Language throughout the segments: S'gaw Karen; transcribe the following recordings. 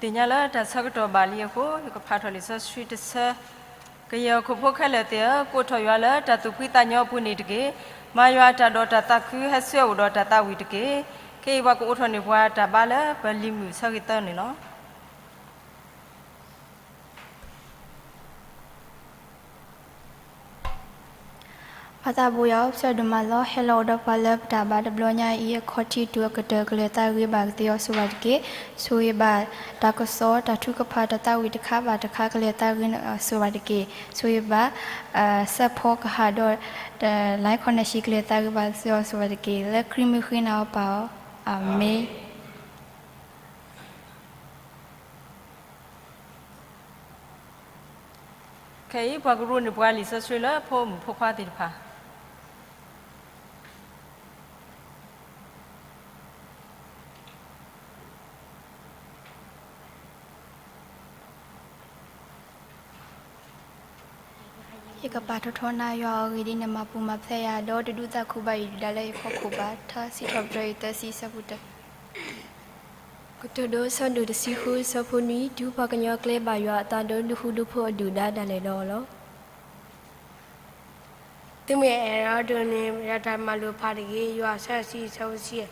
သ့ၣ်ညါလၢတၢ်ဆၢကတီၢ်ဘၣ်လံအဃိ ယကဖးထီၣ်လံာ်စီဆှံတဆၢ, ကယဲၢ်ဟီၣ်ခိၣ်ဖိခဲလၢာ်သ့ၣ်ဧၢ, ကိးထီၣ်ယွၤလၢတၢ်သူၣ်ဖှံသးညီအပူၤန့ၣ်တက့ၢ်. မၤယွၤအတၢ်ဒီးတၢ်သးခု ဟဲဆူအအိၣ်ဒီးတၢ်သးဝံၣ်တက့ၢ်. ခဲအံၤပှၤကအိးထီၣ်န့ၢ်ပှၤတၢ်ဘါလၢပလံာ်မုာ်ဆၢဂ့ၤသၢန့ၣ်လီၤ. ပၢ်သးဘိယွၤဧၢ, ပစံးဒိၣ်မးလီၤ. ဟဲလီၤအိၣ်ဒီးပှၤလၢပတၢ်ဘါတဘျီညါအံၤ အခီၣ်ထံးတုၤအကတၢၢ် ကလဲၤသးဂ့ၤဘၣ်ကသ့အီၤစူၤဘၣ်တက့ၢ်. ဆိၣ်ဂ့ၤဘၣ်တၢ်ကစီၣ် တၢ်ထုကဖၣ် တၢ်သးဝံၣ်တခါဘၣ်တခါ ကလဲၤသးဂ့ၤအီၤစူၤဘၣ်တက့ၢ်. ဆိၣ်ဂ့ၤဘၣ် စဲးဖီကဟၣ်ဒီး line connection ကလဲၤသးဂ့ၤဘၣ်ကသ့အီၤစူၤဘၣ်တက့ၢ်. လၢခရံာ်မံၤဃ့နၤအီၤပၢ်ဧၢ, အၤမ့ၣ်. ခဲအံၤ ပှၤကရူၢ်န့ၢ်ပှၤလံာ်စီဆှံလၢဖိမုၣ်ဖိခွါသ့ၣ်တဖၣ်. ယကပာ်ထီၣ်ထီနၤယွၤအဂ့ၢ်ဒ်နမၤပူၤမၤဖျဲးယၤ, ဒီးတဒုးသးခုဘၣ်ယဒုၣ်ဒါလၢယဖီခိၣ်ဘၣ်. ထါစံးထီၣ်ပတြၢၤယွၤသၢဆံဆၢဖိတၢ ကတိၤဒိ ဆၢဒိၣ်တဆံဃု ဆၢဖိနွံ, တုၤပှၤကညီကျဲဘၣ်ယွၤအသးဒီး ဒူဃူဒူဖိးအဒုၣ်ဒါဒၣ်လဲာ်ဒီးအီၤလီၤ. သုမ့ၢ်အဲၣ်ဒိးဒိးန့ၢ်ယတၢ်မၤလိာ်ဖးတဂ့ၤ, ယွၤသၢဆံဆၢဖိတဆံ,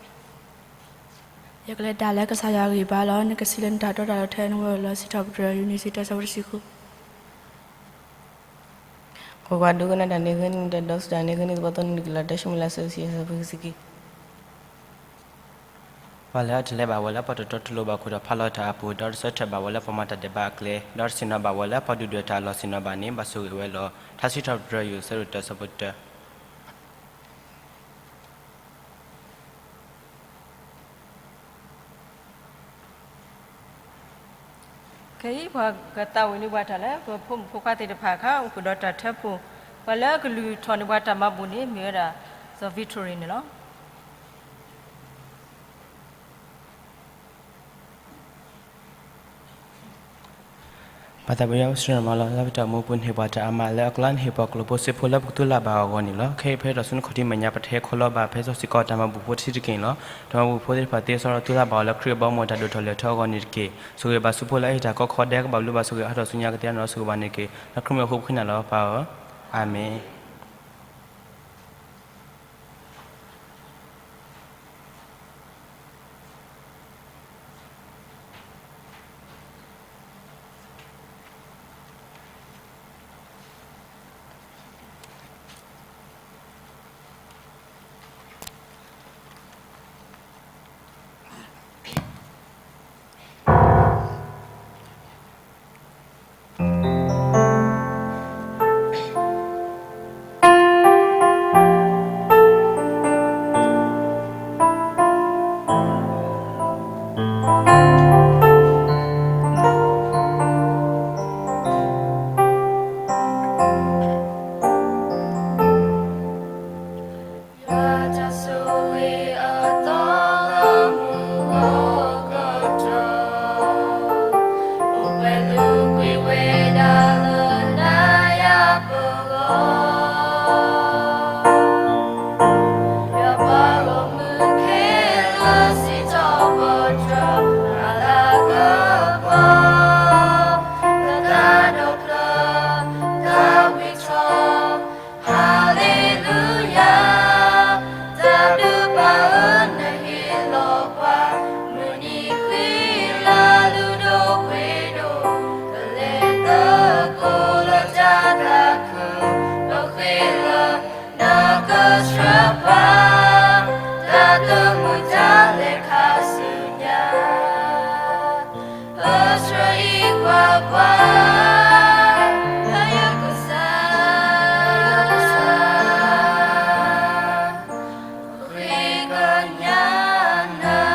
ယကလဲၤတၢ်လၢကစၢ်ယွၤအဂံၢ်ဘါလီၤ. နကစံးလၢနတၢ်တီတၢ်လိၤထဲနဝဲၢ်လီၤ. စံးထီၣ်ပတြၢၤယွၤ ယိၤန့ၣ် တၢဆၢဖိတဆံဃု. ကွၢ်ကွၢ်, ဒိကနၣ်တၢ်န့ၣ်ဂ့ၤန့ၣ်, ဒီးစူၢ်တၢ်န့ၣ်ဂ့ၤန့ၣ်, သပှၢ်သီန့ၣ်နကလီၤတဲဆူမဲာ်လၢ သၢဆံဆၢဖိခံဆံခံ. ပှၤလၢအတလဲၤဘၣ်ဝဲလၢပှၤတတီတလိၤဘၣ်ခိၣ်ဒီးဖးလီၤတၢ်အပူၤ, ဒီးတဆၢထၢၣ်ဘၣ်ဝဲလၢပှၤမၤတၢ်ဒဲးဘးအကျဲ, ဒီးတဆ့ၣ်နီၤဘၣ်ဝဲလၢပှၤဒုၣ်ဒွဲၣ်တၢ်အလီၢ်ဆ့ၣ်နီၤဘၣ်န့ၣ်, ဘၣ်ဆိၣ်ဂ့ၤဝဲလီၤ. ထါစံးထီၣ်ပတြၢၤယွၤ ဆၢဒိၣ်တၢ ဆၢဖိတၢ. ခဲအံၤ ပှၤကသးဝံၣ်န့ၢ်ပှၤတၢ်လၢပဖိမုၣ်ဖိခွါသ့ၣ်တဖၣ်အခါ အိၣ်ဃုာ်ဒီးတၢ်ထၢဖှိၣ်, ပှၤလၢကလုၢ်ထီၣ်န့ၢ်ပှၤတၢ်မၤဘူၣ်န့ၣ် မ့ၢ်ဝဲဒၣ် စီၤ Victory န့ၣ်လီၤ. ပၢ်သးဘိယွၤ ပစံးဒိၣ်မးလီၤ. လၢပတၢ်အိၣ်မူပူၤန့ၣ် ဟ့ၣ်ပှၤတၢ်အါမးလၢအကျါန့ၣ် ဟ့ၣ်ပှၤကျိၣ်ဖိစ့ဖိလၢပကသူၣ်လၢ်ဘၣ်အီၤအဂီၢ်န့ၣ်လီၤ. ခဲအံၤဖဲထီၣ်ဆူနခီၣ်ထံးမဲာ်ညါ ပတဟဲခီလီၤဘၣ် ဖဲစီၤစ့ၢ်ကီးတၢ်မၤဘူၣ်ဖိတဆံးတက့ၢ်န့ၣ်လီၤ. တၢ်မၤဘူၣ်ဖိသ့ၣ်တဖၣ်သ့စ့ၢ်ကီး သူၣ်လၢ်ဘၣ်အီၤလၢခရံာ်အဘီအမုၢ်တၢ်ဒိၣ်ထီၣ်လဲၢ်ထီၣ်အဂီၢ်န့ၣ်တက့ၢ်. ဆိၣ်ဂ့ၤဘၣ်ဆူဖိလၢအဟ့ၣ်တၢ်ကီကီဒဲး ကဘၣ်ဘျုးဘၣ်ဆိၣ်ဂ့ၤဟးထီၣ်ဆူညါကသ့အနီၢ် ဆိၣ်ဂ့ၤဘၣ်န့ၣ်တက့ၢ်. လၢခရံာ်မံၤအဃိပဃ့နၤလီၤ ပၢ်ဧၢ, အၤမ့ၣ်. Hallelujah, တၢ်ဘျုးပၢ်ဧၢ နဟ့ၣ်လီၤပှၤ မုၢ်နံၤဃ့လၢ လုၢ်ဒိၣ်ပှ့ၤဒိၣ်, ပလဲၤသကိးလၢတၢ်သးခု, ပဃ့လၢ နကဆှၢပှၤ, တၢ်သးမုာ်တၢ်လဲၤခါဆူညါ, ပဆှၢအံၤကွၢ်ပှၤ, လၢယကစၢ်, ယကစၢ်, ဃ့ကညးနၤ.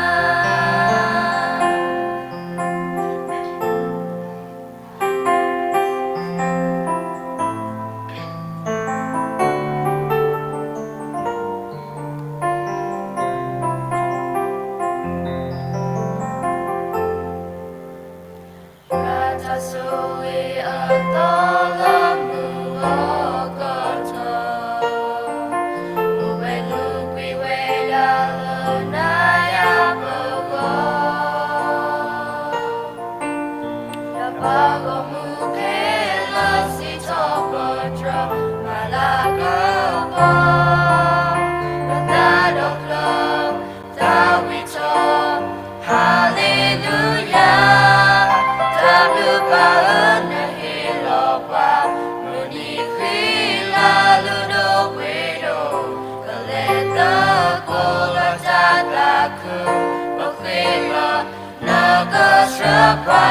ပှၤ,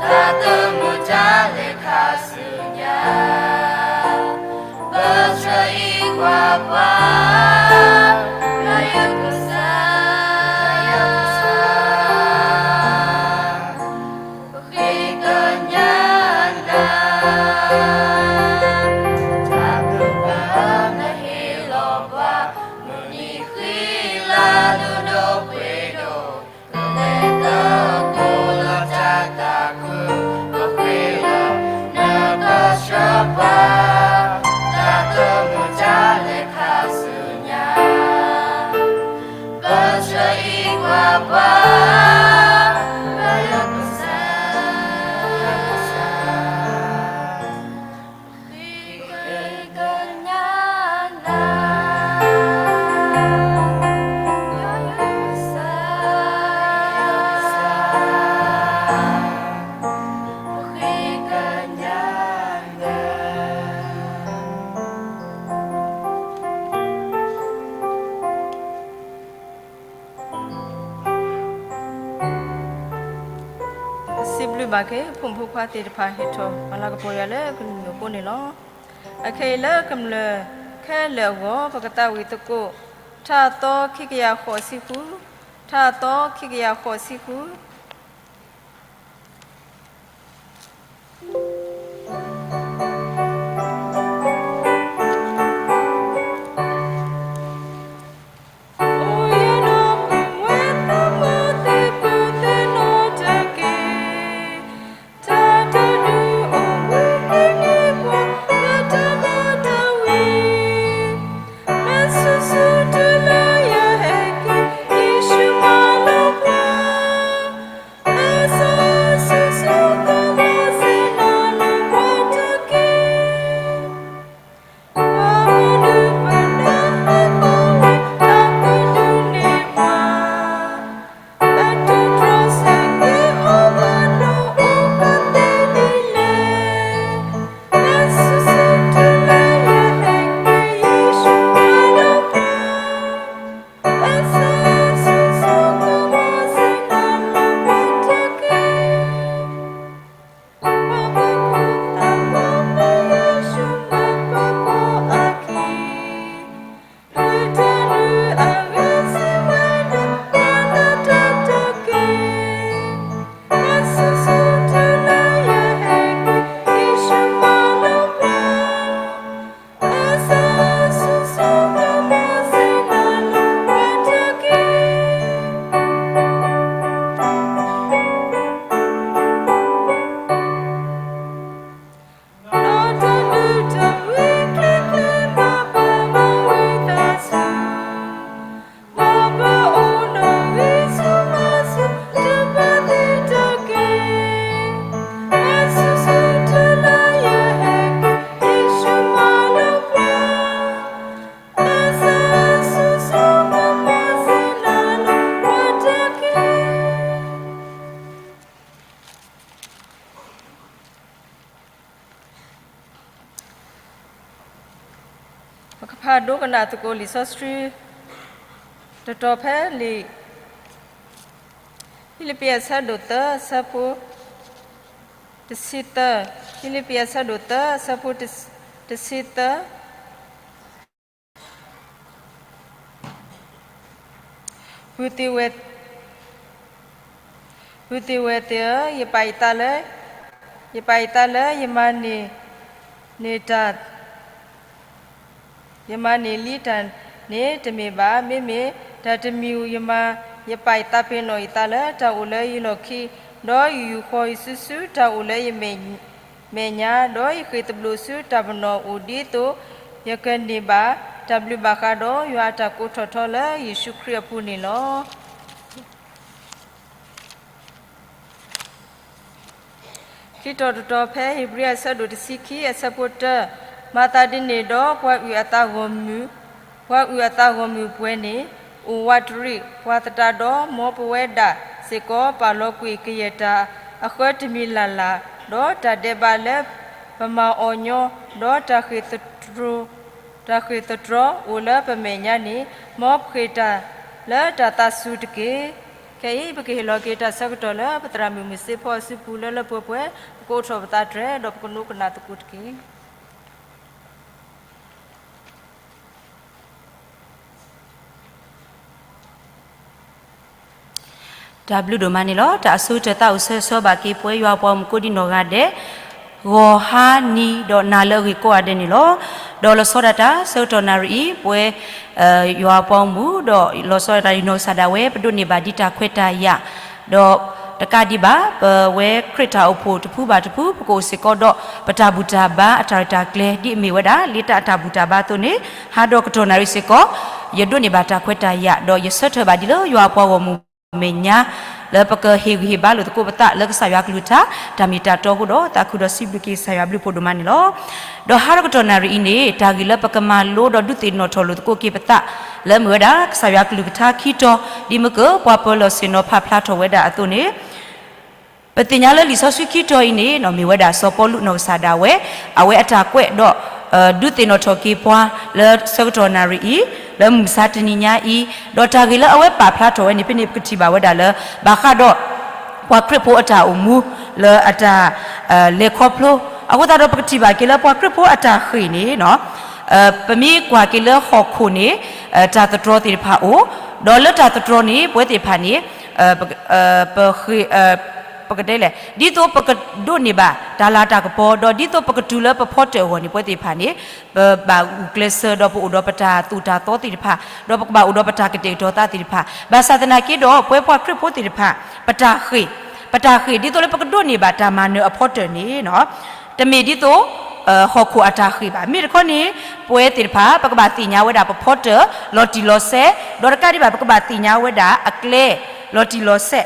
တၢ်သမုာ်တၢ်လဲၤခါဆူညါ, ပဆှၢအံၤကွၢ်ပှၤ, ပယွၤကစၢ်, ပဃ့ကညးနၤ, တၢ်ဘျုးဘၣ်နဟ့ၣ်လီၤပှၤ, မုၢ်နံၤဃံလၤဒိၣ်ဒိၣ်ပှ့ၤဒိၣ် လၢတၢ်ကိၢ်လီၤတၢ်သးခု, ပဃ့လီၤနကဆှၢပှၤ, တၢ်သမုာ်တၢ်လဲၤခါဆူညါ, ပဆှၢအံၤကွၢ်ပှၤ, ပယွၤကစၢ်, ဃ့ကညးနၤ, ပယွၤကစၢ်, ဃ့ကညးနၤ. စံးဘျုးဘၣ်က့ၤ ဖိမုၣ်ဖိခွါသ့ၣ်တဖၣ် ဟ့ၣ်ထီၣ်ပှၤလၤကပီၤယွၤလၢကလုၢ်မုၢ်အဃိန့ၣ်လီၤ. အခဲအံၤလၢကမျၢၢ်ခဲလၢာ်အဂီၢ် ပကသးဝံၣ်သကိး ထါအသီခံကယၤဃိးဆံဃု, ထါအသီခံကယၤဃိးဆံဃု. အိၣ်ယံၤနီၢ်ပူၤဝဲသးမီသ့ၣ်ပုၢ်သ့ၣ်နီၣ်တက့ၢ်, တၢ်တဒုးအိၣ်ဝံၤက့ၤန့ၢ်ပှၤလၢတၢ်ဘၣ်တၢ်ဝံၤ, မၤဆူၣ်ဆူၣ်တုၤလၢယဟဲက့ၤ ယ့ၣ်ၡူးမၤလိာ်ပှၤ, မၤဆူၣ်ဆူၣ်ကမၤစ့ၢ်နီၤလီၤပှၤတက့ၢ်. ပှၤမနုၤပနၢ်ဟဲကီဝဲတၢ်ကဒုးန့ၢ်ပှၤ, အတတြီဆၢက့ၤအိၣ်ဘၣ်နီၢ်အိၣ်ကသ့ဒ်လဲၣ်, မၤဆူၣ်ဆူၣ်တုၤလၢယဟဲက့ၤ ယ့ၣ်ၡူးမၤလိာ်ပှၤ, မၤဆူၣ်ဆူၣ်ကမၤစ့ၢ်နီၤလီၤပှၤတက့ၢ်. ပှၤမၤကူသးမီမ့ၢ်ယ့ၣ်ၡူးမၤပှၤကိးအခံ, ဒုၣ်တၢ်ဒုးအဂ့ၢ်စံးဝဲဒၣ် ပှၤလၢတၢ်တက့ၢ်, မၤဆူၣ်ဆူၣ်တုၤလၢယဟဲက့ၤ ယ့ၣ်ၡူးမၤလိာ်ပှၤ, မၤဆူၣ်ဆူၣ်ကမၤစ့ၢ်နီၤလီၤပှၤတက့ၢ်. နီၢ်တၢ်ဒုၣ်တၢ်ဝံၤချ့ချ့မၤပာ်မၤဝံသးစူၤ, မၤပာ်အိၣ်နီၣ်ဂံၢ်ဆူၣ်မၤဆူၣ်တၢ်ဘၣ်သ့ၣ်တက့ၢ်, မၤဆူၣ်ဆူၣ်တုၤလၢယဟဲက့ၤ ယ့ၣ်ၡူးမၤလိာ်ပှၤ, မၤဆူၣ်ဆူၣ်ကမၤစ့ၢ်နီၤလီၤပှၤတက့ၢ်. ပကဖးဒိကနၣ်သကိးလံာ်စီဆှံ တတီၤဖဲလံာ် ဖံလံးပံးအဆၢဒိၣ်သၢ အဆၢဖိတဆံသၢ, ဖံလံးပံးအဆၢဒိၣ်သၢ အဆၢဖိတဆံသၢ. ပုၢ်သ့ၣ်ဝဲၢ်, ပုၢ်သ့ၣ်ဝဲၢ်သ့ၣ်ဧၢ, ယပာ်ယသးလၢ, ယပာ်ယသးလၢယမၤန့ၢ်, န့ၢ်တၢ်, ယမၤန့ၢ်လံတၢ်န့ၣ်တမ့ၢ်ဘၣ်. မ့မ့ၢ်တၢ်တမံၤဧိၤ, ယမၤ, ယပာ်ယသးပ့ၤနီၣ်ယသးလၢတၢ်အိၣ်လၢယလီၢ်ခံ, ဒီးယယူာ်ဃီၤယစုဆူတၢ်အိၣ်လၢယမဲာ်ညါ, ဒီးယဃ့ၢ်သဘျိးဆူတၢ်ပနီၣ်အိၣ်ဒ်သိး ယကန့ၢ်ဘၣ်တၢ်ဘျုးဘၣ်ဃးဒီးယွၤအတၢ်ကိးထီၣ်ထီလၢယ့ၣ်ၡူးခရံာ်အပူၤန့ၣ်လီၤ. ခံတီၤတတီၤဖဲဧ့ၤဘြံၤအဆၢဒိၣ်တဆံခံ အဆၢဖိတၢ, မၤသးဒ်န့ၣ်ဒီးပှၤအုၣ်အသးဂီၢ်မုၢ်, ပှၤအုၣ်အသးဂီၢ်မုၢ်ပှဲၤန့ၣ် အိၣ်ဝးတရံးပှၤသတးဒီး မ်ပဝဲဒၣ်စ့ၢ်ကီးပာ်လီၤကွံာ်ကယဲၢ်တၢ်အဃၢတမံၤလၢ်လၢ်, ဒီးတၢ်ဒဲးဘးလၢပမၤအီၤညီ, ဒီးတၢ်ဃ့ၢ်သတြီၤအိၣ်လၢပမဲာ်ညါန့ၣ်, မ်ပဃ့ၢ်တၢ်လၢတၢ်သးစူၤတက့ၢ်. ခဲအံၤ ပကဟ့ၣ်လီၤက့ၤတၢ်ဆၢကတီၢ်လၢ ပသရၣ်မုၣ်မုၢ်စ့ဖိအစုပူၤလၢလၢပှဲၤပှဲၤ, ပကအိးထီၣ်ပသးတြဲၤ ဒီးပကနိးကနၣ်သကိးတက့ၢ်. တၢ်ဘျုးဒိၣ်မးန့ၣ်လီၤ. တၢ်အဆိကတၢၢ်သးအိၣ်ဆၢဂ့ၤဆၢဝါဘၣ်က့ၤပဝဲယွၤအပှၤဂီၢ်မုၢ်ကိးဒံနီၢ်ဂၤဒဲး, ဂီၤဟါနံၤဒီးနၤလၢအဂ့ၤကိးဂၤဒဲးန့ၣ်လီၤ. ဒီးလီၤဆီဒၣ်တၢ်ဆၢကတီၢ်နၣ်ရံၣ်အံၤ ပဝဲ ယွၤအပှၤဂီၢ်မုၢ် ဒီးလီၤဆီဒၣ်တၢ်ယနီၢ်ကစၢ်ဒၣ်ဝဲ ပဒိးန့ၢ်ဘၣ်ဒ်တၢ်ခွဲးတၢ်ယာ်, ဒီးတကးဒံးဘၣ် ပဝဲခရံာ်တၢ်အိၣ်ဖှိၣ်တဖုဘၣ်တဖု ပကအိၣ်စ့ၢ်ကီးဒီး ပတၢ်ဘူၣ်တၢ်ဘါအတၢ်ရဲၣ်တၢ်ကျဲၤ ဒ်အမ့ၢ်ဝဲဒၣ် လံာ်တၢ်အတၢ်ဘူၣ်တၢ်ဘါအသိးန့ၣ် ဟးဒီးကတီၢ်နၣ်ရံၣ်စ့ၢ်ကီး ယဒိးန့ၢ်ဘၣ်တၢ်ခွဲးတၢ်ယာ် ဒီးယဆၢထၢၣ်ဘၣ်ဒ်လၢယွၤအပှၤဂီၢ်မုၢ်မဲာ်ညါ လၢပကဟ့ၣ်ဂံၢ်ဟ့ၣ်ဘါလိာ်သကိးပသးလၢကစၢ်ယွၤကလုၢ်ကထါ တၢ်မ့ၢ်တၢ်တီအဃိဒီး သးခုဒီးစံးဘျုးက့ၤကစၢ်ယွၤဘျုးဖှိၣ်ဒိၣ်မးန့ၣ်လီၤ. ဒီးဟးဒီးကတီၢ်နၣ်ရံၣ်အံၤန့ၣ် တၢ်ဂ့ၢ်လၢပကမၤလိဒီးဒုးသ့ၣ်နီၣ်ထီၣ်လိာ်သကိးက့ၤပသး လၢအမ့ၢ်ဝဲဒၣ် ကစၢ်ယွၤကလုၢ်ကထါခံတီၤ ဒ်မ့ၢ်က ပှၤပၢၤလီၢ်ဆ့ၣ်နီၤဖးဖျါထီၣ်ဝဲဒၣ်အသိးန့ၣ် ပသ့ၣ်ညါလၢလံာ်စီဆှံခံတီၤအံၤန့ၣ် မ့ၢ်ဝဲဒၣ်စီၤပီလူးနီၢ်ကစၢ်ဒၣ်ဝဲ အဝဲအတၢ်ကွဲးဒီး ဒုးသ့ၣ်နီၣ်ထီၣ်က့ၤပှၤလၢဆၢကတီၢ်နၣ်ရံၣ်အံၤ လၢမုၢ်မဆါတနံၤညါအံၤ, ဒီးတၢ်ဂ့ၢ်လၢအဝဲပာ်ဖျါထီၣ်ဝဲန့ၣ် ဖဲန့ၣ်ပကထံၣ်ဘၣ်ဝဲဒၣ်လၢ ဘၣ်ဃးဒီး ပှၤခရံာ်ဖိအတၢ်အိၣ်မူ လၢအတၢ် လဲၤခီဖျိ, အဃိသတးဒီးပကထံၣ်ဘၣ်က့ၤလၢပှၤခရံာ်ဖိအတၢ်ဃ့ၢ်န့ၣ် ပမ့ၢ်ကွၢ်က့ၤလၢဟီၣ်ခိၣ်န့ၣ် တၢ်သတြီၤသ့ၣ်တဖၣ်အိၣ်, ဒီးလၢတၢ်သတြီၤန့ၣ် ပဝဲသ့ၣ်တဖၣ်န့ၣ် ပဃ့ၢ် ပကတဲလဲၣ် ဒ်သိးပကဒိးန့ၢ်ဘၣ်တၢ်လၤတၢ်ကပီၤ ဒီးဒ်သိးပကတုၤလၢပဖီတၢၣ်အဂီၢ်န့ၣ် ပဝဲသ့ၣ်တဖၣ်န့ၣ် ပဘၣ်ဂုာ်ကျဲးစၢးဒီးပအိၣ်ဒီးပတၢ်သိၣ်တၢ်သီသ့ၣ်တဖၣ်, ဒီးပကဘၣ်အိၣ်ဒီးပတၢ်ကတဲာ်ကတီၤသးသ့ၣ်တဖၣ်, ဘၣ်ဆၣ်သနာ်က့ဒီး ပဝဲပှၤခရံာ်ဖိသ့ၣ်တဖၣ် ပတၢ်ဃ့ၢ်, ပတၢ်ဃ့ၢ်ဒ်သိးလၢပကဒိးန့ၢ်ဘၣ်တၢ်မၤနၢၤအဖီတၢၣ်န့ၣ် တမ့ၢ်ဒ်သိး ဟီၣ်ခိၣ်အတၢ်ဃ့ၢ်ဘၣ်. မ့ၢ်တခီန့ၣ် ပဝဲသ့ၣ်တဖၣ် ပကဘၣ်သ့ၣ်ညါဝဲဒၣ်ပဖီတၢၣ်လီၤတံၢ်လီၤဆဲး, ဒီးတကးဒံးဘၣ် ပကဘၣ်သ့ၣ်ညါဝဲဒၣ်အကျဲ လီၤတံၢ်လီၤဆဲး,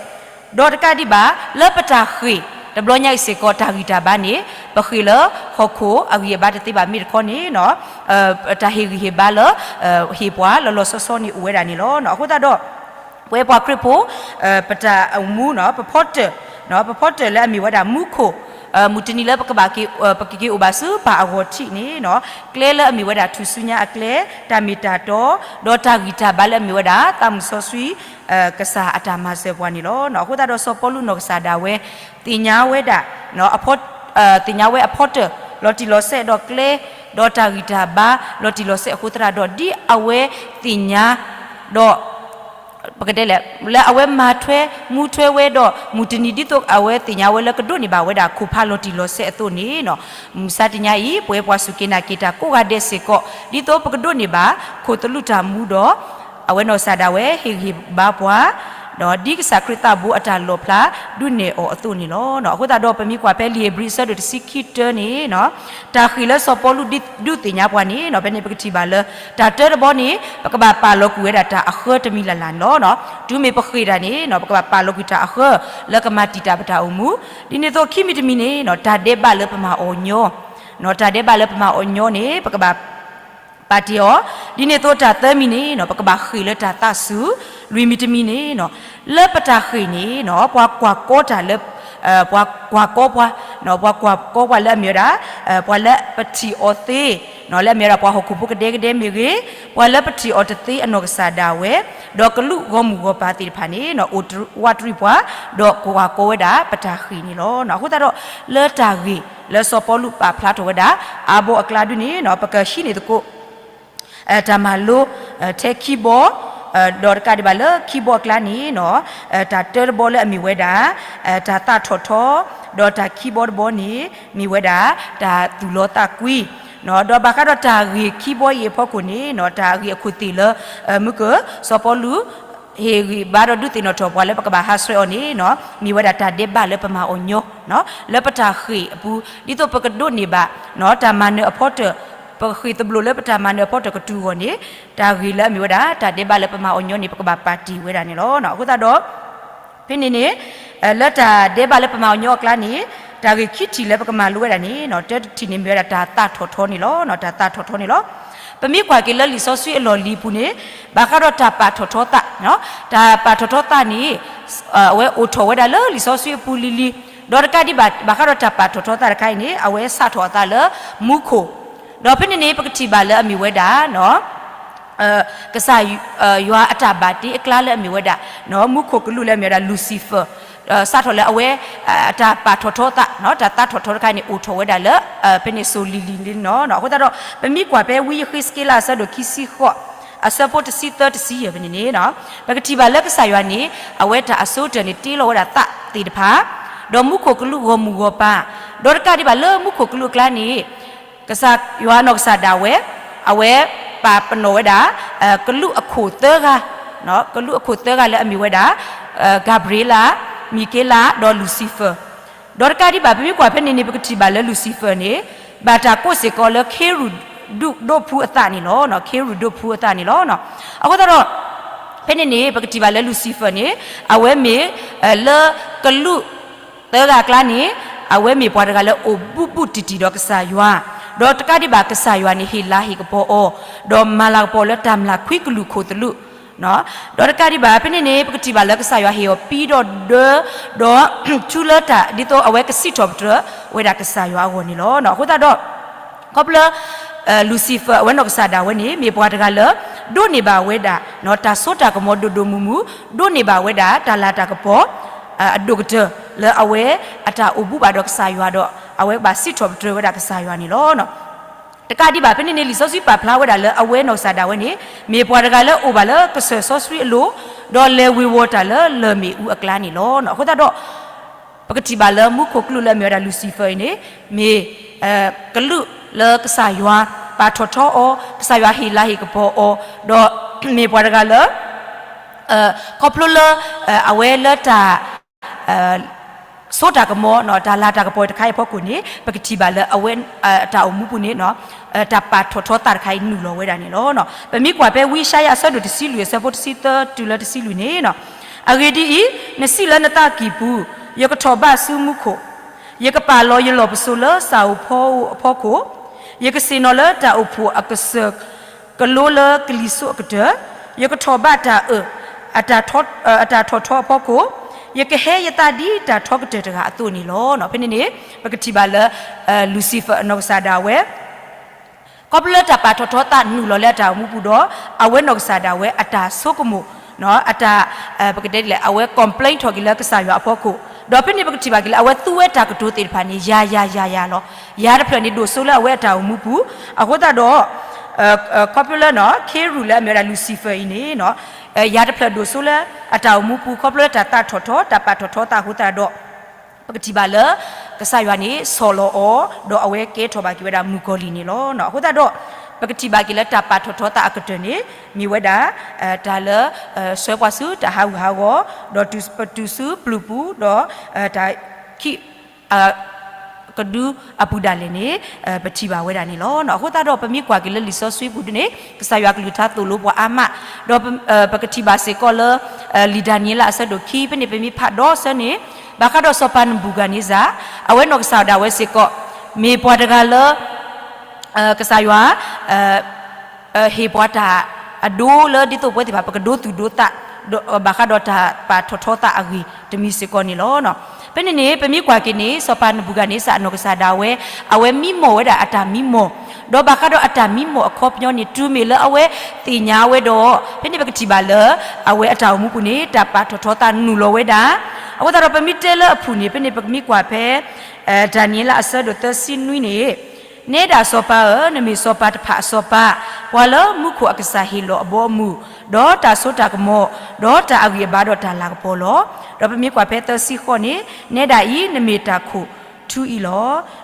ဒီးတကးဒံးဘၣ် လၢပတၢ်ဃ့ၢ် တဘျီညါအံၤစ့ၢ်ကီး တၢ်ဂံၢ်တၢ်ဘါန့ၣ် ပဃ့ၢ်လၢဟီၣ်ခိၣ်အဂံၢ်အဘါတသ့ဘၣ်. မ့ၢ်တခီန့ၣ် တၢ်ဟ့ၣ်ဂံၢ်ဟ့ၣ်ဘါလၢ ဟ့ၣ်ပှၤလီၤလီၤဆီဆီန့ၣ်အိၣ်ဝဲဒၣ်န့ၣ်လီၤ. အဃိသတးဒီး ပဝဲပှၤခရံာ်ဖိ ပတၢ်အိၣ်မူ ပဖီတၢၣ် ပဖီတၢၣ်လၢအမ့ၢ်ဝဲဒၣ်မူခိၣ် မုၢ်တနံၤလၢပကဘၣ်က့ၤ ပကက့ၤအိၣ်ဘၣ်ဆူပၢ်အဂီၢ်ထံးန့ၣ် ကျဲလၢအမ့ၢ်ဝဲဒၣ်ထူၣ်စုညါအကျဲ တၢ်မ့ၢ်တၢ်တီ ဒီးတၢ်ဂံၢ်တၢ်ဘါလၢအမ့ၢ်ဝဲဒၣ် သးမုၢ်စီဆှံ ကစၢ်အတၢ်မၤစၢၤပှၤန့ၣ်လီၤ. အဃိသတးဒီးစီၤပီလူးနီၢ်ကစၢ်ဒၣ်ဝဲ သ့ၣ်ညါဝဲဒၣ် သ့ၣ်ညါဝဲအဖီတၢၣ်လီၤတံၢ်လီၤဆဲးဒီးကျဲ ဒီးတၢ်ဂံၢ်တၢ်ဘါလီၤတံၢ်လီၤဆဲးအဃိသတးဒီး ဒ်အဝဲသ့ၣ်ညါ ဒီး ပကတဲလဲၣ် လၢအဝဲမၤထွဲမူထွဲဝဲဒီး မုၢ်တနံၤဒ်သိးအဝဲသ့ၣ်ညါဝဲလၢကဒိးန့ၢ်ဘၣ်ဝဲဒၣ် ခိၣ်ဖးလီၤတံၢ်လီၤဆဲးအသိးန့ၣ် မုၢ်မဆါတနံၤညါအံၤ ပဝဲပှၤစူၢ်က့ၤနာ်က့ၤတၢ်ကိးဂၤဒဲးစ့ၢ်ကီး ဒ်သိးပကဒိးန့ၢ်ဘၣ် ခိၣ်သလုးတၢ်မူဒီး အဝဲနီၢ်ကစၢ်ဒၣ်ဝဲဟ့ၣ်ဂံၢ်ဟ့ၣ်ဘါပှၤ ဒီးဒ်ကစၢ်ခရံာ်သးဘိအတၢ်လီၣ်ဖျါဒုးနဲၣ်အီၤအသိးန့ၣ်လီၤ. အဃိသတးဒီးပမ့ၢ်ကွၢ်ဖဲလံာ်ဧ့ၤဘြံၤအဆၢဒိၣ်တဆံခံတၢန့ၣ် တၢ်ဃ့ၢ်လၢစီၤပီလူးဒုးသ့ၣ်ညါပှၤန့ၣ် ဖဲန့ၣ်ပကထံၣ်ဘၣ်လၢ တၢ်တၢတဘီန့ၣ် ပကဘၣ်ပာ်လီၤကွံာ်ဝဲဒၣ်တၢ်အဃၢတမံၤလၢ်လၢ်န့ၣ်လီၤ. တုၤမ့ၢ်ပဃ့ၢ်တၢ်န့ၣ် ပကဘၣ်ပာ်လီၤကွံာ်တၢ်အဃၢ လၢကမၤတံာ်တာ်ပတၢ်အိၣ်မူ ဒ်န့ၣ်အသိးခံမံၤတမံၤန့ၣ် တၢ်ဒဲးဘးလၢပမၤအီၤညီ တၢ်ဒဲးဘးလၢပမၤအီၤညီန့ၣ် ပကဘၣ် ပာ်တ့ၢ်အီၤ, ဒ်န့ၣ်အသိးတၢ်သၢမံၤန့ၣ် ပကဘၣ်ဃ့ၢ်လၢတၢ်သးစူၤ, လွံၢ်မံၤတမံၤန့ၣ် လၢပတၢ်ဃ့ၢ်န့ၣ် ပှၤကွၢ်ကီတၢ်လၢ ပှၤကွၢ်ကီပှၤ, ပှၤကွၢ်ကီပှၤလၢအမ့ၢ်ဝဲဒၣ် ပှၤလၢပထံၣ်အီၤသ့, လၢအမ့ၢ်ဝဲဒၣ်ပှၤဟီၣ်ခိၣ်ဖိကဒဲကဒဲမ့ၢ်ဂ့ၤ, ပှၤလၢပထံၣ်အီၤတသ့အနီၢ်ကစၢ်ဒၣ်ဝဲ, ဒီးကလူးဂီၢ်မုၢ်ဂီၢ်ပၤသ့ၣ်တဖၣ်န့ၣ် အိၣ်ဝးတရံးပှၤ, ဒီးကွၢ်ကီဝဲဒၣ်ပတၢ်ဃ့ၢ်န့ၣ်လီၤ. အဃိသတးဒီး လၢတၢ်ဂ့ၢ်လၢစီၤပီလူးပာ်ဖျါထီၣ်ဝဲဒၣ် အါဘီအကျါဒုန့ၣ် ပကဟံးန့ၢ်သကိး တၢ်မၤလိ ထဲခံဘီ, ဒီးတကးဒံးဘၣ်လၢခံဘီအကျါန့ၣ် တၢ်တၢတဘီလၢအမ့ၢ်ဝဲဒၣ် တၢ်သးထီၣ်ထီ, ဒီးတၢ်ခံဘီတဘီန့ၣ် မ့ၢ်ဝဲဒၣ် တၢ်သူၣ်လီသးကွံ, ဒီးဘၣ်ဃးဒီးတၢ်ဂ့ၢ်ခံဘီအံၤအဖီခိၣ်န့ၣ် တၢ်ဂ့ၢ်အခိၣ်သ့ၣ်လၢ မုၢ်က စီၤပီလူး ဟ့ၣ်ဂံၢ်ဘါဒီးဒုးသ့ၣ်နီၣ်ထီၣ်ပှၤလၢပကဘၣ်ဟးဆှဲးအီၤန့ၣ် မ့ၢ်ဝဲဒၣ်တၢ်ဒဲးဘးလၢပမၤအီၤညီ, လၢပတၢ်ဃ့ၢ်အပူၤ ဒ်သိးပကဒိးန့ၢ်ဘၣ် တၢ်မၤနၢၤအဖီတၢၣ်, ပဃ့ၢ်သဘျိးလၢပတၢ်မၤနၢၤအဖီတၢၣ်ကတုၤအဂီၢ်န့ၣ် တၢ်ဂ့ၢ်လၢအမ့ၢ်ဝဲဒၣ် တၢ်ဒဲးဘးလၢပမၤအီၤညီန့ၣ် ပကဘၣ်ပာ်တ့ၢ်ဝဲဒၣ်န့ၣ်လီၤ. အဃိသတးဒီး ဖဲန့ၣ်န့ၣ် လၢတၢ်ဒဲးဘးလၢပမၤအီၤညီအကျါန့ၣ် တၢ်ဂ့ၢ်ခံထံၣ်လၢပကမၤလိဝဲဒၣ်န့ၣ် တၢတထံၣ်န့ၣ်မ့ၢ်ဝဲဒၣ်တၢ်သးထီၣ်ထီန့ၣ်လီၤ. တၢ်သးထီၣ်ထီန့ၣ်လီၤ. ပမ့ၢ်ကွၢ်က့ၤလၢလံာ်စီဆှံအလီၢ်လံၤအပူၤန့ၣ် ဘၣ်ဃးဒီးတၢ်ပာ်ထီၣ်ထီသး, တၢ်ပာ်ထီၣ်ထီသးန့ၣ် အဝဲအိၣ်ထီၣ်ဝဲဒၣ်လၢလံာ်စီဆှံအပူၤလံၤလံၤ, ဒီးတကးဒံးဘၣ် ဘၣ်ဃးဒီးတၢ်ပာ်ထီၣ်ထီသးတခါအံၤန့ၣ် အဝဲစးထီၣ်အသးလၢမူခိၣ်, ဒီးဖဲန့ၣ်န့ၣ် ပကထံၣ်ဘၣ်လၢအမ့ၢ်ဝဲဒၣ် ကစၢ်ယွၤအတၢ်ဘၣ်တ့အကျါလၢအမ့ၢ်ဝဲဒၣ် မူခိၣ်ကလူးလၢအမ့ၢ်ဝဲဒၣ် Lucifer, စးထီၣ်လၢအဝဲ အတၢ်ပာ်ထီၣ်ထီသး, တၢ်သးထီၣ်ထီတခါန့ၣ် အိၣ်ထီၣ်ဝဲဒၣ်လၢ ဖဲန့ၣ်စိၤလံၤလံၤန့ၣ်လီၤ. အဃိသတးဒီး ပမ့ၢ်ကွၢ်ဖဲဝံယဃ့းစက့လးအဆၢဒိၣ်ခံဆံဃိး အဆၢဖိတဆံသၢတဆံယဲၢ်ဖဲန့ၣ်န့ၣ် ပကထံၣ်ဘၣ်လၢကစၢ်ယွၤန့ၣ် အဝဲတၢ်အဆိကတၢၢ်န့ၣ် တ့လီၤဝဲဒၣ်သးသ့ၣ်တဖၣ်, ဒီးမူခိၣ်ကလူးဂီၢ်မုၢ်ဂီၢ်ပၤ, ဒီးတကးဒံးဘၣ်လၢမူခိၣ်ကလူးအကျါန့ၣ် ကစၢ်ယွၤအနီၢ်ကစၢ်ဒၣ်ဝဲ အဝဲပာ်ပနီၣ်ဝဲဒၣ် ကလူးအခိၣ်သၢဂၤ, ကလူးအခိၣ်သၢဂၤလၢအမ့ၢ်ဝဲဒၣ် ကၤဘြံၤလး, မံၤက့လး, ဒီးလူၤစံဖၢၣ်, ဒီးတကးဒံးဘၣ် ပမ့ၢ်ကွၢ်ဖဲန့ၣ်န့ၣ် ပကထံၣ်ဘၣ်လၢ လူၤစံဖၢၣ်န့ၣ် ဘၣ်တၢ်ကိးစ့ၢ်ကီးလၢ ခ့ရူၣ်ဒိၣ်ဖူအသးန့ၣ်လီၤ. ခ့ရူၣ်ဒိၣ်ဖူအသးန့ၣ်လီၤ. အဃိသတးဒီး ဖဲန့ၣ်န့ၣ် ပကထံၣ်ဘၣ်လၢ လူၤစံဖၢၣ်န့ၣ် အဝဲမ့ၢ် လၢကလူးသၢဂၤအကျါန့ၣ် အဝဲမ့ၢ်ပှၤတဂၤလၢအိၣ်ဘူးဘူးတံၢ်တံၢ်ဒီးကစၢ်ယွၤ, ဒီးတကးဒံးဘၣ် ကစၢ်ယွၤန့ၣ် ဟ့ၣ်လၤဟ့ၣ်ကပီၤအီၤ, ဒီးမၤလၤကပီၤလၢတၢ်မျၢ်ခွံကလုာ်ခိၣ်သလုး ဒီးတကးဒံးဘၣ် ဖဲန့ၣ်န့ၣ် ပကထံၣ်ဘၣ်လၢကစၢ်ယွၤဟ့ၣ်အီၤပံဒီးဒၢ ဒီး ထူလၢတၢ် ဒ်သိးအဝဲကစံးထီၣ်ပတြၢၤဝဲဒၣ်ကစၢ်ယွၤအဂီၢ်န့ၣ်လီၤ. အဃိသတးဒီး ခီဖျိ လူၤစံဖၢၣ် အဝဲနီၢ်ကစၢ်ဒၣ်ဝဲန့ၣ် မ့ၢ်ပှၤတဂၤလၢ ဒိးန့ၢ်ဘၣ်ဝဲဒၣ် တၢ်စိတၢ်ကမီၤဒိၣ်ဒိၣ်မုၢ်မုၢ်, ဒိးန့ၢ်ဘၣ်ဝဲဒၣ်တၢ်လၤတၢ်ကပီၤ အဒိၣ်ကတၢၢ်လၢအဝဲအတၢ်အိၣ်ဘူးဘၣ်ဒီးကစၢ်ယွၤဒီး အဝဲဘၣ်စံးထီၣ်ပတြၢၤဝဲဒၣ်ကစၢ်ယွၤန့ၣ်လီၤ. တကးဒံးဘၣ် ဖဲန့ၣ်န့ၣ် လံာ်စီဆှံပာ်ဖျါဝဲဒၣ်လၢအဝဲနီၢ်ကစၢ်ဒၣ်ဝဲန့ၣ် မ့ၢ်ပှၤတဂၤလၢအိၣ်ဘၣ်လၢကစၢၢ်စီဆှံအလိၤ, ဒီးလဲၤဝ့ၤဝီၤတၢ်လၢလၢၢ်မ့ၣ်အူအကျါန့ၣ်လီၤ. အဃိသတးဒီး ပကထံၣ်ဘၣ်လၢမူခိၣ်ကလူးလၢအမ့ၢ်ဝဲဒၣ် လူၤစံဖၢၣ်အံၤန့ၣ် မ့ၢ် ကလူးလၢကစၢ်ယွၤပာ်ထီၣ်ထီအီၤ, ကစၢ်ယွၤဟ့ၣ်လၤဟ့ၣ်ကပီၤအီၤ, ဒီးမ့ၢ်ပှၤတဂၤလၢ ခီဖျိလၢ အဝဲလၢတၢ် စိတၢ်ကမီၤ တၢ်လၤတၢ်ကပီၤတခါအံၤအဖီခိၣ်န့ၣ် ပကထံၣ်ဘၣ်လၢအဝဲ အတၢ်အိၣ်မူပူၤန့ၣ် တၢ်ပာ်ထီၣ်ထီသးတခါအံၤနုာ်လီၤဝဲဒၣ်န့ၣ်လီၤ. ပမ့ၢ်ကွၢ်ဖဲဝံယၡါယၤအဆၢဒိၣ်တဆံလွံၢ် အဆၢဖိတဆံသၢတုၤလၢတဆံလွံၢ်န့ၣ်, အဂ့ၢ်ဒ်အံၤ, နစံးလၢနသးကံၢ်ပူၤ, ယကထီၣ်ဘးဆူမူခိၣ်, ယကပာ်လီၤယလီၢ်ပစိာ်လၢစၢ်အိၣ်ဖီအအိၣ်အဖီခိၣ်, ယကဆ့ၣ်နီၤလၢတၢ်အိၣ်ဖှိၣ်အကစၢၢ် ကလိလၢကလံၤစိးအကတၢၢ်, ယကထီၣ်ဘးတၢ်အၢၣ် အတၢ်ထီၣ်ထီအဖီခိၣ်, ယကဟဲယသးဒ်တၢ်ထီကတၢၢ်တဂၤအသိးန့ၣ်လီၤ. ဖဲန့ၣ်န့ၣ် ပကထံၣ်ဘၣ်လၢ လူၤစံဖၢၣ်အနီၢ်ကစၢ်ဒၣ်ဝဲ ခီဖျိလၢတၢ်ပာ်ထီၣ်ထီသးနုာ်လီၤလၢအတၢ်အိၣ်မူပူၤဒီး အဝဲနီၢ်ကစၢ်ဒၣ်ဝဲအတၢ်ဆိကမိၣ် အတၢ် ပကတဲဒ်လဲၣ် အဝဲ complain ထီၣ်က့ၤလၢကစၢ်ယွၤအဖီခိၣ်, ဒီးဖဲန့ၣ်ပကထံၣ်ဘၣ်က့ၤလၢ အဝဲသူဝဲတၢ်ကတိၤသ့ၣ်တဖၣ်န့ၣ် ယၤယၤယၤယၤလီၤ. ယၤတဖျၢၣ်န့ၣ်ဒိၣ်စိလၢအဝဲအတၢ်အိၣ်မူပူၤ, အဃိသတးဒီး ခီဖျိလၢ ခ့ရူၣ်လၢအမ့ၢ်ဝဲဒၣ် လူၤစံဖၢၣ်အံၤန့ၣ် ယၤတဖျၢၣ်ဒိၣ်စိလၢအတၢ်အိၣ်မူပူၤ ခီဖျိလၢတၢ်သးထီၣ်ထီ တၢ်ပာ်ထီၣ်ထီသးအဃိသတးဒီး ပကထံၣ်ဘၣ်လၢ ကစၢ်ယွၤန့ၣ် ဆီၣ်လီၤအီၤ ဒီးအဝဲကဲထီၣ်ဘၣ်က့ၤဝဲဒၣ်မုၣ်ကီၤလံၢ်န့ၣ်လီၤ. အဃိသတးဒီး ပကထံၣ်ဘၣ်က့ၤလၢတၢ်ပာ်ထီၣ်ထီသးအကတၢၢ်န့ၣ် မ့ၢ်ဝဲဒၣ် တၢ်လၢ ဆှၢပှၤဆူတၢ်ဟးဂူာ်ဟးဂီၤ ဒီးပတုၤဆူပျုၤပူၤ ဒီး တၢ်ခံး ကဒုအပူၤဒၣ်လဲာ်န့ၣ် ပထံၣ်ဘၣ်ဝဲဒၣ်န့ၣ်လီၤ. အဃိသတးဒီး ပမ့ၢ်ကွၢ်က့ၤလၢလံာ်စီဆှံပူၤဒ်န့ၣ် ကစၢ်ယွၤကလုၢ်ကထါသိၣ်လိပှၤအါမး, ဒီး ပကထံၣ်ဘၣ်စ့ၢ်ကီးလၢ လံာ်ဒၤနံးယ့လးအဆၢဒိၣ်ခံ ဖဲန့ၣ်ပမ့ၢ်ဖးဒီးဆၢန့ၣ် ဘၣ်ဃးဒီးစီၤပၤနဘူၤခၣ်န့စၢ် အဝဲနီၢ်ကစၢ်ဒၣ်ဝဲစ့ၢ်ကီး မ့ၢ်ပှၤတဂၤလၢ ကစၢ်ယွၤ ဟ့ၣ်ပှၤတၢ်အဒိလၢဒ်သိးပဝဲသ့ၣ်တဖၣ် ပကဒိသူၣ်ဒိသး ဘၣ်ဃးဒီးတၢ်ပာ်ထီၣ်ထီသးအဂ့ၢ်တမံၤစ့ၢ်ကီးန့ၣ်လီၤ. ဖဲန့ၣ်န့ၣ် ပမ့ၢ်ကွၢ်က့ၤန့ၣ် စီၤပၤနဘူၤခၣ်န့စၢ်အနီၢ်ကစၢ်ဒၣ်ဝဲ အဝဲမံမီၢ်ဝဲဒၣ်အတၢ်မံမီၢ်, ဒီးဘၣ်ဃးဒီးအတၢ်မံမီၢ်အခီပညီန့ၣ် တုၤမ့ၢ်လၢအဝဲသ့ၣ်ညါဝဲဒီး ဖဲန့ၣ်ပကထံၣ်ဘၣ်လၢ အဝဲအတၢ်အိၣ်မူပူၤန့ၣ် တၢ်ပာ်ထီၣ်ထီသးနုာ်လီၤဝဲဒၣ်. အဃိသတးဒီး ပမ့ၢ်တဲလၢအဖုၣ်န့ၣ် ဖဲန့ၣ်ပကမ့ၢ်ကွၢ်ဖဲ ဒၤနံးယ့လးအဆၢဒိၣ်သၢဆံနွံန့ၣ် နဲဒၣ်စီၤပၤဧၢ, နမ့ၢ်စီၤပၤတဖၣ်အစီၤပၤ, ပှၤလၢမူခိၣ်အကစၢ်ဟ့ၣ်လီၤအဘီအမုၢ်, ဒီးတၢ်စိတၢ်ကမီၤ, ဒီးတၢ်အဂံၢ်အဘါဒီးတၢ်လၤကပီၤလီၤ. ဒီးပမ့ၢ်ကွၢ်ဖဲသၢဆံဃိးန့ၣ်, နဲဒၣ်အံၤ နမ့ၢ်တၢ်ခိၣ်ထူအံ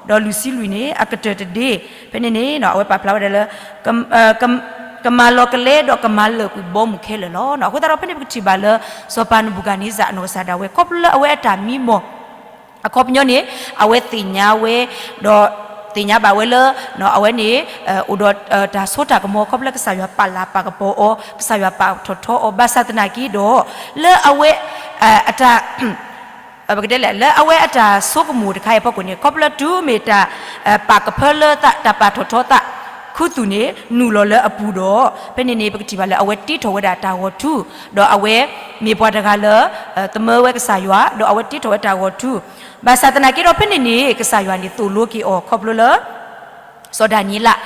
ၤလီၤ. ဒီးလွံၢ်ဆံလွံၢ်န့ၣ် အကတၢၢ်တဒ့, ဖဲန့ၣ်န့ၣ် အဝဲပာ်ဖျါဝဲဒၣ်လၢ ကမၤလီၤကလဲဒီးကမၤလၢာ်ကွံာ်ဘီမုၢ်ခဲလၢာ်လီၤ. အဃိသတးဒီး ဖဲန့ၣ်ပကထံၣ်ဘၣ်လၢ စီၤပၤနဘူၤခၣ်န့စၢ်အနီၢ်ကစၢ်ဒၣ်ဝဲ ခီဖျိလၢအဝဲအတၢ်မံမီၢ် အခီပညီန့ၣ် အဝဲသ့ၣ်ညါဝဲ ဒီးသ့ၣ်ညါဘၣ်ဝဲလၢ အဝဲန့ၣ် အိၣ်ဒီးတၢ်စိတၢ်ကမီၤ ခီဖျိလၢကစၢ်ယွၤပာ်လၤပာ်ကပီၤအီၤ, ကစၢ်ယွၤပာ်ထီၣ်ထီအီၤ, ဘၣ်ဆၣ်သနာ်က့ဒီး လၢအဝဲ အတၢ် ပကတဲလဲၣ် လၢအဝဲအတၢ်ဆိကမိၣ်တခါအံၤအဖီခိၣ်န့ၣ် ခီဖျိလၢတုၤမ့ၢ်တၢ် ပာ်ကဖၢလၢသး တၢ်ပာ်ထီၣ်ထီသး ခူသူၣ်န့ၣ် နုာ်လီၤလၢအပူၤဒီး ဖဲန့ၣ်န့ၣ် ပကထံၣ်ဘၣ်လၢအဝဲတ့ထီၣ်ဝဲဒၣ်တၢ်ဂီၤထူ, ဒီးအဝဲမ့ၢ်ပှၤတဂၤလၢ သမၢဝဲကစၢ်ယွၤ ဒီးအဝဲတ့ထီၣ်ဝဲတၢ်ဂီၤထူ, ဘၣ်ဆၣ်သနာ်က့ဒီး ဖဲန့ၣ်န့ၣ် ကစၢ်ယွၤန့ၣ်သိၣ်လိက့ၤအီၤ ခီဖျိလၢ စီၤဒၤနံးယ့လး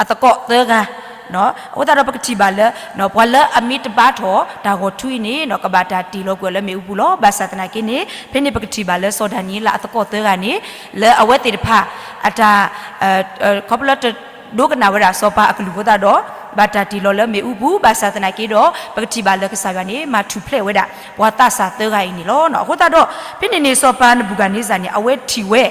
အသကိးသၢဂၤ အဃိသတးဒီးပကထံၣ်ဘၣ်လၢ ပှၤလၢအမ့ၢ်တဘါထီၣ်တၢ်ဂီၤထူအံၤန့ၣ် ကဘၣ်တၢ်တ့ၢ်လီၤကွံာ်အီၤလၢမ့ၣ်အူပူၤလီၤ. ဘၣ်ဆၣ်သနာ်က့န့ၣ် ဖဲန့ၣ်ပကထံၣ်ဘၣ်လၢစီၤဒၤနံးယ့လးအသကိးသၢဂၤန့ၣ် လၢအဝဲသ့ၣ်တဖၣ် အတၢ် ခီဖျိလၢတဒိကနၣ်ဝဲဒၣ်စီၤပၤအကလုၢ်အဃိသတးဒီး ဘၣ်တၢ်တ့ၢ်လီၤလၢမ့ၣ်အူပူၤ. ဘၣ်ဆၣ်သနာ်က့ဒီး ပကထံၣ်ဘၣ်လၢကစၢ်ယွၤန့ၣ် မၤထူၣ်ဖျဲးဝဲဒၣ် ပှၤသးစၢ်သၢဂၤအံၤန့ၣ်လီၤ. အဃိသတးဒီး ဖဲန့ၣ်န့ၣ် စီၤပၤနဘူၤခၣ်နံစၢ်န့ၣ် အဝဲထံၣ်ဝဲ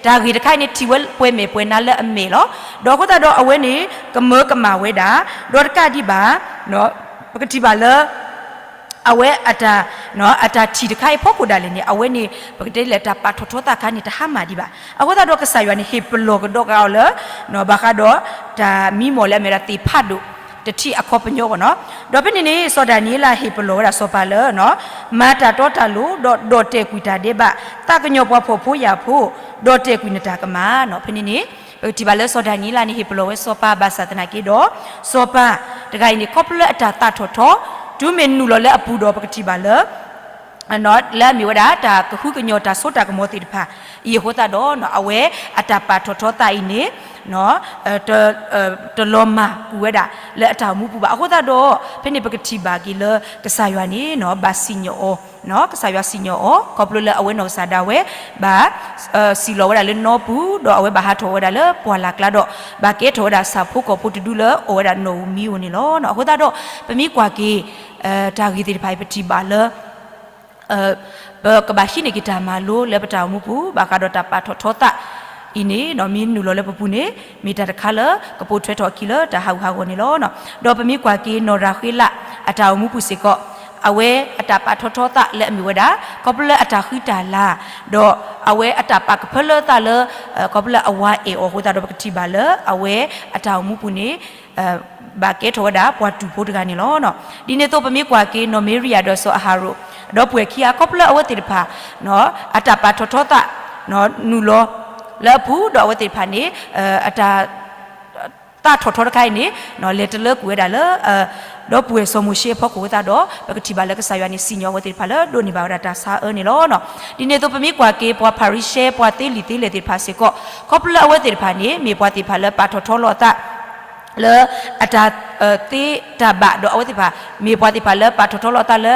တၢ်ဂ့ၢ်တခါအံၤန့ၣ် ထံၣ်ဝဲပှဲၤမဲာ်ပှဲၤနါလၢအမဲာ်လီၤ. ဒီးအဃိသတးဒီးအဝဲန့ၣ် ကမၢကမၣ်ဝဲဒၣ် ဒီးတကးဒံးဘၣ် ပကထံၣ်ဘၣ်လၢ အဝဲအတၢ် အတၢ်ထံၣ်တခါအံၤဖီခိၣ်ဒၣ်လဲာ်န့ၣ် အဝဲန့ၣ် ပကတဲလၢတၢ်ပာ်ထီၣ်ထီသးခါန့ၣ် တဟါမၢ်ဒံးဘၣ်. အဃိသတးဒီးကစၢ်ယွၤန့ၣ် ဟ့ၣ်ပလီၢ်ကဒီးက့ၤအီၤလၢ ဘၣ်ဃးဒီး တၢ်မံမီၢ်လၢအမ့ၢ်ဝဲဒၣ်သ့ၣ်ဖးဒိၣ်တထံၣ်အခီပညီအဂီၢ်နီၤ. ဒီးဖဲန့ၣ်န့ၣ် စီၤဒၤနံးယ့လးဟ့ၣ်ပလီၢ်ဝဲဒၣ်စီၤပၤလၢ မၤတၢ်တီတၢ်လိၤ ဒီးဒီၣ်တဲာ်ကွံာ်တၢ်ဒဲးဘး, သးကညီၤပှၤဖှီၣ်ဖိယာ်ဖိ, ဒီၣ်တဲာ်ကွံာ်နတၢ်ကမၣ်နီၤ. ဖဲန့ၣ်န့ၣ် ပကထံၣ်ဘၣ်လၢစီၤဒၤနံးယ့လးန့ၣ် ဟ့ၣ်ပလီၢ်ဝဲစီၤပၤဘၣ်ဆၣ်သနာ်က့ဒီး စီၤပၤတဂၤအံၤန့ၣ် ခီဖျိလၢအတၢ်သးထီၣ်ထီ တုၤမ့ၢ်နုာ်လီၤလၢအပူၤဒီးပကထံၣ်ဘၣ်လၢ လၢအမ့ၢ်ဝဲဒၣ် တၢ်ကဟုကညီၤတၢ်စိတၢ်ကမီၤသ့ၣ်တဖၣ် အံၤအဃိသတးဒီး အဝဲအတၢ်ပာ်ထီၣ်ထီသးအံၤန့ၣ် တလီၤမၢ်ကွံာ်ဝဲဒၣ်လၢအတၢ်အိၣ်မူပူၤဘၣ်. အဃိသတးဒီး ဖဲန့ၣ်ပကထံၣ်ဘၣ်က့ၤလၢကစၢ်ယွၤန့ၣ် ဘၣ်စံၣ်ညီၣ်အီၤ, ကစၢ်ယွၤစံၣ်ညီၣ်အီၤ ခီဖျိလၢအဝဲနီၢ်ကစၢ်ဒၣ်ဝဲ ဘၣ် စံၣ်လီၤဝဲဒၣ်လၢနီပူၤ ဒီးအဝဲဘၣ်ဟးထီၣ်ဝဲဒၣ်လၢပှၢ်လၢ်ကျါဒီး ဘၣ်ကဲထီၣ်ဝဲဒၣ်ဆၣ်ဖိကီၢ်ဖိတဒူလၢအီၣ်ဝဲဒၣ်နီၣ်ဧိၤမံၤဧိၤန့ၣ်လီၤ. အဃိသတးဒီး ပမ့ၢ်ကွၢ်က့ၤ တၢ်ဂ့ၢ်သ့ၣ်တဖၣ်အံၤ ပထံၣ်ဘၣ်လၢ ပကဘၣ်ဟံးန့ၢ်က့ၤတၢ်မၤလိလၢပတၢ်အိၣ်မူပူၤ ဘၣ်ဃးဒီးတၢ်ပာ်ထီၣ်ထီသးအံၤန့ၣ် မ့ၢ်နုာ်လီၤလၢပပူၤန့ၣ် မ့ၢ်တၢ်တခါလၢကပိာ်ထွဲထီၣ်အခံလၢတၢ်ဟးဂူာ်ဟးဂီၤန့ၣ်လီၤ. ဒီးပမ့ၢ်ကွၢ်က့ၤနီၢ်ရၤဃ့လးအတၢ်အိၣ်မူပူၤစ့ၢ်ကီး အဝဲအတၢ်ပာ်ထီၣ်ထီသးလၢအမ့ၢ်ဝဲဒၣ် ခီဖျိလၢအတၢ်ဃံတၢ်လၤ ဒီးအဝဲအတၢ်ပာ်ကဖၢလၢသးလၢ ခီဖျိလၢအဝၤအဲၣ်အီၤအဃိသတးဒီး ပကထံၣ်ဘၣ်လၢအဝဲအတၢ်အိၣ်မူပူၤန့ၣ် ဘၣ်ကဲထီၣ်ဝဲဒၣ်ပှၤတူၢ်ဖိတဂၤန့ၣ်လီၤ. ဒ်န့ၣ်အသိးပမ့ၢ်ကွၢ်က့ၤနီၢ်မ့ရံယၤဒီးစီၤအၤဟရိၣ် ဒီပုၢ်ဝဲၢ်ခံဂၤ ခီဖျိလၢအဝဲသ့ၣ်တဖၣ် အတၢ်ပာ်ထီၣ်ထီသး နုာ်လီၤလၢအပူၤ ဒီးအဝဲသ့ၣ်တဖၣ်န့ၣ် အတၢ် သးထီၣ်ထီတခါအံၤန့ၣ် လဲၤတလၢကွံာ်ဝဲဒၣ်လၢ ဒီပုၢ်ဝဲၢ်စီၤမိၤၡ့အဖီခိၣ်အဃိသတးဒီး ပကထံၣ်ဘၣ်လၢကစၢ်ယွၤန့ၣ် စံၣ်ညီၣ်အဝဲသ့ၣ်တဖၣ်လၢဒိးန့ၢ်ဘၣ်ဝဲဒၣ်တၢ်ဆါအၢန့ၣ်လီၤ. ဒ်န့ၣ်အသိးပမ့ၢ်ကွၢ်က့ၤပှၤဖၤရံၤၡဲ ပှၤသ့လံာ်သ့လဲၢ်သ့ၣ်တဖၣ်စ့ၢ်ကီး ခီဖျိလၢအဝဲသ့ၣ်တဖၣ်န့ၣ် မ့ၢ်ပှၤသ့ၣ်တဖၣ်လၢပာ်ထီၣ်ထီလီၤအသး လၢအတၢ်သ့တၢ်ဘၣ် ဒီးအဝဲသ့ၣ်တဖၣ် မ့ၢ်ပှၤသ့ၣ်တဖၣ်လၢပာ်ထီၣ်ထီလီၤအသးလၢ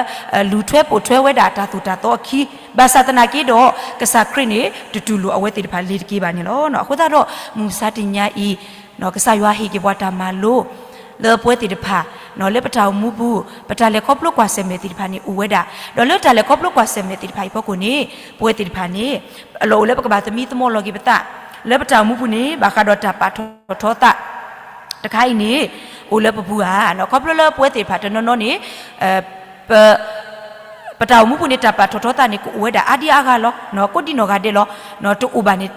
လူၤထွဲပိာ်ထွဲဝဲဒၣ်တၢ်သိၣ်တၢ်သီအခံ ဘၣ်ဆၣ်သနာ်က့ဒီး ကစၢ်ခရံာ်န့ၣ် တတူၢ်လိာ်အဝဲသ့ၣ်တဖၣ်လ့ၤတက့ၢ်ဘၣ်န့ၣ်လီၤ. အဃိသတးဒီး မုၢ်မဆါတနံၤအံၤ ကစၢ်ယွၤဟ့ၣ်က့ၤပှၤတၢ်မၤလိ လၢပဝဲသ့ၣ်တဖၣ် လၢပတၢ်အိၣ်မူပူၤ ပတၢ်လဲၤခီဖျိကွၢ်ဆၢၣ်မဲာ်သ့ၣ်တဖၣ်န့ၣ်အိၣ်ဝဲဒၣ် ဒီးလၢတၢ်လဲၤခီဖျိကွၢ်ဆၢၣ်မဲာ်သ့ၣ်တဖၣ်အံၤအဖီခိၣ်န့ၣ် ပဝဲသ့ၣ်တဖၣ်န့ၣ် အလီၢ်အိၣ်လၢပကဘၣ်သမံသမိးလီၤက့ၤပသး လၢပတၢ်အိၣ်မူပူၤန့ၣ် ဘၣ်ဃးဒီးတၢ်ပာ်ထီၣ်ထီသး တခါအံၤန့ၣ် အိၣ်လၢပပူၤဧါ. ခီဖျိလၢပဝဲသ့ၣ်တဖၣ်တနီၤနီၤန့ၣ် ပ ပတၢ်အိၣ်မူပူၤန့ၣ် တၢ်ပာ်ထီၣ်ထီသးန့ၣ် ကအိၣ်ဝဲဒၣ်အါဒံအါဂၤလီၤ. ကိးဒံနီၢ်ဂၤဒဲးလီၤ. တအိၣ်ဘၣ်န့ၣ်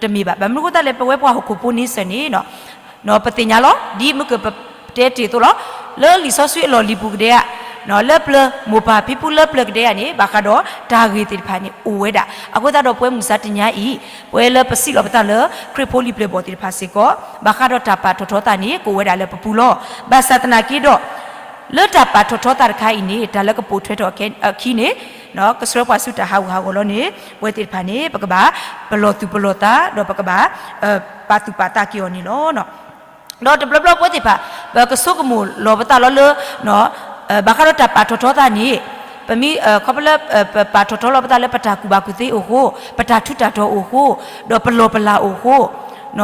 တမ့ၢ်ဘၣ်. ဘၣ်မနုၤအဃိသတးလဲၣ် ပဝဲပှၤဟီၣ်ခိၣ်ဖိန့ဆၢၣ်န့ၣ် ပသ့ၣ်ညါလီၤ. ဒ်မ့ၢ်ကပတဲတ့ၢ်အသိးလီၤ. လၢလံာ်စီဆှံအလီၢ်လံၤပူၤကဒဲဧါ, လၢပျၢၤမိၢ်ပၢ်ဖံဖုလၢပျၢၤကဒဲဧါန့ၣ် ဘၣ်ဃးဒီးတၢ်ဂ့ၢ်သ့ၣ်တဖၣ်န့ၣ် အိၣ်ဝဲဒၣ်. အဃိသတးဒီးပဝဲမုၢ်မဆါတနံၤအံၤ ပဝဲလၢပစံးလီၤပသးလၢ ခရံာ်ဖိလံာ်ပျဲၢ်ဘီၣ်သ့ၣ်တဖၣ်စ့ၢ်ကီး ဘၣ်ဃးဒီးတၢ်ပာ်ထီၣ်ထီသးန့ၣ် ကအိၣ်ဝဲဒၣ်လၢပပူၤလီၤ. ဘၣ်ဆၣ်သနာ်က့ဒီး လၢတၢ်ပာ်ထီၣ်ထီသးတခါအံၤန့ၣ် တၢ်လၢကပိာ်ထွဲထီၣ်အခံန့ၣ် ကဆှၢပှၤဆူတၢ်ဟးဂူာ်ဟးဂီၤလီၤန့ၣ် ပဝဲသ့ၣ်တဖၣ်န့ၣ် ပကဘၣ်ပလီၢ်သူၣ်ပလီၢ်သး ဒီးပကဘၣ် ပာ်သူၣ်ပာ်သးက့ၤအီၤန့ၣ်လီၤ. ဒီးတဘျီဘျီပဝဲသ့ၣ်တဖၣ် ပကဆိကမိၣ်လီၤပသးလီၤလၢ ဘၣ်ဃးဒီးတၢ်ပာ်ထီၣ်ထီသးန့ၣ် ပမ့ၢ်ခီဖျိလၢ ပပာ်ထီၣ်ထီလီၤပသးလၢပတၢ်ကူၣ်ဘၣ်ကူၣ်သ့အဃိ, ပတၢ်ထူးတၢ်တီၤအဃိ, ဒီးပလီၢ်ပလၤအဃိ,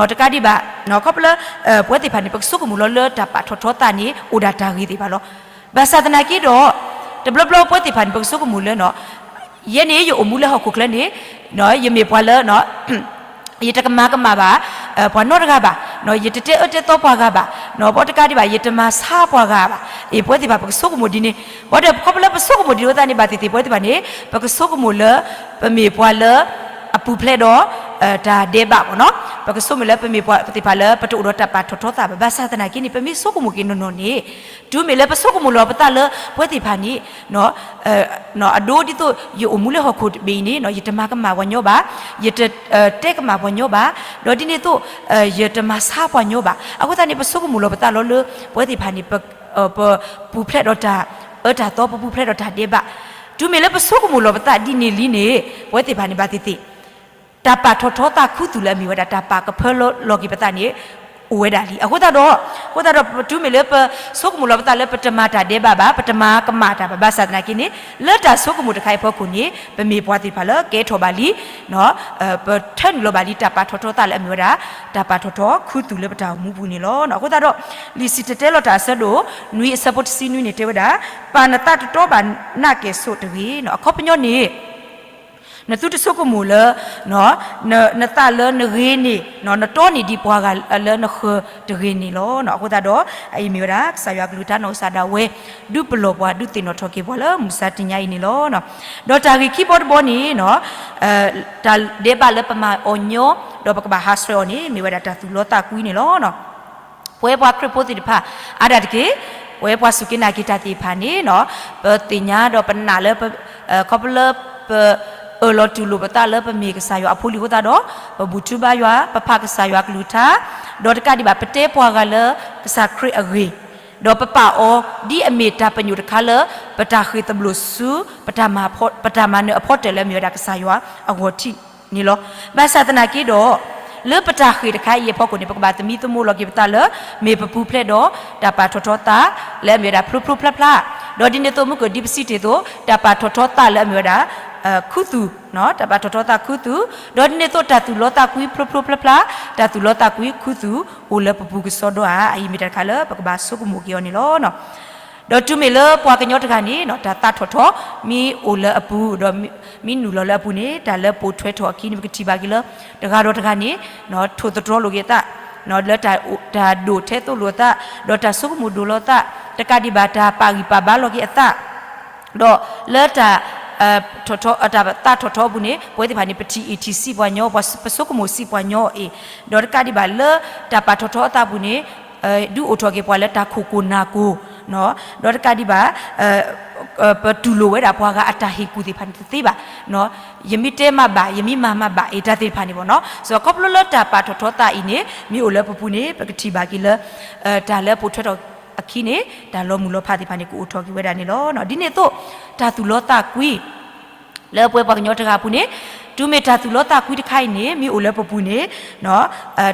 တကးဒံးဘၣ် ခီဖျိလၢ ပဝဲသ့ၣ်တဖၣ်န့ၣ် ပကဆိကမိၣ်လီၤလၢတၢ်ပာ်ထီၣ်ထီသးန့ၣ် အိၣ်ဒၣ်တၢ်ဂ့ၤသ့ၣ်တဖၣ်လီၤ. ဘၣ်ဆၣ်သနာ်က့ဒီး တဘျီဘျီပဝဲသ့ၣ်တဖၣ်န့ၣ် ပကဆိကမိၣ်လၢ ယဲန့ၣ် ယအိၣ်မူလၢဟီၣ်ခိၣ်ချၢန့ၣ် ယမ့ၢ်ပှၤလၢ ယတကမၤကမၣ်ဘၣ် ပှၤနီတဂၤဘၣ်, ယတတဲအၢတဲသီပှၤဂၤဘၣ်, ဘၣ်တကးဒံးဘၣ် ယတမၤဆါပှၤဂၤဘၣ်. အ့ ပဝဲသ့ၣ်တဖၣ် ပကဆိကမိၣ်ဒ်န့ၣ်, ဘၣ်ဒီးခီဖျိလၢပဆိကမိၣ်ဒ်န့ၣ်အဃိသတးန့ၣ် ဘၣ်သ့ၣ်သ့ၣ် ပဝဲသ့ၣ်တဖၣ်န့ၣ် ပကဆိကမိၣ်လၢ ပမ့ၢ်ပှၤလၢ အပူၤဖျဲးဒီး တၢ်ဒဲးဘးမ့ၢ်နီၤ, ပကဆိကမိၣ်လၢပမ့ၢ်ပှၤသ့ၣ်တဖၣ်လၢ ပတအိၣ်ဒီးတၢ်ပာ်ထီၣ်ထီသးဘၣ်. ဘၣ်ဆၣ်သနာ်က့န့ၣ် ပမ့ၢ်ဆိကမိၣ်က့ၤနီၢ်နီၢ်န့ၣ် တုၤမ့ၢ်လၢပဆိကမိၣ်လီၤပသးလၢ ပဝဲသ့ၣ်တဖၣ်န့ၣ် အဒိဒ်သိး ယအိၣ်မူလၢဟီၣ်ခိၣ်တဘ့ၣ်အံၤန့ၣ် ယတမၤကမၣ်ပှၤညီဘၣ်, ယတတဲကမၣ်ပှၤညီဘၣ်, ဒီးဒ်န့ၣ်အသိး ယတမၤဆါပှၤညီဘၣ်. အဃိသတးန့ၣ် ပဆိကမိၣ်လီၤပသးလီၤလၢ ပဝဲသ့ၣ်တဖၣ်န့ၣ် ပပူၤဖျဲးဒီးတၢ်အၢတၢ်သီ, ပပူၤဖျဲးဒီးတၢ်ဒဲးဘး. တုၤမ့ၢ်လၢပဆိကမိၣ်လီၤပသးဒ်န့ၣ်လံန့ၣ် ပဝဲသ့ၣ်တဖၣ်န့ၣ် ဘၣ်သ့ၣ်သ့ၣ် တၢ်ပာ်ထီၣ်ထီသးခူသူၣ်လၢအမ့ၢ်ဝဲဒၣ် တၢ်ပာ်ကဖၢလီၤက့ၤပသးန့ၣ် အိၣ်ဝဲဒၣ်လံ. အဃိသတးဒီး, အဃိသတးဒီး ပတုၤမ့ၢ်လၢပဆိကမိၣ်လီၤပသးလၢပတမၤတၢ်ဒဲးဘးဘၣ်, ပတမၤကမၣ်တၢ်ဘၣ်, ဘၣ်ဆၣ်သနာ်က့န့ၣ်, လၢတၢ်ဆိကမိၣ်တခါအံၤအဖီခိၣ်န့ၣ် ပမ့ၢ်ပှၤသ့ၣ်တဖၣ်လၢကဲထီၣ်ဘၣ်လံ, ပထၢနုာ်လီၤဘၣ်လံ တၢ်ပာ်ထီၣ်ထီသးလၢအမ့ၢ်ဝဲဒၣ် တၢ်ပာ်ထီၣ်ထီခုသူၣ်လၢပတၢ်အိၣ်မူပူၤန့ၣ်လီၤ. အဃိသတးဒီး လံာ်စံၣ်တဲၤတဲလီၤတၢ်အဆၢဒိၣ်နွံအဆၢဖိတဆံနွံန့ၣ် တဲဝဲဒၣ်, ပာ်နသးတတီဘၣ်နးကဲၣ်ဆိးတဂ့ၤ. အခီပညီန့ၣ် နသုတဆိကမိၣ်လၢ နသးလၢနဂ့ၤန့ၢ်, နတီန့ၢ်ဒံးပှၤဂၤလၢနဃၢၤတဂ့ၤန့ၣ်လီၤ. အဃိသတးဒီး အအံၤမ့ၢ်ဝဲဒၣ် ကစၢ်ယွၤကလုၢ်ကထါနီၢ်ကစၢ်ဒၣ်ဝဲ ဒုးပလီၢ်ပှၤ ဒုးသ့ၣ်နီၣ်ထီၣ်က့ၤပှၤလၢမုၢ်မဆါတနံၤအံၤန့ၣ်လီၤ. ဒီးတၢ်ဂ့ၢ်ခံဘီတဘီန့ၣ် တၢ်ဒဲးဘးလၢပမၤအီၤညီ ဒီးပကဘၣ်ဟးဆှဲးအီၤန့ၣ် မ့ၢ်ဝဲဒၣ်တၢ်သူၣ်လီသးကွံန့ၣ်လီၤ. ပဝဲပှၤခရံာ်ဖိသ့ၣ်တဖၣ် အါဒၣ်တက့ၢ်, ပဝဲပှၤစူၢ်က့ၤနာ်က့ၤတၢ်သ့ၣ်တဖၣ်န့ၣ် ပသ့ၣ်ညါဒီးပနာ်လၢ ခီဖျိလၢပ အၢၣ်လီၤတူၢ်လိာ်ပသးလၢပမ့ၢ်ကစၢ်ယွၤအဖိလံၤအဃိသတးဒီး, ပဘူၣ်ထူဘါယွၤ, ပဖးကစၢ်ယွၤကလုၢ်ကထါ, ဒီးတကးဒံးဘၣ် ပတဲပှၤဂၤလၢကစၢ်ခရံာ်အဂ့ၢ်, ဒီးပပာ်အီၤ ဒ်အမ့ၢ်တၢ်ပညိၣ်တခါလၢ ပတၢ်ဃ့ၢ်သဘျိၣ်ဆူ ပတၢ်မၤနၢၤအဖီတၢၢ်လၢအမ့ၢ်ဝဲဒၣ် ကစၢ်ယွၤအဂီၢ်ထံးန့ၣ်လီၤ. ဘၣ်ဆၣ်သနာ်က့ဒီး လၢပတၢ်ဃ့ၢ်တခါအံၤအဖီခိၣ်န့ၣ် ပကဘၣ်သမံသမိးလီၤက့ၤပသးလၢ မ့ၢ်ပပူၤဖျဲးဒီး တၢ်ပာ်ထီၣ်ထီသးလၢအမ့ၢ်ဝဲဒၣ်ဖျိဖျိဖျါဖျါ, ဒီးဒ်န့ၣ်အသိးမုၢ်ကၢၢ်ဒ်ပစံးတ့ၢ်အသိး တၢ်ပာ်ထီၣ်ထီသးလၢအမ့ၢ်ဝဲဒၣ် ခူသူၣ်, တၢ်ပာ်ထီၣ်ထီသးခူသူၣ်, ဒီးဒ်န့ၣ်အသိးတၢ်သူၣ်လီသးကွံဖျိဖျိဖျါဖျါ, တၢ်သူၣ်လီသးကွံခူသူၣ် အိၣ်လၢပပူၤကစီဒီဧါ, အအံၤမ့ၢ်တၢ်တခါလၢပကဘၣ်ဆိကမိၣ်က့ၤအီၤန့ၣ်လီၤ. ဒီးတုၤမ့ၢ်လၢပှၤကညီတဂၤန့ၣ် တၢ်သးထီၣ်ထီ မ့ၢ်အိၣ်လၢအပူၤ ဒီးမ့ၢ်နုာ်လီၤလၢအပူၤန့ၣ် တၢ်လၢပိာ်ထွဲထီၣ်အခံန့ၣ် ပကထံၣ်ဘၣ်က့ၤလၢ တဂၤဒီးတဂၤန့ၣ် ထိၣ်သတြီၤလိာ်က့ၤအသး လၢတၢ်ဒိၣ်ထဲသိးလိာ်အသး, ဒီးတၢ်ဆိကမိၣ်ဒိၣ်လီၤသး, တကးဒံးဘၣ်တၢ်ပာ်ဂံၢ်ပာ်ဘါလီၤက့ၤအသး, ဒီးလၢတၢ် တၢ်သးထီၣ်ထီအပူၤန့ၣ် ပဝဲသ့ၣ်တဖၣ်န့ၣ် ပထံၣ်အ့ၣ်ထံၣ်စံးပှၤညီ, ပဆိကမိၣ်စံးပှၤညီအီၤအံၤ, ဒီးတကးဒံးဘၣ်လၢတၢ်ပာ်ထီၣ်ထီအသးအပူၤန့ၣ် ဒုးအိၣ်ထီၣ်က့ၤပှၤလၢတၢ်ခိၣ်ကိၢ်နၢ်ကိၢ်, ဒီးတကးဒံးဘၣ် ပတူၢ်လိာ်ဝဲဒၣ်ပှၤဂၤအတၢ်ဟ့ၣ်ကူၣ်သ့ၣ်တဖၣ်န့ၣ်တသ့ဘၣ်. ယမ့ၢ်တဲမးဘၣ်, ယမ့ၢ်မၤမးဘၣ်, အတၢ်သ့ၣ်တဖၣ်န့ၣ်ဘၣ်နီၤ. စးခီဖျိလၢတၢ်ပာ်ထီၣ်ထီသးအံၤန့ၣ် မ့ၢ်အိၣ်လၢပပူၤန့ၣ် ပကထံၣ်ဘၣ်က့ၤလၢ တၢ်လၢပိာ်ထွဲထီၣ်အခံန့ၣ် တၢ်လီၤမုၢ်လီၤဖးသ့ၣ်တဖၣ်န့ၣ် ကအိၣ်ထီၣ်က့ၤဝဲဒၣ်န့ၣ်လီၤ. ဒ်န့ၣ်အသိး တၢ်သူၣ်လီသးကွံ လၢပဝဲပှၤကညီတဂၤအပူၤန့ၣ် တုၤမ့ၢ်တၢ်သူၣ်လီသးကွံတခါအံၤန့ၣ် မ့ၢ်အိၣ်လၢပပူၤန့ၣ်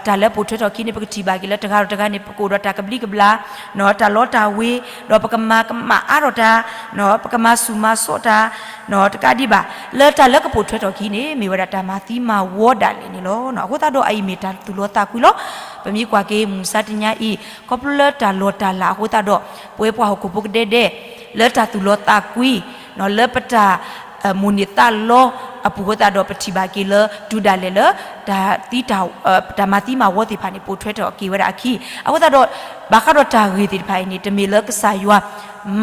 တၢ်လၢပိာ်ထွဲထီၣ်အခံန့ၣ် ပကထံၣ်ဘၣ်က့ၤလၢတဂၤဒီးတဂၤန့ၣ် ပကအိၣ်ဒီးတၢ်ကဘျံးကဘျၣ်, တၢ်လီတၢ်ဝ့ၤ, ဒီးပကမၤကမၣ်အါထီၣ်တၢ်, ပကမၤဆူၣ်မၤစိးတၢ်, တကးဒံးဘၣ် လၢတၢ်လၢကပိာ်ထွဲထီၣ်အခံန့ၣ် မ့ၢ်ဝဲဒၣ်တၢ်မၤသံမၤဝီဒၣ်လဲာ်န့ၣ်လီၤ. အဃိသတးဒီးအအံၤမ့ၢ်တၢ်သူၣ်လီသးကွံလီၤ. ပမ့ၢ်ကွၢ်က့ၤမုၢ်မဆါတနံၤအံၤ ခီဖျိလၢတၢ်လီၢ်တၢ်လၤအဃိသတးဒီး ပဝဲပှၤဟီၣ်ခိၣ်ဖိကဒဲကဒဲ လၢတၢ်သူၣ်လီသးကွံ လၢပတၢ် မိၣ်န့ၢ်သးလီအပူၤအဃိသတးဒီး ပထံၣ်ဘၣ်က့ၤလၢတုၤဒၣ်လဲာ်လၢ တၢ်သံ တၢ်မၤသံမၤဝီသ့ၣ်တဖၣ်န့ၣ် ပိာ်ထွဲထီၣ်က့ၤဝဲဒၣ်အခံ အဃိသတးဒီး ဘၣ်ဃးဒီးတၢ်ဂ့ၢ်သ့ၣ်တဖၣ်အံၤန့ၣ် တမ့ၢ်လၢကစၢ်ယွၤ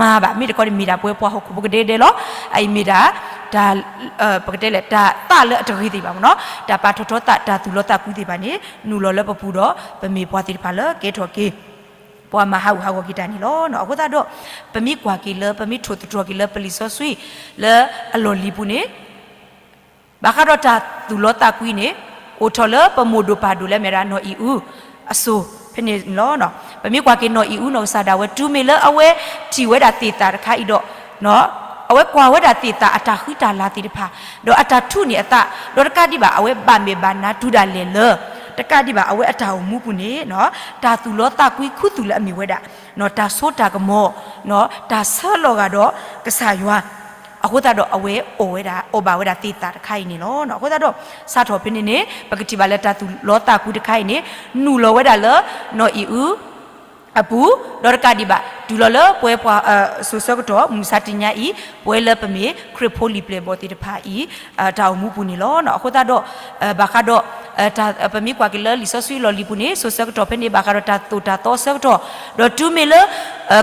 မၤဘၣ်, မ့ၢ်တခီန့ၣ်မ့ၢ်ဒၣ်ပဝဲပှၤဟီၣ်ခိၣ်ဖိကဒဲကဒဲလီၤ. အအံၤမ့ၢ်ဒၣ် တၢ် ပကတဲလဲၣ် တၢ်သးလၢအတဂ့ၤသ့ၣ်တဖၣ်မ့ၢ်နီၤ, တၢ်ပာ်ထီၣ်ထီသး တၢ်သူၣ်လီသးကွံသ့ၣ်တဖၣ်န့ၣ် နုာ်လီၤလၢပပူၤဒီး ပမ့ၢ်ပှၤသ့ၣ်တဖၣ်လၢကဲထီၣ်က့ၤ ပှၤမၤဟးဂူာ်ဟးဂီၤက့ၤတၢ်န့ၣ်လီၤ. အဃိသတးဒီး ပမ့ၢ်ကွၢ်က့ၤလၢ ပမ့ၢ်ထိၣ်သတြီၤက့ၤလၢပလံာ်စီဆှံ လၢအလီၢ်လံၤပူၤန့ၣ် ဘၣ်ဃးဒီးတၢ်သူၣ်လီသးကွံန့ၣ် အိၣ်ထီၣ်လၢပမိၢ်ဒိၣ်ပၢ်ဒိၣ်လၢအမ့ၢ်ဒၣ်နီၢ်အံၣ်အူ အစိၤဖဲန့ၣ်လီၤ. ပမ့ၢ်ကွၢ်က့ၤနီၢ်အံၣ်အူနီၢ်ကစၢ်ဒၣ်ဝဲ တုၤမ့ၢ်လၢအဝဲထံၣ်ဝဲဒၣ်သ့ၣ်သၣ်တခါအံၤဒီး အဝဲကွၢ်ဝဲဒၣ်သ့ၣ်သၣ်အတၢ်ဃံတၢ်လၤသ့ၣ်တဖၣ် ဒီးအတၢ်ထူးန့ၢ်အသး ဒီးတကးဒံးဘၣ် အဝဲဘၣ်မဲာ်ဘၣ်နါတုၤဒၣ်လဲာ်လၢ တကးဒံးဘၣ် အဝဲအတၢ်အိၣ်မူပူၤန့ၣ် တၢ်သူၣ်လီသးကွံခူသူၣ်လၢအမ့ၢ်ဝဲဒၣ် တၢ်စိတၢ်ကမီၤ တၢ်ဆၢလီၤဂာ်ဒီးကစၢ်ယွၤ အဃိသတးဒီးအဝဲအီၣ်ဝဲဒၣ် အီၣ်ဘၣ်ဝဲဒၣ်သ့ၣ်သၣ်တခါအံၤန့ၣ်လီၤ. အဃိသတးဒီး စးထီၣ်ဖဲန့ၣ်န့ၣ် ပကထံၣ်ဘၣ်လၢတၢ်သူၣ်လီသးကွံတခါအံၤန့ၣ် နုာ်လီၤဝဲဒၣ်လၢ နီၢ်အံၣ်အူ အပူၤ ဒီးတကးဒံးဘၣ် တုၤလီၤလၢပဝဲပှၤ စိၤဆၢကတီၢ် မုၢ်မဆါတနံၤအံၤ ပဝဲလၢပမ့ၢ်ခရံာ်ဖိလံၤပျဲၢ်ဘီၣ်သ့ၣ်တဖၣ်အံၤ တၢ်အိၣ်မူပူၤန့ၣ်လီၤ. အဃိသတးဒီး ဘၣ်ဃးဒီး ပမ့ၢ်ကွၢ်က့ၤလၢလံာ်စီဆှံလီၢ်လံၤပူၤန့ၣ် စိၤဆၢကတီၢ်ဖဲန့ၣ် ဘၣ်ဃးဒီးတၢ်သိၣ်တၢ်သီအဆၢကတီၢ် ဒီးတုၤမ့ၢ်လၢ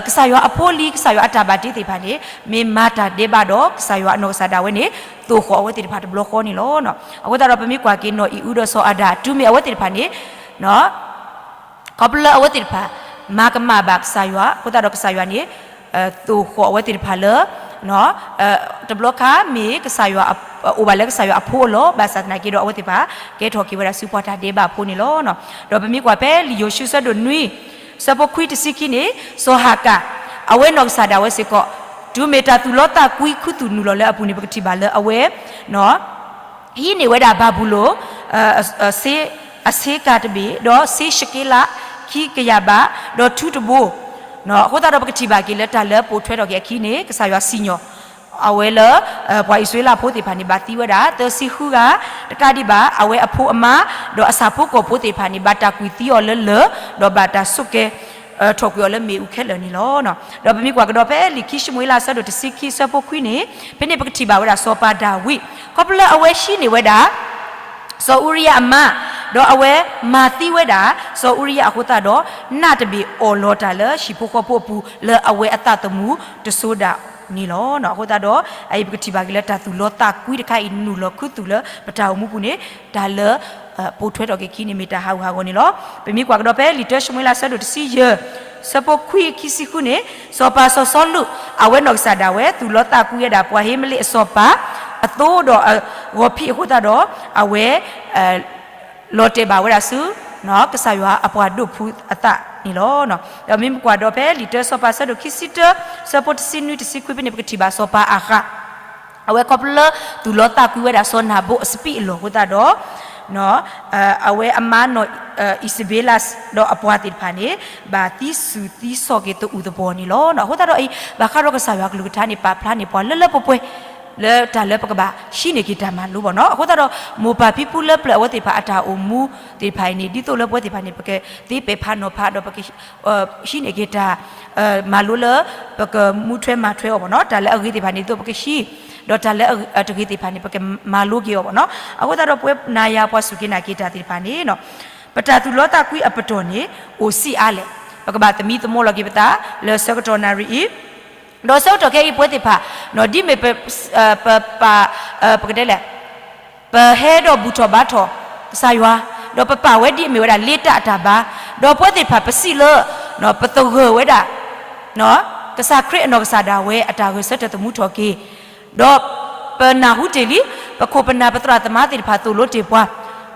ကစၢ်ယွၤအဖိလံၤ ကစၢ်ယွၤအတၢ်ဘၣ်တ့သ့ၣ်တဖၣ်န့ၣ် မ့ၢ်မၤတၢ်ဒဲးဘးဒီး ကစၢ်ယွၤအနီၢ်ကစၢ်ဒၣ်ဝဲန့ၣ် သိၣ်ဃီၣ်အဝဲသ့ၣ်တဖၣ်တဘျီဃီန့ၣ်လီၤ. အဃိသတးဒီး ပမ့ၢ်ကွၢ်က့ၤနီၢ်အံၣ်အူဒီးစီၤအၤဒၣ် တုၤမ့ၢ်အဝဲသ့ၣ်တဖၣ်န့ၣ် ခီဖျိလၢအဝဲသ့ၣ်တဖၣ် မၤကမၣ်ဘၣ်ကစၢ်ယွၤ အဃိသတးဒီးကစၢ်ယွၤန့ၣ် သိၣ်ဃီၣ်အဝဲသ့ၣ်တဖၣ်လၢ တဘျီခါမ့ၢ်ကစၢ်ယွၤ အိၣ်ဘၣ်လၢကစၢ်ယွၤအဖိအလီၢ် ဘၣ်ဆၣ်သနာ်က့ဒီး အဝဲသ့ၣ်တဖၣ် ကဲထီၣ်က့ၤဝဲဒၣ်ဆူပှၤတၢ်ဒဲးဘးဖိန့ၣ်လီၤ. ဒီးပမ့ၢ်ကွၢ်ဖဲလံာ်ယိၤၡူအဆၢဒိၣ်နွံ ဆၢဖိခွံတဆံခံန့ၣ် စီၤဟၤကၣ် အဝဲနီၢ်ကစၢ်ဒၣ်ဝဲစ့ၢ်ကီး တုၤမ့ၢ်တၢ်သူၣ်လီသးကွံခူသူၣ်နုာ်လီၤလၢအပူၤန့ၣ် ပကထံၣ်ဘၣ်လၢအဝဲ ဟံးန့ၢ်ဝဲဒၣ်ဘၤဘူလိၣ် အဆ့ကၤတဘ့ၣ် ဒီးဆ့ၡက့လး ခံကယၤဘး, ဒီးထူတဘိ, အဃိသတးဒီးပကထံၣ်ဘၣ်က့ၤလၢတၢ်လၢပိာ်ထွဲထီၣ်က့ၤအခံန့ၣ် ကစၢ်ယွၤစံၣ်ညီၣ် အဝဲလၢ ပှၤအံၣ်စရ့လးဖိသ့ၣ်တဖၣ်န့ၣ် ဘၣ်သံဝဲဒၣ် သၢဆံဃုဂၤ, တကးဒံးဘၣ် အဝဲအဖိအမါ ဒီးအဆၣ်ဖိကီၢ်ဖိသ့ၣ်တဖၣ်န့ၣ် ဘၣ်တၢ်ကွံာ်သံအီၤလၢလၢၢ်, ဒီးဘၣ်တၢ်ဆိးကဲ ထီၣ်ကွံာ်အီၤလၢမ့ၣ်အူခဲလၢာ်န့ၣ်လီၤ. ဒီးပမ့ၢ်ကွၢ်ကဒီးဖဲလံာ်ခံၡမူၤအ့လး အဆၢဒိၣ်တဆံခံ အဆၢဖိခွံန့ၣ် ဖဲန့ၣ်ပကထံၣ်ဘၣ်ဝဲဒၣ်စီၤပၤဒၤဝံး ခီဖျိလၢအဝဲဟံးန့ၢ်ဝဲဒၣ် စီၤအူရံယၤအမါ, ဒီးအဝဲမၤသံဝဲဒၣ် စီၤအူရံယၤအဃိသတးဒီး နးတဘ့ၣ်အီၣ်လီၤတၢ်လၢဟံၣ်ဖိဃီဖိအပူၤ လၢအဝဲအသးသမူတစိၤဒၣ်န့ၣ်လီၤ. အဃိသတးဒီး အအံၤပကထံၣ်ဘၣ်က့ၤလၢတၢ်သူၣ်လီသးကွံတခါအံၤ နုာ်လီၤခူသူၣ်လၢပတၢ်အိၣ်မူပူၤန့ၣ် တၢ်လၢ ပိာ်ထွဲထီၣ်က့ၤခံန့ၣ် မ့ၢ်တၢ်ဟးဂူာ်ဟးဂီၤန့ၣ်လီၤ. ပမ့ၢ်ကွၢ်ကဒီးဖဲလံာ်တၢၡမူၤအ့လး အဆၢဒိၣ်တဆံယဲၢ် အဆၢဖိခွံ ခံဆံဃုန့ၣ် စီၤပၤစီၤစီလူး အဝဲနီၢ်ကစၢ်ဒၣ်ဝဲ သူၣ်လီသးကွံဝဲဒၣ် ပှၤဧမလ့းအစီၤပၤ အသိဒီးအဂီၤဖံးအဃိသတးဒီး အဝဲ လီၤတဲာ်ဘၣ်ဝဲဒၣ်ဆူ ကစၢ်ယွၤအပှၤဒိၣ်ဖုအသးန့ၣ်လီၤ. ဒီးမ့ၢ်ပကွၢ်ဒီးဖဲလံာ်တၢစီၤပၤ အဆၢဒိၣ်ခံဆံတၢ အဆၢဖိတဆံနွံ တဆံခွံဖဲန့ၣ် ပကထံၣ်ဘၣ်စီၤပၤအၤဃး အဝဲခီဖျိလၢသူၣ်လီသးကွံဝဲဒၣ်စီၤနၤဘိအစပံးအလီၢ်အဃိသတးဒီး အဝဲအမါနီၢ်အံၤစဘ့လး ဒီးအပှၤသ့ၣ်တဖၣ်န့ၣ် ဘၣ်သံစူၤသံဆီၣ်က့ၤသအုးသပှီၤန့ၣ်လီၤ. အဃိသတးဒီးအံၤ ဘၣ်ဃးဒီးကစၢ်ယွၤအကလုၢ်ကထါန့ၣ် ပာ်ဖျါန့ၢ်ပှၤလၢလၢပှဲၤပှဲၤ လၢတၢ်လၢပကဘၣ်ဟံးန့ၢ်က့ၤတၢ်မၤလိဘၣ်နီၤ. အဃိသတးဒီး မိၢ်ပၢ်ဖံဖုလၢပျၢၤအဝဲသ့ၣ်တဖၣ်အတၢ်အိၣ်မူသ့ၣ်တဖၣ်အံၤန့ၣ် ဒ်သိးလၢပဝဲသ့ၣ်တဖၣ်န့ၣ် ပကသ့ပဲာ်ဖးနီၤဖးဒီးပက ဟံးန့ၢ်က့ၤတၢ် မၤလိလၢ ပကမူထွဲမၤထွဲအီၤဘၣ်နီၤ. တၢ်လၢအဂ့ၤသ့ၣ်တဖၣ်န့ၣ် ဒ်သိးပကဟံး, ဒီးတၢ်လၢအတဂ့ၤသ့ၣ်တဖၣ်န့ၣ် ပကမၤလိက့ၤအီၤဘၣ်နီၤ. အဃိသတးဒီး ပဝဲနၤယၤပှၤစူၢ်က့ၤနာ်က့ၤတၢ်သ့ၣ်တဖၣ်န့ၣ် ပတၢ်သူၣ်လီသးကွံအပတီၢ်န့ၣ် အိၣ်စံးအါလဲၣ်. ပကဘၣ်သမံသမိးလီၤက့ၤပသး လၢဆၢကတီၢ်နၣ်ရံၣ်အံၤ ဒီးဆၢကတီၢ်ခဲအံၤပဝဲသ့ၣ်တဖၣ် ဒ်မ့ၢ်ပ ပပာ် ပကတဲလဲၣ် ပဟဲဒီးဘူၣ်ထီၣ်ဘါထီၣ်ကစၢ်ယွၤ, ဒီးပပာ်ဝဲဒ်အမ့ၢ်ဝဲဒၣ်လ့တၢ်အတၢ်ဘါ, ဒီးပဝဲသ့ၣ်တဖၣ်ပစံးလၢ ပသဂၢၢ်ဝဲဒၣ် ကစၢ်ခရံာ်အနီၢ်ကစၢ်ဒၣ်ဝဲအတၢ်ဂဲၤဆၢထၢၣ်သမူထီၣ်က့ၤ, ဒီးပနၢ်ဟူတ့ၢ်လံ ပခိၣ်ပနၢ်ပသရၣ်သမါသ့ၣ်တဖၣ်သိၣ်လိတ့ၢ်ပှၤ,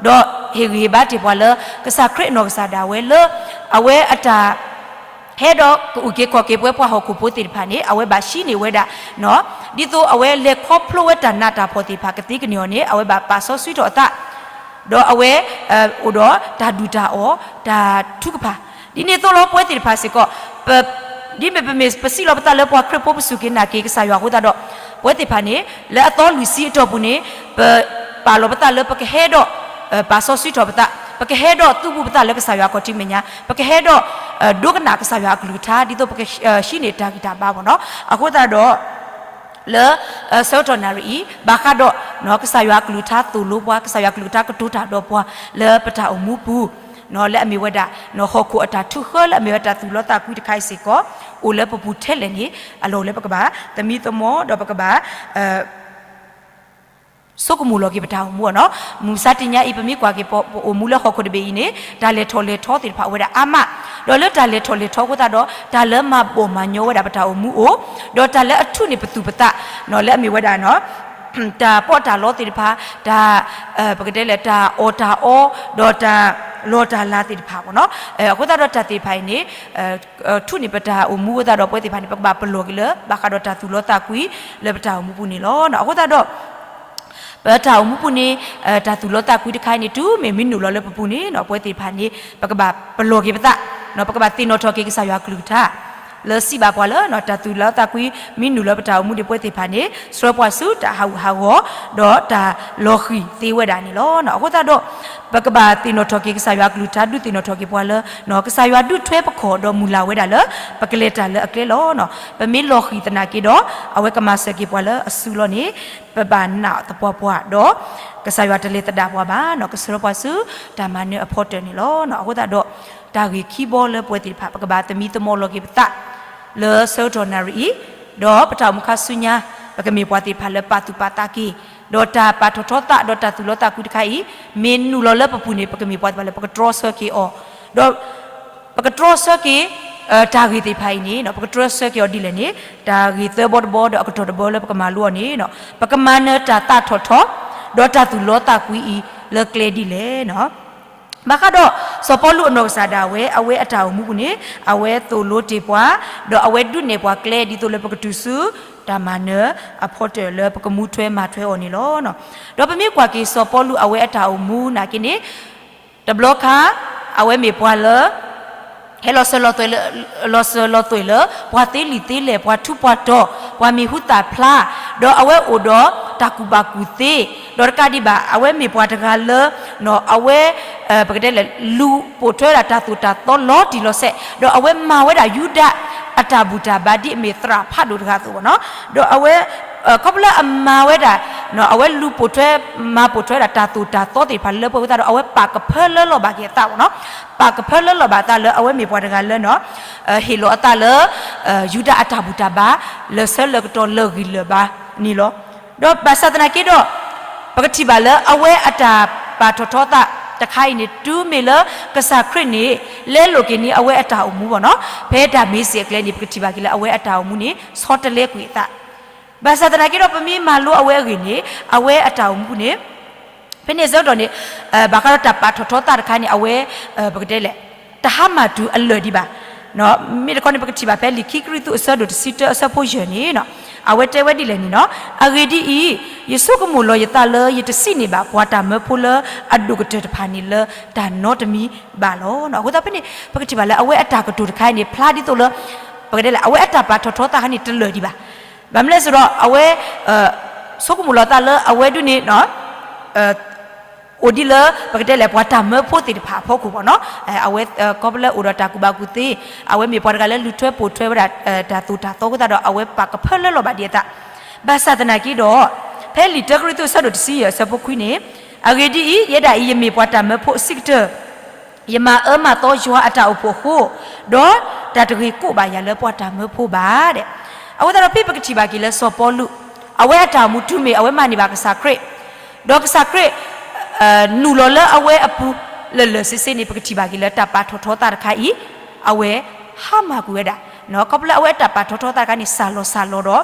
ဒီးဟ့ၣ်ဂံၢ်ဟ့ၣ်ဘါတ့ၢ်ပှၤလၢ ကစၢ်ခရံာ်အနီၢ်ကစၢ်ဒၣ်ဝဲလၢ အဝဲအတၢ် ဟဲဒီးကအုၣ်က့ၤခီၣ်က့ၤပဝဲပှၤဟီၣ်ခိၣ်ဖိသ့ၣ်တဖၣ်န့ၣ် အဝဲဘၣ်ဟံးန့ၢ်ဝဲဒၣ် ဒ်သိးအဝဲလဲၤခီဖျိဝဲတၢ်နးတၢ်ဖှီၣ်သ့ၣ်တဖၣ်ကသ့ကန့ၢ်အီၤန့ၣ် အဝဲဘၣ်ပာ်စီဆှံထီၣ်အသး, ဒီးအဝဲ အိၣ်ဒီးတၢ်ဒုၣ်တၢ်အီၣ် တၢ်ထုကဖၣ်, ဒ်န့ၣ်အသိးလီၤ ပဝဲသ့ၣ်တဖၣ်စ့ၢ်ကီး ပ ဒ်မ့ၢ်ပမ့ၢ်ပစံးလီၤပသးလၢပှၤခရံာ်ဖိပစူၢ်က့ၤနာ်က့ၤကစၢ်ယွၤအဃိသတးဒီး ပဝဲသ့ၣ်တဖၣ်န့ၣ် လၢအသီလွံၢ်ဆံအတီၢ်ပူၤန့ၣ် ပပာ်လီၤပသးလၢပကဟဲဒီး ပာ်စီဆှံထီၣ်ပသး, ပကဟဲဒီးသုးဘူးပသးလၢကစၢ်ယွၤအခီၣ်ထံးမဲာ်ညါ, ပကဟဲဒီး ဒိကနၣ်ကစၢ်ယွၤအကလုၢ်ကထါ ဒ်သိးပက ဟံးန့ၢ်တၢ်ဂံၢ်တၢ်ဘါဘၣ်နီၤ. အဃိသတးဒီး လၢ ဆၢကတီၢ်နၣ်ရံၣ်အံၤ ဘၣ်ဃးဒီး ကစၢ်ယွၤအကလုၢ်ကထါသိၣ်လိပှၤ, ကစၢ်ယွၤအကလုၢ်ကထါကတိၤတၢ်ဒီးပှၤ လၢပတၢ်အိၣ်မူပူၤ လၢအမ့ၢ်ဝဲဒၣ် ဟီၣ်ခိၣ်အတၢ်ထုးဃၢ လၢအမ့ၢ်ဝဲတၢ်သူၣ်လီသးကွံတခါအံၤစ့ၢ်ကီး အိၣ်လၢပပူၤထဲလဲၣ်န့ၣ် အလီၢ်အိၣ်လၢပကဘၣ် သမံသမိးဒီးပကဘၣ် ဆိကမိၣ်လီၤက့ၤပတၢ်အိၣ်မူအီၤနီၤ. မုၢ်မဆါတနံၤအံၤ ပမ့ၢ်ကွၢ်က့ၤပအိၣ်မူလၢဟီၣ်ခိၣ်တဘ့ၣ်အံၤန့ၣ် တၢ်လဲၤထီၣ်လဲၤထီသ့ၣ်တဖၣ်အိၣ်ဝဲဒၣ်အါမး, ဒီးလၢတၢ်လဲၤထီၣ်လဲၤထီအဃိသတးဒီး တၢ်လၢမၤဘီၣ်မၤညီဝဲဒၣ်ပတၢ်အိၣ်မူအိၣ်, ဒီးတၢ်လၢအထုးန့ၢ်ပသူၣ်ပသး လၢအမ့ၢ်ဝဲဒၣ် တၢ်ပီးတၢ်လီသ့ၣ်တဖၣ်, တၢ် ပကတဲလဲၣ် တၢ်အီၣ်တၢ်အီ, ဒီးတၢ်လီၢ်တၢ်လၤသ့ၣ်တဖၣ်ဘၣ်နီၤ. အဃိသတးဒီးတၢ်သ့ၣ်တဖၣ်အံၤန့ၣ် ထုးန့ၢ်ပတၢ်အိၣ်မူအဃိသတးဒီး ပဝဲသ့ၣ်တဖၣ်န့ၣ် ပကဘၣ်ပလီၢ်က့ၤလၢ ဘၣ်ဃးဒီးတၢ်သူၣ်လီသးကွံလၢပတၢ်အိၣ်မူပူၤန့ၣ်လီၤ. အဃိသတးဒီး ပတၢ်အိၣ်မူပူၤန့ၣ် တၢ်သူၣ်လီသးကွံတခါအံၤန့ၣ် တုၤမ့ၢ်မ့ၢ်နုာ်လီၤလၢပပူၤန့ၣ် ပဝဲသ့ၣ်တဖၣ်န့ၣ် ပကဘၣ်ပလီၢ်က့ၤပသး, ပကဘၣ်သ့ၣ်နီၣ်ထီၣ်က့ၤကစၢ်ယွၤအကလုၢ်ကထါ လၢစံးဘၣ်ပှၤလၢ တၢ်သူၣ်လီသးကွံ မ့ၢ်နုာ်လီၤပတၢ်အိၣ်မူဒီး ပဝဲသ့ၣ်တဖၣ်န့ၣ် ဆှၢပှၤဆူတၢ်ဟးဂူာ်ဟးဂီၤ ဒီးတၢ်လီၤဃံၤသ့ဝဲဒၣ်န့ၣ်လီၤ. အဃိသတးဒီး ပကဘၣ်သ့ၣ်နီၣ်ထီၣ်က့ၤကစၢ်ယွၤအကလုၢ်ကထါ ဒုးသ့ၣ်နီၣ်ထီၣ်က့ၤပှၤလၢ ကစၢ်ယွၤဒုးထွဲပခီၣ်ဒီးမုၢ်လၢ်ဝဲဒၣ်လၢ ပကလဲၤတၢ်လၢအကျဲလီၤ. ပမ့ၢ်လီၤဃံၤသနာ်က့ဒီး အဝဲကမၤစၢၤက့ၤပှၤလၢအစုလီၤန့ၣ် ပဘၣ်နာ်သပှၢ်ပှၢ်ဒီး ကစၢ်ယွၤတလဲၤသဒၣ်ပှၤဘၣ်နီၤ, ကဆှၢပှၤဆူတၢ်မၤနၢၤအဖီတၢၢ်န့ၣ်လီၤ. အဃိသတးဒီး တၢ်ဂ့ၢ်ခံဘီလၢပဝဲသ့ၣ်တဖၣ် ပကဘၣ်သမံသမိးလီၤက့ၤပသး လၢဆၢကတီၢ်နၣ်ရံၣ်အံၤ, ဒီးပတၢ်အိၣ်မူခါဆူညါ ပကမ့ၢ်ပှၤသ့ၣ်တဖၣ်လၢပာ်သူၣ်ပာ်သးက့ၤ, ဒီးတၢ်ပာ်ထီၣ်ထီသး ဒီးတၢ်သူၣ်လီသးကွံတခါအံၤ မ့ၢ်နုာ်လီၤလၢပပူၤန့ၣ် ပကမ့ၢ်ပှၤသ့ၣ်တဖၣ်လၢပကတြီဆၢက့ၤအီၤ, ဒီး ပကတြီဆၢက့ၤ တၢ်ဂ့ၢ်သ့ၣ်တဖၣ်အံၤန့ၣ် ပကတြီဆၢက့ၤအီၤဒ်လဲၣ်န့ၣ် တၢ်ဂ့ၢ်သၢဘီတဘီဒီးအကတီၢ်တဘီလၢပကမၤလိအီၤန့ၣ် ပကမၤနၢၤတၢ်သးထီၣ်ထီ ဒီးတၢ်သူၣ်လီသးကွံအံၤလၢကျဲဒ်လဲၣ်နီၤ. ဘၣ်ဃးဒီး စီၤပီလူးအနီၢ်ကစၢ်ဒၣ်ဝဲ အဝဲအတၢ်အိၣ်မူပူၤန့ၣ် အဝဲသိၣ်လိတ့ၢ်ပှၤ ဒီးအဝဲဒုးနဲၣ်ပှၤကျဲ ဒ်သိးလၢပကတုၤဆူ တၢ်မၤနၢၤအဖီတၢၢ်လၢပကမူထွဲမၤထွဲအီၤန့ၣ်လီၤ. ဒီးပမ့ၢ်ကွၢ်က့ၤစီၤပီလူးအဝဲအတၢ်အိၣ်မူနာ်က့န့ၣ် တဘျီခါ အဝဲမ့ၢ်ပှၤလၢ ဟဲလီၤစၢၤလီၤသွဲၣ်လၢ လီၤစၢၤလီၤသွဲၣ်လၢ ပှၤသ့လံာ်သ့လဲၢ်, ပှၤထူးပှၤတီၤ, ပှၤမံၤဟူသၣ်ဖျါ, ဒီးအဝဲအိၣ်ဒီးတၢ်ကူၣ်ဘၣ်ကူၣ်သ့, ဒီးတကးဒံးဘၣ် အဝဲမ့ၢ်ပှၤတဂၤလၢ အဝဲ ပကတဲလဲၣ် လူၤပိာ်ထွဲဝဲဒၣ်တၢ်သိၣ်တၢ်သီလီၤတံၢ်လီၤဆဲး, ဒီးအဝဲမၤဝဲဒၣ်ယူဒၤအတၢ်ဘူၣ်တၢ်ဘါ ဒ်အမ့ၢ်သရၣ်ဖးဒိၣ်တဂၤအသိးဘၣ်နီၤ. ဒီးအဝဲ ခီဖျိလၢအမၤဝဲဒၣ် အဝဲလူၤပိာ်ထွဲ မၤပိာ်ထွဲဝဲဒၣ်တၢ်သိၣ်တၢ်သီသ့ၣ်တဖၣ်လၢပှဲၤအဃိသတးဒီး အဝဲပာ်ကဖၢလၢလီၤဘၣ်က့ၤအသးဘၣ်နီၤ. ပာ်ကဖၢလၢလီၤဘၣ်အသးလၢအဝဲမ့ၢ်ပှၤတဂၤလၢ ဟ့ၣ်လီၤအသးလၢ ယူဒၤအတၢ်ဘူၣ်တၢ်ဘါ လၢာ်ဆၢလၢာ်ကတီၤလၢာ်ဂံၢ်လၢာ်ဘါန့ၣ်လီၤ. ဒီးဘၣ်ဆၣ်သနာ်က့ဒီး ပကထံၣ်ဘၣ်လၢအဝဲအတၢ်ပာ်ထီၣ်ထီသးတခါအံၤန့ၣ် တုၤမ့ၢ်လၢကစၢ်ခရံာ်န့ၣ် လဲလိာ်က့ၤန့ၢ်အဝဲအတၢ်အိၣ်မူဘၣ်နီၤ. ဖဲတၢ်မ့ၢ်စ့ၣ်အကျဲန့ၣ် ပကထံၣ်ဘၣ်က့ၤလၢအဝဲအတၢ်အိၣ်မူန့ၣ် ဆီတလဲကွံာ်အသး ဘၣ်ဆၣ်သနာ်က့ဒီး ပမ့ၢ်မၤလိအဝဲအဂ့ၢ်န့ၣ် အဝဲအတၢ်အိၣ်မူန့ၣ် ဖဲန့ၣ်အဆၢကတီၢ်န့ၣ် ဘၣ်ဃးဒီးတၢ်ပာ်ထီၣ်ထီသးတခါန့ၣ် အဝဲ ပကတဲလဲၣ် တဟါမၢ်တုၤအလၢာ်ဒံးဘၣ်. မ့ၢ်တခီန့ၣ် ပကထံၣ်ဘၣ်ဖဲလံာ်ခံကရံၣ်သူးအဆၢဒိၣ်တဆံတၢအဆၢဖိယဲၢ်န့ၣ် အဝဲတဲဝဲဒ်လဲၣ်န့ၣ်နီၤ, အဂ့ၢ်ဒ်အံၤ, ယဆိကမိၣ်လီၤယသးလၢယတစံးန့ၢ်ဘၣ်ပှၤတၢ်မၢဖိလၢအဒိၣ်ကတၢၢ်တဖၣ်န့ၣ်လၢတၢ်နီတမံၤဘၣ်လီၤ. အဃိသတးဖဲန့ၣ် ပကထံၣ်ဘၣ်လၢအဝဲအတၢ်ကတိၤတခါအံၤန့ၣ် ဖျါဒ်သိးလၢ ပကတဲလဲၣ် အဝဲအတၢ်ပာ်ထီၣ်ထီသးခါန့ၣ် တလၢာ်ဒံးဘၣ်. ဘၣ်မနုၤလဲၣ်ဆိုတော့ အဝဲ ဆိကမိၣ်လီၤသးလၢအဝဲဒၣ်န့ၣ် အိၣ်ဒ်လၢ ပကတဲလဲၣ် ပှၤတၢ်မၢဖိသ့ၣ်တဖၣ်အဖီခိၣ်ဘၣ်နီၤ. အဝဲ ခီဖျိလၢအိၣ်ဒီးတၢ်ကူၣ်ဘၣ်ကူၣ်သ့, အဝဲမ့ၢ်ပှၤတဂၤလၢလူၤထွဲပိာ်ထွဲဝဲဒၣ် တၢ်သိၣ်တၢ်သီအဃိသတးဒီး အဝဲပာ်ကဖၢလၢလီၤဘၣ်ဒံးအသး. ဘၣ်ဆၣ်သနာ်က့ဒီး ဖဲလံာ်တၢကရံၣ်သူးအဆၢဒိၣ်တဆံယဲၢ်အဆၢဖိခွံန့ၣ်, အဂ့ၢ်ဒ်အံၤ, ယဲဒၣ်အံၤ ယမ့ၢ်ပှၤတၢ်မၢဖိအဆံးကတၢၢ် ယမၤအၢမၤသီယွၤအတၢ်အိၣ်ဖှိၣ်အဃိ, ဒီးတၢ်တဂ့ၤကိးဘၣ်ယၤလၢပှၤတၢ်မၢဖိဘၣ်ဒဲး. အဃိသတးဒီး ဖဲပကထံၣ်ဘၣ်က့ၤလၢစီၤပီလူး အဝဲအတၢ်အိၣ်မူတုၤမ့ၢ်အဝဲမၤန့ၢ်ဘၣ်ကစၢ်ခရံာ်, ဒီးကစၢ်ခရံာ် နုာ်လီၤလၢအဝဲအပူၤလၢာ်လၢာ်ဆ့ဆ့န့ၣ် ပကထံၣ်ဘၣ်က့ၤလၢတၢ်ပာ်ထီၣ်ထီသးတခါအံၤ အဝဲဟါမၢ်ကွံာ်ဝဲဒၣ်. ခီဖျိလၢအဝဲအတၢ်ပာ်ထီၣ်ထီသးတခါန့ၣ် စၢ်လီၤစၢ်လီၤဒီး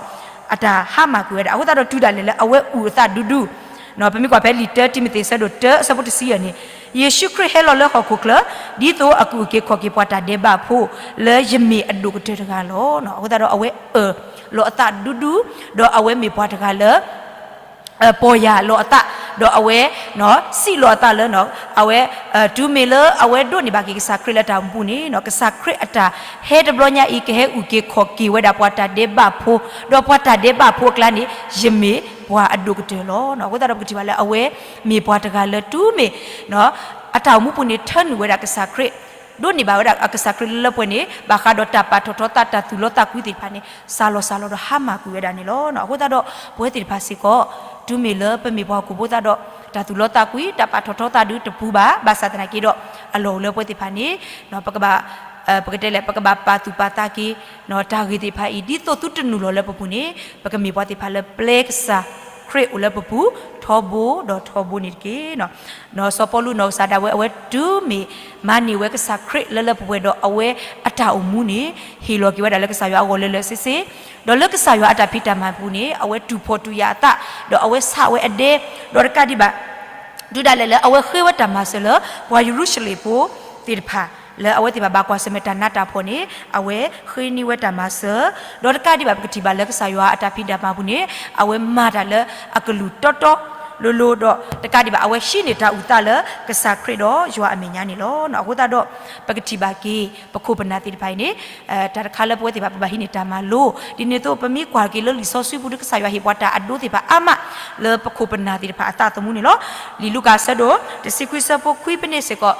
အတၢ်ဟါမၢ်ကွံာ်ဝဲဒၣ်. အဃိသတးဒီးတုၤဒၣ်လဲာ်လၢအဝဲအုၣ်အသးဒူဒူ ပမ့ၢ်ကွၢ်ဖဲလံာ်တၢတံၤမသ့းအဆၢဒိၣ်တၢအဆၢဖိတဆံယဲၢ်န့ၣ်, ယ့ၣ်ၡူးခရံာ်ဟဲလီၤလၢဟီၣ်ခိၣ်ချၢ ဒ်သိးအကအုၣ်က့ၤခီၣ်က့ၤပှၤတၢ်ဒဲးဘးဖိ လၢယမ့ၢ်အဒိၣ်ကတၢၢ်တဂၤလီၤ. အဃိသတးဒီး အဝဲအၢၣ်လီၤအသးဒူဒူ ဒီးအဝဲမ့ၢ်ပှၤတဂၤလၢ ပီၢ်ယၢ်လီၤအသး, ဒီးအဝဲ စံးလီၤအသးလၢ အဝဲ တုၤမ့ၢ်လၢအဝဲဒိးန့ၢ်ဘၣ်က့ၤကစၢ်ခရံာ်လၢတၢ်အိၣ်မူပူၤန့ၣ် ကစၢ်ခရံာ်အတၢ်ဟဲတဘျီညါအံၤ ကဟဲအုၣ်က့ၤခီၣ်က့ၤဝဲဒၣ်ပှၤတၢ်ဒဲးဘးဖိ, ဒီးပှၤတၢ်ဒဲးဘးဖိအကျါန့ၣ် ယမ့ၢ်ပှၤအဒိၣ်ကတၢၢ်လီၤ. အဃိသတးဒီးပကထံၣ်ဘၣ်လၢအဝဲ မ့ၢ်ပှၤတဂၤလၢတုၤမ့ၢ် အတၢ်အိၣ်မူပူၤန့ၣ် ထၢနုာ်ဝဲဒၣ်ကစၢ်ခရံာ်, ဒိးန့ၢ်ဘၣ်ဝဲဒၣ်အကစၢ်ခရံာ်လၢလၢပှဲၤပှဲၤန့ၣ် ဘၣ်ဃးဒီးတၢ်ပာ်ထီၣ်ထီသး တၢ်သူၣ်လီသးကွံသ့ၣ်တဖၣ်န့ၣ် စၢ်လီၤစၢ်လီၤဒီးဟါမၢ်ကွံာ်ဝဲဒၣ်န့ၣ်လီၤ. အဃိသတးဒီး ပဝဲသ့ၣ်တဖၣ်စ့ၢ်ကီး တုၤမ့ၢ်လၢပမ့ၢ်ပှၤဟီၣ်ခိၣ်ဖိသတးဒီး တၢ်သူၣ်လီသးကွံ တၢ်ပာ်ထီၣ်ထီသးဒုတပူၤဘၣ်. ဘၣ်ဆၣ်သနာ်က့ဒီး အလီၢ်အိၣ်လၢပဝဲသ့ၣ်တဖၣ်န့ၣ် ပကဘၣ် ပကတဲလဲၣ် ပကဘၣ်ပာ်သူၣ်ပာ်သးက့ၤ တၢ်ဂ့ၢ်သ့ၣ်တဖၣ်အံၤ ဒ်သိးသုတနုာ်လီၤလၢပပူၤန့ၣ် ပကမ့ၢ်ပှၤသ့ၣ်တဖၣ်လၢပျဲကစၢ်ခရံာ်အိၣ်လၢပပူၤ ထီဘိဒီးထီဘိန့ၣ်တက့ၢ်. စီၤပီလူးနီၢ်ကစၢ်ဒၣ်ဝဲ အဝဲတုၤမ့ၢ်မၤန့ၢ်ဝဲကစၢ်ခရံာ်လၢလၢပှဲၤပှဲၤဒီး အဝဲအတၢ်အိၣ်မူန့ၣ် ဟ့ၣ်လီၤက့ၤဝဲဒၣ်လၢကစၢ်ယွၤအဂီၢ်လၢလၢဆ့ဆ့, ဒီးလၢကစၢ်ယွၤအတၢ်ဖံးတၢ်မၤပူၤန့ၣ် အဝဲတူၢ်ဖှီၣ်တူၢ်ယာ်အသး ဒီးအဝဲဆးဝဲအဒဲ, ဒီးတကးဒံးဘၣ် တုၤဒၣ်လဲာ်လၢအဝဲဃ့ဝဲတၢ်မၤစၢၤလၢ ပှၤယရူၤၡလ့ၣ်ဖိသ့ၣ်တဖၣ် လၢအဝဲသ့ၣ်တဖၣ်ဘၣ်ကွၢ်ဆၢၣ်မဲာ်တၢ်နးတၢ်ဖှီၣ်န့ၣ် အဝဲဃ့န့ၢ်ဝဲတၢ်မၤစၢၤ, ဒီးတကးဒံးဘၣ် ပကထံၣ်ဘၣ်လၢကစၢ်ယွၤအတၢ်ဖံးတၢ်မၤပူၤန့ၣ် အဝဲမၤတၢ်လၢအကလုၢ်တီတီလိၤလိၤဒီး တကးဒံးဘၣ် အဝဲဟံးန့ၢ်တၢ်အုၣ်သးလၢကစၢ်ခရံာ်ဒီးယွၤအမဲာ်ညါန့ၣ်လီၤ. အဃိသတးဒီး ပကထံၣ်ဘၣ်က့ၤ ပခိၣ်ပနၢ်သ့ၣ်တဖၣ်အံၤန့ၣ် တၢ်တခါလၢပဝဲသ့ၣ်တဖၣ် ပဘၣ်ဟံးန့ၢ်တၢ်မၤလိ, ဒ်န့ၣ်အသိး ပမ့ၢ်ကွၢ်က့ၤလၢလံာ်စီဆှံပူၤဒီး ကစၢ်ယွၤဟ့ၣ်ပှၤတၢ်အဒိသ့ၣ်တဖၣ်အါမး လၢပခိၣ်ပနၢ်သ့ၣ်တဖၣ်အသးသမူန့ၣ်လီၤ. လံာ်လူၤကၣ်အဆၢဒိၣ် တဆံခွံဆၢဖိခွံဖဲန့ၣ်စ့ၢ်ကီး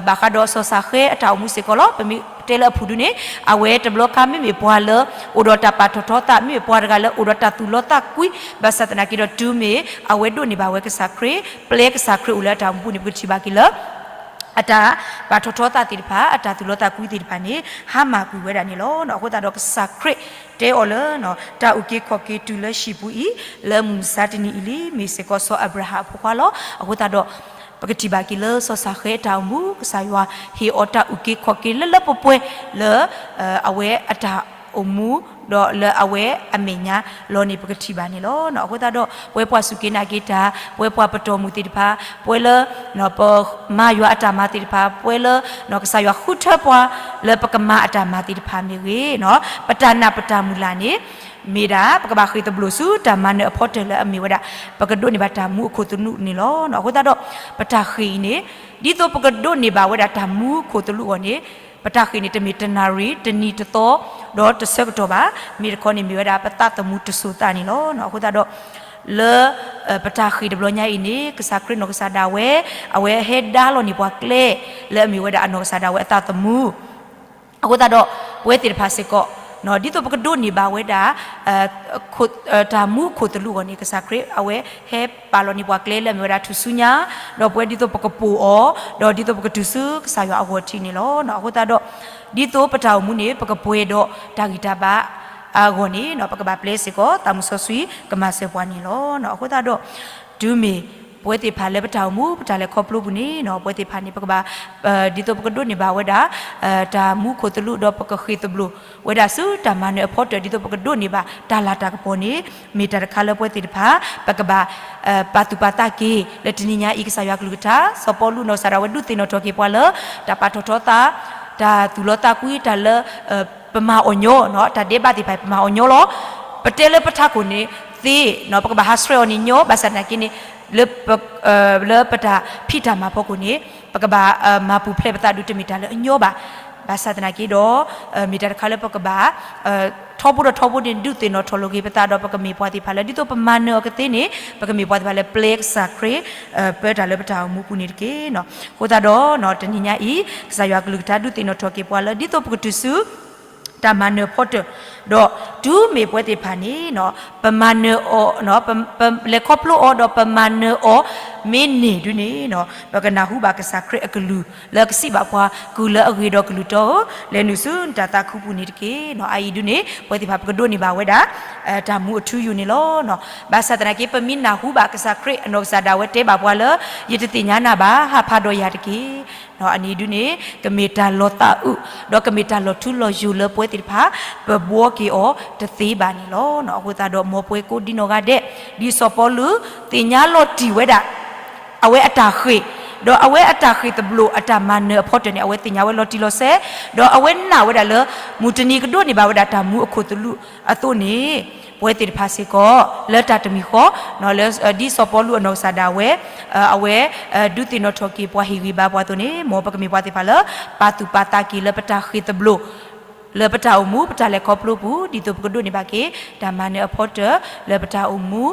ဘၣ်ဃးဒီးစီၤၡၤဃဲအတၢ်အိၣ်မူစ့ၢ်ကီးလီၤ. ပမ့ၢ်တဲလၢအဖုၣ်ဒုန့ၣ် အဝဲတဘျီခါမ့မ့ၢ်ပှၤလၢအိၣ်ဒီးတၢ်ပာ်ထီၣ်ထီသး မ့မ့ၢ်ပှၤတဂၤလၢအိၣ်ဒီးတၢ်သူၣ်လီသးကွံ, ဘၣ်ဆၣ်သနာ်က့ဒီးတုၤမ့ၢ်အဝဲဒိးန့ၢ်ဘၣ်ဝဲကစၢ်ခရံာ် ပျဲကစၢ်ခရံာ်အိၣ်လၢအတၢ်အိၣ်မူပူၤန့ၣ် ပကထံၣ်ဘၣ်က့ၤလၢ အတၢ်ပာ်ထီၣ်ထီသးသ့ၣ်တဖၣ် အတၢ်သူၣ်လီသးကွံသ့ၣ်တဖၣ်န့ၣ် ဟါမၢ်ကွံာ်ဝဲဒၣ်န့ၣ်လီၤ. အဃိသတးဒီးကစၢ်ခရံာ်တဲအီၤလၢ တၢ်အုၣ်က့ၤခီၣ်က့ၤတုၤလၢဟံၣ်ပူၤအံၤ လၢမုၢ်မဆါတနံၤအံၤလံ မ့ၢ်စ့ၢ်ကီးစီၤအၤဘြၤဟၣ်အဖိခွါလီၤ. အဃိသတးဒီး ပကထံၣ်ဘၣ်က့ၤလၢစီၤၡၤဃဲအတၢ်အိၣ်မူ ကစၢ်ယွၤဟ့ၣ်အီၤတၢ်အုၣ်က့ၤခီၣ်က့ၤလၢလၢပှဲၤပှဲၤလၢ အဝဲအတၢ်အိၣ်မူ ဒီးလၢအဝဲအမဲာ်ညါလီၤန့ၣ် ပကထံၣ်ဘၣ်န့ၣ်လီၤ. အဃိသတးဒီး ပဝဲပှၤစူၢ်က့ၤနာ်က့ၤတၢ် ပဝဲပှၤပတီၢ်မုၢ်သ့ၣ်တဖၣ် ပဝဲလၢ ပမၤယွၤအတၢ်မၤသ့ၣ်တဖၣ် ပဝဲလၢ ကစၢ်ယွၤဃုထၢပှၤလၢပကမၤအတၢ်မၤသ့ၣ်တဖၣ်မ့ၢ်ဂ့ၤ ပတၢ်နာ်ပတၢ်မုၢ်လၢ်န့ၣ် မ့ၢ်ဒၣ် ပကဘၣ်ဃ့ၢ်သဘျိၣ်ဆူတၢ်မၤနၢၤအဖီတၢၢ်လၢအမ့ၢ်ဝဲဒၣ် ပကဒိးန့ၢ်ဘၣ်တၢ်မူအခိၣ်သနူန့ၣ်လီၤ. အဃိသတးဒီး ပတၢ်ဃ့ၢ်အံၤန့ၣ် ဒ်သိးပကဒိးန့ၢ်ဘၣ်ဝဲဒၣ်တၢ်မူခိၣ်သနူအဂီၢ်န့ၣ် ပတၢ်ဃ့ၢ်န့ၣ် တမ့ၢ်တနၣ်ရံၣ် တနံၤတသီ ဒီးတဆၢကတီၢ်ဘၣ်. မ့ၢ်တခီန့ၣ်မ့ၢ်ဝဲဒၣ်ပသးသမူတစိၤသးန့ၣ်လီၤ. အဃိသတးဒီး လၢ ပတၢ်ဃ့ၢ်တဘျီညါအံၤန့ၣ် ကစၢ်ခရံာ်အနီၢ်ကစၢ်ဒၣ်ဝဲ အဝဲဟဲဒါလီၤန့ၢ်ပှၤကျဲ လၢအမ့ၢ်ဝဲဒၣ်အနီၢ်ကစၢ်ဒၣ်ဝဲအသးသမူ အဃိသတးဒီး ပဝဲသ့ၣ်တဖၣ်စ့ၢ်ကီး ဒ်သိးပကဒိးန့ၢ်ဘၣ်ဝဲဒၣ် တၢ်မူခိၣ်သလုးအဂီၢ်န့ၣ် ကစၢ်ခရံာ်အဝဲဟဲပာ်လီၤန့ၢ်ပှၤကျဲလၢအမ့ၢ်ဝဲဒၣ်ထူၣ်စုညါ, ဒီးပဝဲဒ်သိးပကပိာ်အီၤ, ဒီးဒ်သိးပကတုၤဆူကစၢ်ယွၤအဂီၢ်ထံးန့ၣ်လီၤ. အဃိသတးဒီး ဒ်သိးပတၢ်အိၣ်မူန့ၣ် ပကပှဲၤဒီးတၢ်ဂံၢ်တၢ်ဘါအဂီၢ်န့ၣ် ပကဘၣ်ပျဲစ့ၢ်ကီး သးမုၢ်စီဆှံကမၤစၢၤပှၤန့ၣ်လီၤ. အဃိသတးဒီး တုၤမ့ၢ် ပဝဲသ့ၣ်တဖၣ်လၢပတၢ်အိၣ်မူ ပတၢ်လဲၤခီဖျိပူၤန့ၣ် ပဝဲသ့ၣ်တဖၣ်န့ၣ် ပကဘၣ် ဒ်သိးပကဒိးန့ၢ်ဘၣ်ဝဲဒၣ် တၢ်မူခိၣ်သလုး ဒီးပကဃ့ၢ်သဘျိၣ်ဝဲဒၣ်ဆူတၢ်မၤနၢၤအဖီတၢၣ် ဒ်သိးပကဒိးန့ၢ်ဘၣ်တၢ်လၤတၢ်ကပီၤန့ၣ် မ့ၢ်တၢ်တခါလၢပဝဲသ့ၣ်တဖၣ် ပကဘၣ် ပာ်သူၣ်ပာ်သးက့ၤ လၢတနံၤညါအံၤ ကစၢ်ယွၤကလုၢ်ကထါ စီၤပီလူးနီၢ်ကစၢ်ဒၣ်ဝဲဒုးသ့ၣ်နီၣ်ထီၣ်က့ၤပှၤလၢ တၢ်ပာ်ထီၣ်ထီသး တၢ်သူၣ်လီသးကွံ တၢ်လၢ ပမၤအီၤညီ တၢ်ဒဲးဘးသ့ၣ်တဖၣ် ပမၤအီၤညီလီၤ. ပတဲလၢပထးခိၣ်န့ၣ်သ့ ပကဘၣ်ဟးဆှဲးအီၤန့ၣ်ညီ ဘၣ်ဆၣ်သနာ်က့န့ၣ် လၢ လၢပတၢ်ဖံးတၢ်မၤဖီခိၣ်န့ၣ် ပကဘၣ်မၤပူၤဖျဲးပသးဒီးတမ့ၢ်တၢ်လၢအညီဘၣ်. ဘၣ်ဆၣ်သနာ်က့ဒီး မ့ၢ်တၢ်တခါလၢပကဘၣ် ထီဘိဒီးထီဘိန့ၣ် ဒုးသ့ၣ်နီၣ်ထီၣ်လိာ်က့ၤပသးဒီး ပကမ့ၢ်ပှၤသ့ၣ်တဖၣ်လၢ ဒ်သိးပမၤနၢၤအီၤကသ့န့ၣ် ပကမ့ၢ်ပှၤသ့ၣ်တဖၣ်လၢပျဲကစၢ်ခရံာ် ပတၢ်လၢပတၢ်အိၣ်မူပူၤန့ၣ်တက့ၢ်. အဃိသတးဒီး တနံၤညါအံၤ ကစၢ်ယွၤကလုၢ်ကထါဒုးသ့ၣ်နီၣ်ထီၣ်က့ၤပှၤလၢ ဒ်သိးပကတုၤဆူ တၢ်မၤနၢၤဖီတၢၣ်, ဒီးတုၤမ့ၢ်ပဝဲသ့ၣ်တဖၣ်န့ၣ် ပမၤနၢၤအီၤ ပလဲၤခီဖျိအီၤ ဒီးပမၤနၢၤအီၤ မ့ၢ်န့ၢ်ဒုန့ၣ် ပကနၢ်ဟူဘၣ်ကစၢ်ခရံာ်အကလုၢ် လၢကစံးဘၣ်ပှၤ ကုၢ်လၢအဂ့ၤဒီးကလုၢ်တီဧၢ, လဲၤနုာ်ဆူနတၢ်သးခုပူၤန့ၣ်တက့ၢ်. အအံၤဒုန့ၣ် ပဝဲသ့ၣ်တဖၣ်ပကဒိးန့ၢ်ဘၣ်ဝဲဒၣ် တၢ်မူအထူအယိာ်န့ၣ်လီၤ. ဘၣ်ဆၣ်သနာ်က့ ပမ့ၢ်နၢ်ဟူဘၣ်ကစၢ်ခရံာ်အနီၢ်ကစၢ်ဒၣ်ဝဲတဲဘၣ်ပှၤလၢ ယတသ့ၣ်ညါနၤဘၣ်, ဟးဖးဒီးယၤတက့ၢ်. အန့ၣ်ဒုန့ၣ် ကမ့ၢ်တၢ်လီၤသးအုး ဒီးကမ့ၢ်တၢ်လီၤထူလီၤယိာ်လၢပဝဲသ့ၣ်တဖၣ် ပဘှီက့ၤအီၤတသ့ဘၣ်န့ၣ်လီၤ. အဃိသတးဒီး မ်ပဝဲကိးဒ်နီၢ်ဂၤဒဲး ဒ်စီၤပီလူး သ့ၣ်ညါလီၤတံၢ်ဝဲဒၣ် အဝဲအတၢ်ဃ့ၢ်, ဒီးအဝဲအတၢ်ဃ့ၢ်သဘျိၣ်အတၢ်မၤနၢၤအဖီတၢၣ်န့ၣ် အဝဲသ့ၣ်ညါဝဲလီၤတံၢ်လီၤဆဲး, ဒီးအဝဲနာ်ဝဲဒၣ်လၢ မုၢ်တနံၤကဒိးန့ၢ်ဘၣ်ဝဲဒၣ်တၢ်မူအခိၣ်သလုးအသိးန့ၣ် ပဝဲသ့ၣ်တဖၣ်စ့ၢ်ကီး လၢတၢ်တမံၤဃီ လၢ ဒ်စီၤပီလူးအနီၢ်ကစၢ်ဒၣ်ဝဲ အဝဲ ဒုးသ့ၣ်နီၣ်ထီၣ်က့ၤပှၤဟ့ၣ်ဂံၢ်ဘါပှၤအသိးန့ၣ် မ်ပကမ့ၢ်ပှၤသ့ၣ်တဖၣ်လၢ ပာ်သူၣ်ပာ်သးက့ၤလၢပတၢ်ဃ့ၢ်သဘျိၣ် လၢပတၢ်အိၣ်မူ ပတၢ်လဲၤခီဖျိပူၤ ဒ်သိးပကဒိးန့ၢ်ဘၣ်က့ၤ တၢ်မၤနၢၤအဖီတၢၣ် လၢပတၢ်အိၣ်မူ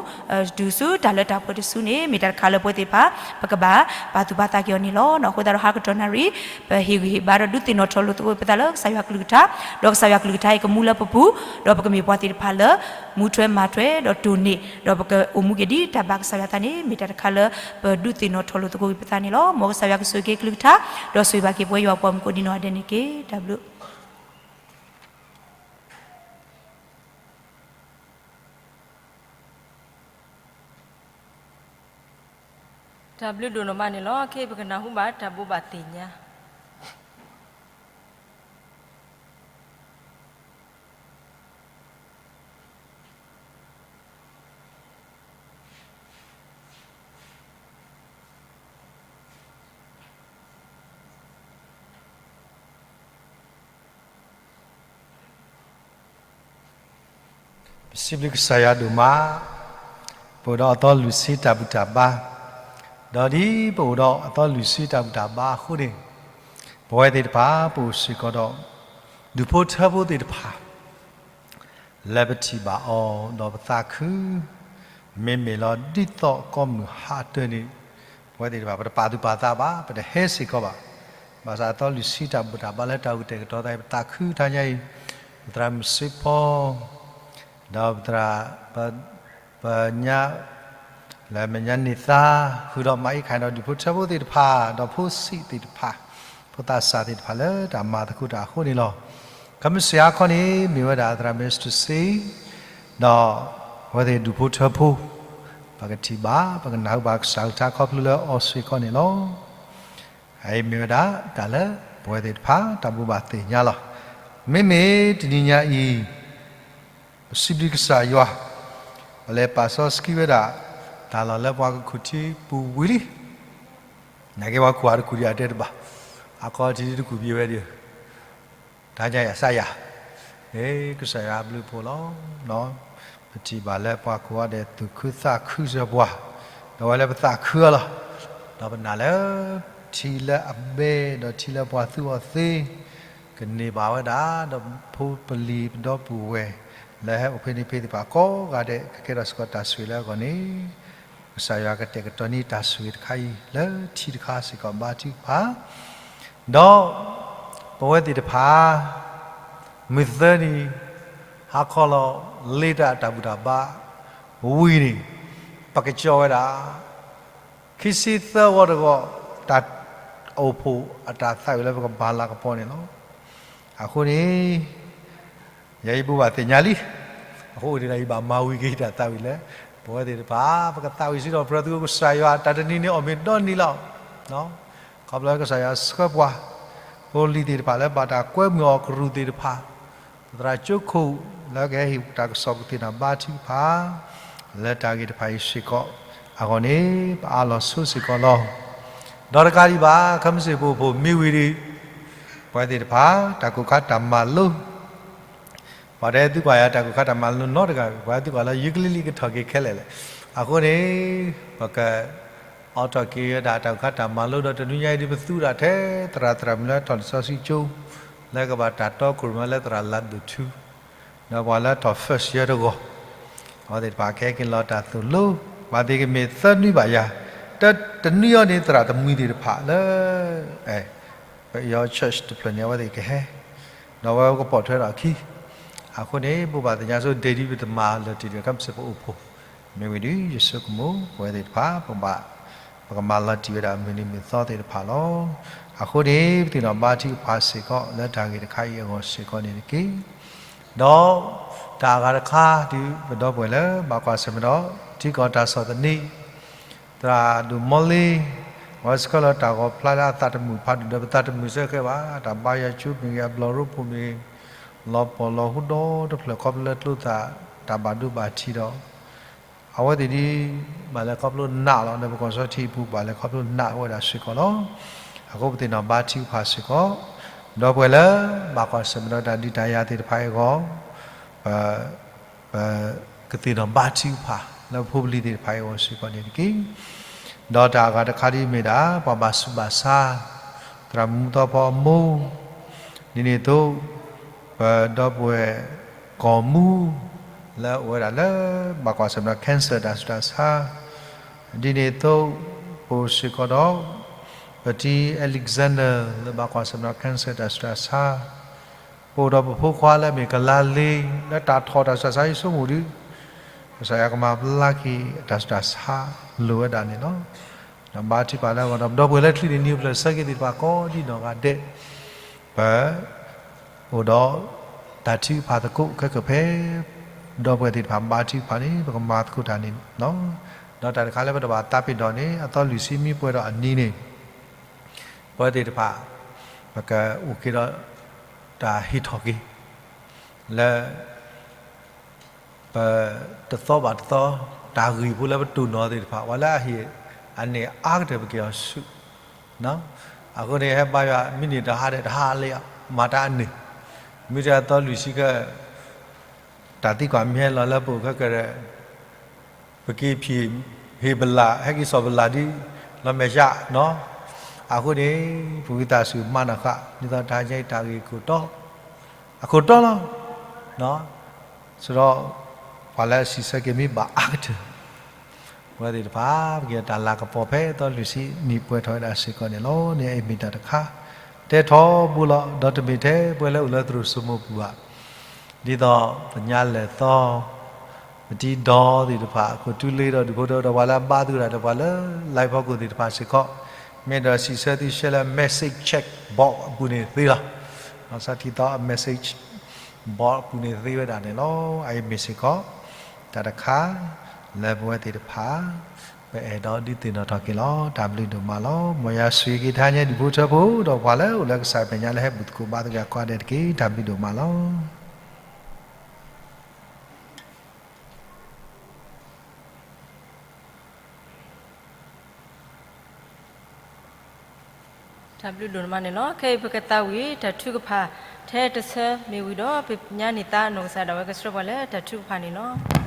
တုၤဆူတၢ်လၢတၢ်ပှဲၤတစုန့ၣ် မ့ၢ်တၢ်တခါလၢပဝဲသ့ၣ်တဖၣ် ပကဘၣ်ပာ်သူၣ်ပာ်သးက့ၤအီၤန့ၣ်လီၤ. အဃိသတးဒီး ဟါကတီၢ်နၣ်ရံၣ် ပဟ့ၣ်ဂံၢ်ဟ့ၣ်ဘါဒီးဒုးသ့ၣ်နီၣ်ထီၣ်လိာ်သကိးပသးလၢကစၢ်ယွၤကလုၢ်ကထါ, ဒီးကစၢ်ယွၤကလုၢ်ကထါအံၤကမူလၢပပူၤ, ဒီးပကမ့ၢ်ပှၤသ့ၣ်တဖၣ်လၢ မူထွဲမၤထွဲဒီးတိၢ်န့ၢ်, ဒီးပကအိၣ်မူက့ၤဒ်တၢ်ဘၣ်ကစၢ်ယွၤသးန့ၣ် မ့ၢ်တၢ်တခါလၢ ပဒုးသ့ၣ်နီၣ်ထီၣ်လိာ်သကိးက့ၤပသးန့ၣ်လီၤ. မ်ကစၢ်ယွၤကဆိၣ်ဂ့ၤက့ၤကလုၢ်ကထါ, ဒီးဆိၣ်ဂ့ၤဘၣ်က့ၤပဝဲယွၤပှၤမုၣ်ကိးဒံနီၢ်ဂၤဒဲးန့ၣ်တက့ၢ်. တၢ်ဘျုး တၢ်ဘျုးဒိၣ်နီၢ်မးန့ၣ်လီၤ. ခဲအံၤပကနၢ်ဟူဘၣ်တၢ်ဘိးဘၣ်သ့ၣ်ညါ ပစံးဘျုးကစၢ်ယွၤဒိၣ်မး, ပအိၣ်ဒီးအသီလွံၢ်ဆံတၢ်ဘူၣ်တၢ်ဘါ, ဒီးဒ်ပအိၣ်ဒီးအသီလွံၢ်ဆံတၢ်ဘူၣ်တၢ်ဘါအဃိန့ၣ်, ပဝဲသ့ၣ်တဖၣ် ပအိၣ်စ့ၢ်ကီးဒီး ဒူၣ်ဖိထၢဖိသ့ၣ်တဖၣ် လၢပထံၣ်ဘၣ်အီၤဒီးပသးခု, မ့မ့ၢ်လီၤဒ်သိးကီၢ်မုၢ်ဟးတၢၢ်န့ၣ် ပဝဲသ့ၣ်တဖၣ် ပတပာ်သူၣ်ပာ်သးဘၣ်, ပတဟဲစ့ၢ်ကီးဘၣ်. ဘၣ်ဆၣ်အသီလွံၢ်ဆံတၢ်ဘူၣ်တၢ်ဘါလၢတၢ်အုၣ်ကတဲာ်ကတီၤသးအံၤ ပသးခုတၢ်ညါအံၤ, ပသရၣ်မုၣ်စ့ဖီ ဒီးပသရၣ် ပညါ လၢမဲာ်ညါန့ၢ်သါ ဃုာ်ဒီးမၤအ့ၣ်ခးဒီးဒူၣ်ဖိထၢဖိသ့ၣ်တဖၣ် ဒီးဖိဆံးသ့ၣ်တဖၣ် ဖိသၣ်စၢ်သ့ၣ်တဖၣ်လၢတၢ်မၤသကိးတၢ်အဃိန့ၣ်လီၤ. ကမ့ၢ်စ့ၢ်ကီးခီန့ၣ် မ့ၢ်ဝဲဒၣ်သရၣ်မ့ၢ်စတစ့ ဒီးအဝဲသ့ၣ်ဒူၣ်ဖိထၢဖိ ပကထံၣ်ဘၣ် ပကနၢ်ဟူဘၣ်ကစၢ်ကလုၢ်ကထါခီဖျိလၢအီၤစ့ၢ်ကီးန့ၣ်လီၤ. အအံၤမ့ၢ်ဝဲဒၣ်တၢ်လၢပဝဲသ့ၣ်တဖၣ် တၢ်ဘိးဘၣ်သ့ၣ်ညါလီၤ. မ့မ့ၢ်တနံၤညါအံၤ ပစံးဘျုးကစၢ်ယွၤ, ပလဲၤပာ်စီဆှံဝဲဒၣ် တၢ်လီၢ်လၢပှၤကခူၣ်ထံပူၤဝံၤလံ. နာ်က့ပှၤခူၣ်အတခူၣ်ဒံးအတဲတဘၣ်, အခီထံးတခူၣ်ပံၤဝဲဒံး, တၢ်ညါယၤစၢ်ယၤ, ကစၢ်ယွၤအဘျုးအဖှိၣ်လီၤ. ပထံၣ်ဘၣ်လၢပှၤခူၣ်အီၤဒဲးသူၣ်ခုသးခုစၢၤပှၤ, ဒီးဝဲလၢပသးခုအီၤလီၤ. ဒီးပနာ်လၢ ထံလၢအဘဲ ဒီးထံလၢပှၤသူအီၤသ့, ကန့ၢ်ဘၣ်ဝဲဒၣ် ဒီးဖိပလံၤပဒီပုၢ်ဝဲၢ် လၢဟဲအိၣ်ဖဲန့ၣ်ဖဲသ့ၣ်တဖၣ်ကိးဂၤဒဲး ကကဲထီၣ်စ့ၢ်ကီးတၢ်ဆိၣ်ဂ့ၤလၢအဂီၢ်န့ၣ်, ကစၢ်ယွၤကတဲာ်ကတီၤန့ၢ်တၢ်ဆိၣ်ဂ့ၤတခါအံၤ လၢထံတခါစ့ၢ်ကီး ဘါထုကဖၣ်, ဒီးပဝဲသ့ၣ်တဖၣ် မုၢ်သၢနံၤ ဟါခီလီၤ လ့တၢ်တၢ်ဘူၣ်တၢ်ဘါ ဝံၤန့ၣ် ပကကၠီဝဲဒၣ် ခံဆံသၢဂီၤတဂီၤ တၢ်အိၣ်ဖှိၣ်အတၢ်သးဝံၣ်လၢပကမၤလၤကပီၤန့ၣ်လီၤ. အဃိန့ၣ် ယဲယဘိးဘၣ်သ့ၣ်ညါလံ, အဃိန့ၣ်ဒီး ယဘၣ်မၤဝံၤက့ၤတၢ်သးဝံၣ်လၢ ပဝဲသ့ၣ်တဖၣ် ပကသးဝံၣ်စ့ၢ်ကီး ပတြၢၤသုကစၢ်ယွၤ တၢ်တနံၤန့ၣ်အီၣ်မ့ၤဒီနံၤလီၤ. ခီဖျိကစၢ်ယွၤဆှၢပှၤ ဖိလံၤသ့ၣ်တဖၣ်လၢဘၣ်တၢ်ကွဲမုာ်အီၤကရူၢ်သ့ၣ်တဖၣ် သရၣ်ကၠိခိၣ်လၢကဟဲဟ့ၣ်တၢ်ကစီၣ်ပသ့ၣ်နီၣ်ဘါထုကဖၣ် လၢတၢ်ဂ့ၢ်တဖၣ်အံၤစ့ၢ်ကီး အဂီၢ်န့ၣ် ပအးလီၤဆိစ့ၢ်ကီးလီၤ. ဒီးတကးဒံးဘၣ် ခဲမုၢ်ဆ့ၣ်ပအိၣ်ဖှိၣ်မ့ၢ်ဝံၤဒီး ပဝဲသ့ၣ်တဖၣ် တၢ်ကိၢ်ခါတၢ်မၤလိ ပှၤတဟဲသံကွၢ်ယၤတၢ်ကိၢ်ခါတၢ်မၤလိနီတဂၤ, ပှၤဟဲသံကွၢ်လၢယုကလံလံကထီၣ်က့ၤခဲလၢာ်လဲၣ်. အဃိန့ၣ် ပက အိးထီၣ်က့ၤဝဲဒၣ်တၢ်ကိၢ်ခါတၢ်မၤလိဒီး တနွံညါအံၤဒ်ပသူဝဲဒၣ်ထဲသရၣ်သရၣ်မုၣ်လၢထီၣ်လံာ်စီဆှံကၠိ လၢကဘၣ်တၢ်တီခိၣ်ရိၣ်မဲလၢသရၣ်လးဒိၣ်ထူ ဒီးပှၤလၢထီၣ် first year တဂီၢ်, အဝဲသ့ၣ်တဖၣ်ကဟဲက့ၤလီၤတၢ်သိၣ်လိ ပှၤသ့ၣ်ကမ့ၢ်သၢနွံဘၣ်ယၤ, တနွံအံၤန့ၣ် သရၣ်တမှံၤသ့ၣ်တဖၣ်လၢ ပယီၤ church တဖျၢၣ်န့ၣ် အဝဲသ့ၣ်ကဟဲ, ဒီးအဝဲကပိာ်ထွဲထီၣ်အခံ, အဃိန့ၣ် ဘိးဘၣ်သ့ၣ်ညါဆိ ဒ့ၣ်ဒ်ပတမၤလၢၤတံၢ်ဒီး ခဲမုၢ်ဆ့ၣ်ပအိၣ်ဖှိၣ်, မ့ၢ်ဝံၤဒီး ယဆိကမိၣ် ပဝဲသ့ၣ်တဖၣ် ပဘၣ် ပကမၤလီၤတံၢ်ဝဲဒၣ်မုၢ်နံၤမုၢ်သီသ့ၣ်တဖၣ်လီၤ. အဃိန့ၣ် ပသ့ၣ်နီၣ်ဘါထုကဖၣ်စ့ၢ်ကီး လၢတၢ်ဂ့ၢ်တခါအံၤအဂီၢ်စ့ၢ်ကီးန့ၣ်တက့ၢ်. ဒီးတၢ်အဂၤတခါဒ်ပဒီပုၢ်ဝဲၢ်လၢ ဘၣ်ကွၢ်ဆၢၣ်မဲာ်ဒီး ထံကီၢ်တၢ်ဆီၣ်သနံး သရၣ်ဒိၣ်မီလ့ အဝဲဆှၢလီၤတၢ်ဂီၤဖျါလၢအသးတမုာ်ဖးဒိၣ်ဒီး ပသးတမုာ်ဆၢကဲဘၣ် တၢ်ဘါယွၤကၠိမ့ၢ်ဂ့ၤ အဘျီၣ်ရိဖှိၣ်မ့ၢ်ဂ့ၤ လီၤပှီၢ်လီၤဟူဒီတဖျၢၣ် ခီဖျိလၢကျိသၣ်တၢ်ဘၣ်ဒိဘၣ်ထံးဒီး အဝဲသ့ၣ်ဒ် ဘၣ်လဲၤခီဖျိနးလီၤ ဒီးပကီၢ်စီထံအပူၤ ဘၣ်လဲၤခီဖျိနးဝဲဒၣ်စ့ၢ်ကီးလီၤ. အဃိပသ့ၣ်နီၣ်ဘါထုကဖၣ်စ့ၢ်ကီး ဒီပုၢ်ဝဲၢ်လၢ ဘၣ်ကွၢ်ဆၢၣ်မဲာ်ဒီးတၢ်ဒုးတၢ်ယၤသ့ၣ်တဖၣ်အံၤအဂီၢ် ပ ပကသ့ၣ်နီၣ်ဘါထုကဖၣ် လၢပဖိပလံၤသ့ၣ်တဖၣ်အံၤအဂီၢ်စ့ၢ်ကီးန့ၣ်တက့ၢ်. ဒီးတၢ်အဂၤတခါဒ်အမ့ၢ်ဒၣ် ပှၤဘၣ်ဆူးဘၣ်ဆါ သရၣ်မုၣ်မူသီဖီအမိၢ် ဒ်န့ၣ်အသိး ပဒီပုၢ်ဝဲၢ်ကီၢ်မူ လၢအိၣ်ဝဲဒၣ်လၢ ဘၣ်ကွၢ်ဆၢၣ်မဲာ်ဒီး cancer တၢ်ဆူးတၢ်ဆါ ဒ်န့ၣ်အသိး ပအိၣ်စ့ၢ်ကီးဒီး ပတံၤ Alexander လၢဘၣ်ကွၢ်ဆၢၣ်မဲာ်ဒီး cancer တၢ်ဆူးတၢ်ဆါ ပအိၣ်ဒီးပဖိခွါလၢအမ့ၢ်ကလါလ့ လၢတၢ်ထီၣ်တၢ်ဆူးတၢ်ဆါအံၤဆိကမိၣ်ဒီး ကစၢ်ယွၤကမၤဘျါက့ၤအတၢ်ဆူးတၢ်ဆါလိၤဝဲဒၣ်န့ၣ်လီၤ. ဒီးဘါထုကဖၣ်လၢအဂီၢ်ဒီး ပဒီပုၢ်ဝဲၢ်လၢချံးန့ၣ် နံၤအိၣ်ဖျဲၣ်ဆၢက့ၤသ့ၣ်တဖၣ်ကိးဒ်နီၢ်ဂၤဒဲး ပ အိၣ်ဒီး တၢ်ထုကဖၣ်သကိးခဲကဖဲ ဒီပုၢ်ဝဲၢ်သ့ၣ်တဖၣ်ဘါထုကဖၣ်န့ၣ် ပကမၤသကိးတၢ်န့ၣ်လီၤ. ဒီးတၢ်တခါလၢပတဘၣ်သးပ့ၤနီၣ်န့ၣ် အသီလွံၢ်ဆံမ့ၢ်ပှဲၤဒီးအနံၤန့ၣ် ပဝဲသ့ၣ်တဖၣ် ပကအိၣ်က့ၤဒီး တၢ်ဟ့ၣ်ထီၣ်က့ၤ လၢ ပတသီဘၣ်တသီ တၢ်ဂ့ၢ်ဖိလၢပတိၢ်နီၣ်သ့ၣ်တဖၣ် ပှၤလၢအဟ့ၣ်အန့ၢ်အါကတၢၢ်ပက့ၤအီၤဆူၣ် အဃိန့ၣ် ဟဲဘါယွၤမံးနံးတဟါဒီးတဟါလၢ မၤတၢ်အန့ၢ် မ့ၢ်တၢ်သီလွံၢ်ဆံက တၢ်သံကွၢ်မ့ၢ်ဟဲလီၤလၢပအိၣ်ခဲကဲဒီး ပက့ၤဖံး ဟ့ၣ်ပလၢ် ဟဲက့ၤစိာ်ပလၢ်ဒ် လီၤမဲာ်ဆှးနီၤ အဃိန့ၣ် ပဝံသးစူၤမၤနၢၤဃာ် ဒ်သိးတဟါညါအံၤတၢ်ဂ့ၢ်ခိၣ်တီ အခိၣ်တီလီၤ စဒီး ပှၤလၢအစံးဆၢက့ၤမ့ၢ်ဘၣ်အါကတၢၢ် ပဝဲသ့ၣ်တဖၣ် ပက့ၤတၢ်လၤကပီၤဖဲသီလွံၢ်ဆံနံၣ်ပှဲၤထီၣ်ဝဲဒၣ်စ့ၢ်ကီးန့ၣ်လီၤ. န့ၣ်အံၤမ့ၢ်တၢ်တခါ တဲထီဘိလီၤ ဒီးတမ့ၢ်ထဲပဝဲလၢအိၣ်လၢသရိာ်စိမိပူၤဘၣ် ဒ်သိးပညါလဲၤသီ ပတံၤဒီးသ့ၣ်တဖၣ် ခိၣ်တူလ့ဒီးဒူၣ်ဖိထၢဒီးပှၤလၢအဘါသကိးတၢ်ဒီးပှၤလၢ live ဖီခိၣ်သ့ၣ်တဖၣ်စ့ၢ်ကီး မ့ၢ်ဒီးစံးဆၢသု share လၢ message chat box အပူၤန့ၣ်သ့လီၤ. လီၤဆီထံသီ message box အပူၤန့ၣ်သ့ဝဲဒၣ်န့ၣ်လီၤ. အအံၤမ့ၢ်စ့ၢ်ကီး တၢ်တခါ လၢပဝဲသ့ၣ်တဖၣ် ပအဲၣ်ဒိးဒုးသ့ၣ်နီၣ်ထီၣ်က့ၤလီၤ. တၢ်ဘျုးဒိၣ်မးလီၤ. မ်ယွၤဆိၣ်ဂ့ၤက့ၤတဟါညါဒူၣ်ဖိထၢဖိ ဒီးပှၤလၢအိၣ်လၢကစၢ်မဲာ်ညါလၢဟဲဘူၣ်သကိး ဘါသကိးကိးဂၤဒဲးတက့ၢ်. တၢ်ဘျုးဒိၣ်မးလီၤ. တၢ်ဘျုးဒိၣ်မးန့ၣ်လီၤ. ခဲအံၤပကသးဝံၣ်တၢ်ထုကဖၣ်ထဲတဆၢမ့ၢ်ဝံၤဒီး ပညါန့ၢ်သါအနီၢ်ကစၢ်ဒၣ်ဝဲကဆှၢပှၤလၢတၢ်ထုကဖၣ်န့ၣ်လီၤ.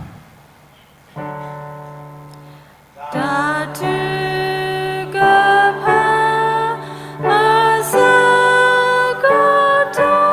တၢ်ထုကဖၣ် အဆၢကတီၢ်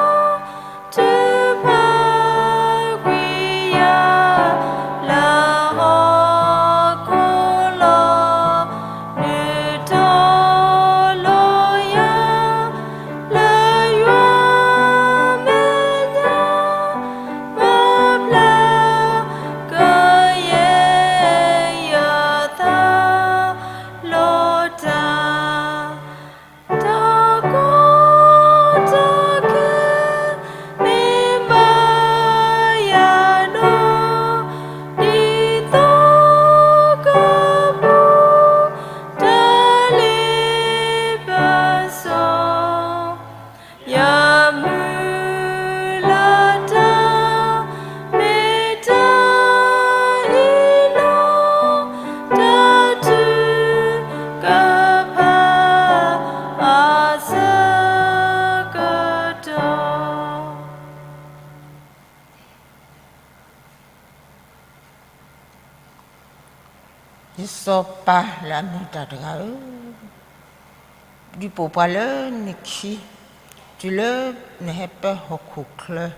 စီၤပၤလၢအမ့ၢ်တၢ်တဂၤဧၢ, ဒုးပိာ်ပှၤလၢနခံ, တုၤလၢနဟဲပၢဟီၣ်ခိၣ်ချၢ,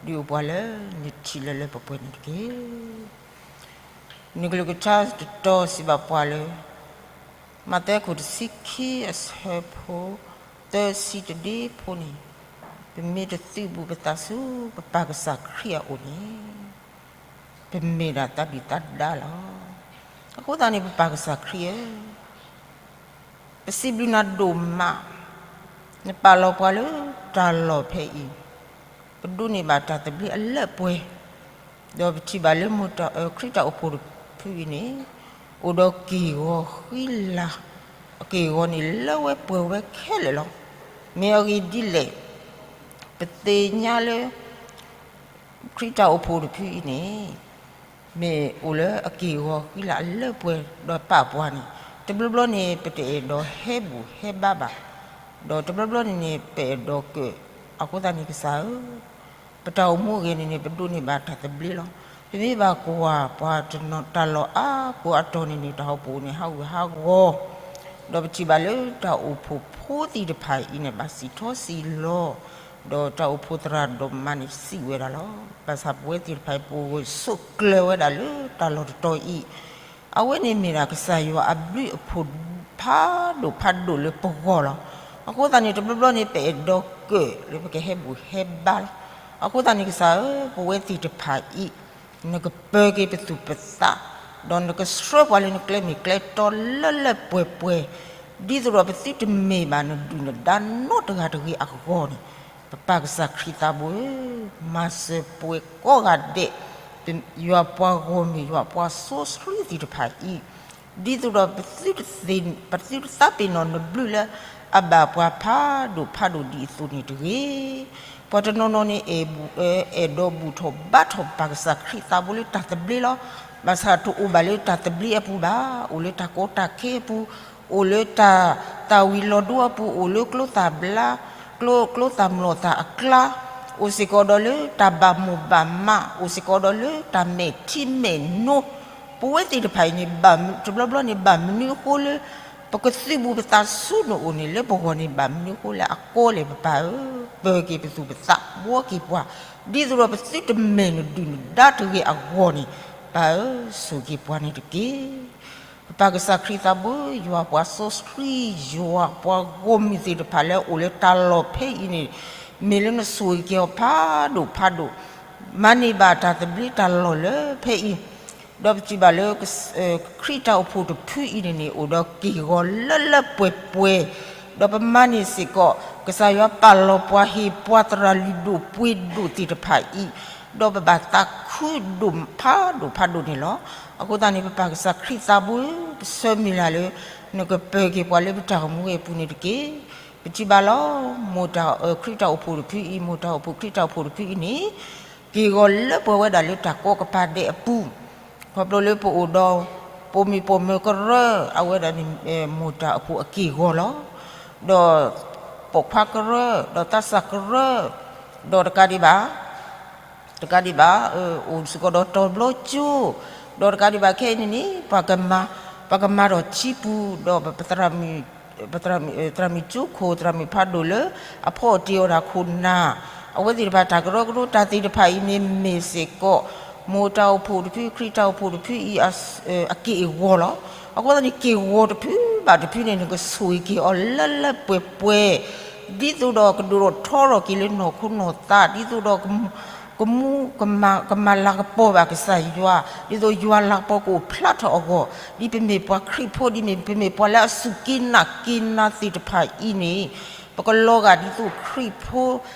ဒုးအိၣ်ပှၤလၢနထံၣ်လၢလၢပှဲၤပှဲၤန့ၣ်တက့ၢ်. နကလုၢ်ကထါတတီၤစံးဘၣ်ပှၤလၢ မးသဲခိၣ်တဆံခံအဆၢဖိ သၢဆံတဒ့ဖိန့ၣ်, ပမ့ၢ်တသုးဘူးပသးဆူပပၢ်ကစၢ်ခရံာ်အအိၣ်န့ၣ် ပမ့ၢ်ဒၣ်သးဒုၣ်သးဒါလီၤ. အဃိသတးန့ၣ် ပပၢ်ကစၢ်ခရံာ်ဧၢ, ပစံးဘျုးနၤဒိၣ်မး, နပာ်လီၤပှၤလၢတၢ်လီၢ်ဖဲအံၤ, ပဒိးန့ၢ်ဘၣ်တၢ်သဘျ့အလၢအပှဲၤ, ဒီးပထံၣ်ဘၣ်လၢမိၢ်တၢ်အၢ ခရံာ်တၢ်အိၣ်ဖှိၣ်တဖုအံၤန့ၣ် အိၣ်ဒီးက့ၢ်ဂီၤဃံလၤ, အက့ၢ်ဂီၤန့ၣ် လၢဝဲပှဲၤဝဲခဲလၢာ်လီၤ. မ့ၢ်အဂ့ၢ်ဒ်လဲၣ်, ပသ့ၣ်ညါလၢ ခရံာ်တၢ်အိၣ်ဖှိၣ်တဖုအံၤန့ၣ် မ့ၢ်အိၣ်လၢအက့ၢ်ဂီၤဃံလၤအလၢပှဲၤ ဒီးပာ်ပှၤန့ၣ် တဘျီဘျီန့ၣ် ပတအဲၣ်ဒိးဟဲဘူၣ်ဟဲဘါဘၣ်, ဒီးတဘျီဘျီန့ၣ်န့ၣ် ပအဲၣ်ဒိးကၢၣ်, အဃိသတးန့ၣ်ကစၢ်ဧၢ, ပတၢ်အိၣ်မူအဂ့ၢ်န့ၣ်န့ၣ် ပဒိးန့ၢ်ဘၣ်တၢ်သဘျ့လီၤ. ပမ့ၢ်ဘၣ်ကွၢ်ပှၤတနီၤတၢ်လီၢ်အါကိးအတီၤန့ၣ်န့ၣ် တၢ်အိၣ်ဖှိၣ်န့ၣ် ဟးဂူာ်ဟးဂီၤ ဒီးပထံၣ်ဘၣ်လၢတၢ်အိၣ်ဖှိၣ်ဖိသ့ၣ်တဖၣ်အံၤန့ၣ် ဘၣ်စံၣ်ထီၣ်စံၣ်လီၤ, ဒီးတၢ်အိၣ်ဖှိၣ်သရၣ်ဒိၣ်မးန့ၣ် စံးဝဲဒၣ်လီၤ. ဘၣ်ဆၣ်ပဝဲသ့ၣ်တဖၣ်အံၤ ပဂဲၤဆိးကျၢၤဝဲဒၣ်လၢတၢ်လီၢ်တတီၤအံၤ, အဝဲန့ၣ်မ့ၢ်ဒၣ်ကစၢ်ယွၤအဘျုးအဖှိၣ်ဖးဒိၣ်ဖးဒိၣ်လၢပဂီၢ်လီၤ. အဃိသတးန့ၣ် တဘျီဘျီန့ၣ် ပအဲၣ်ဒိးကၢၣ်လၢပကဟဲဘူၣ်ဟဲဘါလီၤ. အဃိသတးန့ၣ်ကစၢ်ဧၢ, ပဝဲသ့ၣ်တဖၣ်အံၤ နကပၢၤက့ၤပသူၣ်ပသး, ဒီးနကဆှၢပှၤလၢနကျဲမ့ၢ်ကျဲတီလၢလၢပှဲၤပှဲၤ, ဒ်သိးဒီးပသုတမ့ၢ်ဘၣ်နဒုၣ်နဒါနီတဂၤတဂ့ၤအဂီၢ်န့ၣ်, ပပၢ်ကစၢ်ခရံာ်သးဘိဧၢ, မၤစၢၤပဝဲကိးဂၤဒဲး, ယွၤပှၤဂီၢ်မုၢ်ယွၤပှၤစီဆှံသ့ၣ်တဖၣ်အံၤ, ဒ်သိးဒီး ပသုတသးပ့ၤနီၣ်နဘျုးလၢအဘၣ်ပှၤဖးဒိၣ်ဖးဒိၣ်ဒ်အသိးန့ၣ်တဂ့ၤ. ပှၤတနီၤနီၤန့ၣ် အဲၣ်ဘူၣ်အၢ အဲၣ်ဒိးဘူၣ်ထီၣ်ဘါထီၣ်ပပၢ်ကစၢ်ခရံာ်သးဘိလၢတၢ်သဘျ့လီၤ. ဘၣ်ဆၣ်တအိၣ်ဘၣ်လၢတၢ်သဘျ့အပူၤဘၣ်, အိၣ်လၢတၢ်ကီတၢ်ခဲအပူၤ, အိၣ်လၢတၢ်သၣ်ဝံၤလီၤဒိအပူၤ, အိၣ်လၢကျိသၣ်ဘျါ, ကျိ ကျိသၣ်မျိာ်သၣ်အကျါ, အိၣ်စ့ၢ်ကီးဒီးလၢတၢ်ဘၣ်မိၢ်ဘၣ်မး, အိၣ်စ့ၢ်ကီးဒီးလၢတၢ်မဲာ်ထံမဲာ်နိ, ပဝဲသ့ၣ်တဖၣ်အံၤန့ၣ် ဘၣ်တဘျီဘျီန့ၣ် ဘၣ်မနုၤအဃိလၢ ပကသုးဘူးပသးဆူနအိၣ်န့ၣ် လၢပဂီၢ်န့ၣ် ဘၣ်မနုၤအဃိလၢအကီလဲၣ် ပပၢ်ဧၢ, ပၢၤက့ၤပသူၣ်ပသး ဘှီက့ၤပှၤ, ဒ်သိးဒီးပသုတမဲာ်နဒုၣ်နဒါတဂ့ၤအဂီၢ်န့ၣ်, ပၢ်ဧၢ, ဆိၣ်ဂ့ၤပှၤန့ၣ်တက့ၢ်. ပပၢ်ကစၢ်ခရံာ်သးဘိ, ယွၤပှၤစီဆှံ, ယွၤပှၤဂီၢ်မုၢ်သ့ၣ်တဖၣ်လၢအအိၣ်လၢတၢ်လီၢ်ဖဲအံၤန့ၣ်, မ့ၢ်လၢနဆိၣ်ဂ့ၤက့ၤအီၤဖးဒိၣ်ဖးဒိၣ်, မၤန့ၢ်ဘၣ်တၢ်သဘျ့တၢ်လီၢ်လၢဖဲအံၤ, ဒီးပထံၣ်ဘၣ်လၢ ခရံာ်တၢ်အိၣ်ဖှိၣ်တဖုအံၤန့ၣ်န့ၣ် အိၣ်ဒီးက့ၢ်ဂီၤလၢလၢပှဲၤပှဲၤ, ဒီးပမၤန့ၢ်စ့ၢ်ကီး ကစၢ်ယွၤပာ်လီၤပှၤဟ့ၣ်ပှၤသရၣ်လုၢ်ဒိၣ်ပှ့ၤဒိၣ်သ့ၣ်တဖၣ်အံၤ, ဒီးပဘၣ်သးခုဒိၣ်ဖးဒိၣ်ဖးဒိၣ်န့ၣ်လီၤ. အဃိသတးန့ၣ် ပပၢ်ကစၢ်ခရံာ်သးဘိဧၢ, ပဆၢမုၢ်လၢ်လၢ နကပၢၤက့ၤပှၤလၢပတၢ်အိၣ်မူအပူၤန့ၣ်တက့ၢ်. ပထံၣ်ဘၣ်လီၤ, မိၢ်တၢ်အၢ ခရံာ်တၢ်အိၣ်ဖှိၣ်တဖုအံၤ, မိၢ်တၢ်အိၣ်ဖှိၣ်ခရံာ်တၢ်အိၣ်ဖှိၣ်တဖုအံၤန့ၣ်, က့ၢ်ဂီၤလၢပှဲၤဝဲဒၣ်လၢတၢ်ကိးကပၤဒဲးအပူၤ, ခီဖျိလၢပအိၣ်ဒီး ပိာ်မုၣ်ပိာ်မၢၤကရၢ, အဝဲဒၣ်န့ၣ် မိၢ်တၢ်အိၣ်ဖှိၣ်အက့ၢ်ဂီၤလီၤ. ဒီးပိာ်ခွါကရၢ, ဒီးသးစၢ်ကရၢ, ဒီးတကးဒံးဘၣ် တကးဒံးဘၣ် အိၣ်စ့ၢ်ကီးဒီးတီၤဘျီကၠိ, ဒီးတကးဒံးဘၣ်ခဲအံၤန့ၣ်န့ၣ် ပှၤကမၤ, ပှၤကမၤထီၣ်ထံပူၤ, ဒီးပသရၣ်မုၣ်, ပသရၣ်မုၣ်ကၠိခိၣ် သရၣ်မုၣ်ဖးဒိၣ်လၢ အဖီအတ့ၢ်အီၤတၢ်ခိၣ်နၢ်, အဝဲသ့ၣ်တဖၣ်တၢ်ကရၢကရိတၢ်သ့ၣ်တဖၣ်အံၤန့ၣ် မ့ၢ်စ့ၢ်ကီး မိၢ်တၢ်အိၣ်ဖှိၣ်တဖု ခရံာ်တၢ်အိၣ်ဖှိၣ်တဖုအံၤ အက့ၢ်အဂီၤလီၤ. အဃိသတးန့ၣ် က့ၢ်ဂီၤတဖုဘၣ်တဖုန့ၣ် နကဆိၣ်ဂ့ၤက့ၤအီၤလၢလၢပှဲၤပှဲၤ, ဒ်သိးဒီးကဒိၣ်ထီၣ်ထီထီၣ်က့ၤလၢနီၢ်ခိနီၢ်သး, ဒ်သိးဒီး ကမူ ကမၤလၤကပီၤဘၣ်ကစၢ်ယွၤ, ဒ်သိးယွၤလၤကပီၤကအိၣ်ဖျါထီၣ်အဂီၢ်, ဒ်ပမ့ၢ်ပှၤခရံာ်ဖိ ဒ်မ့ၢ်ပမ့ၢ်ပှၤလၢအစူၢ်က့ၤနာ်က့ၤနၤသ့ၣ်တဖၣ်အံၤန့ၣ်, ပကလီၤဂာ်ဒ်သိးခရံာ်ဖိ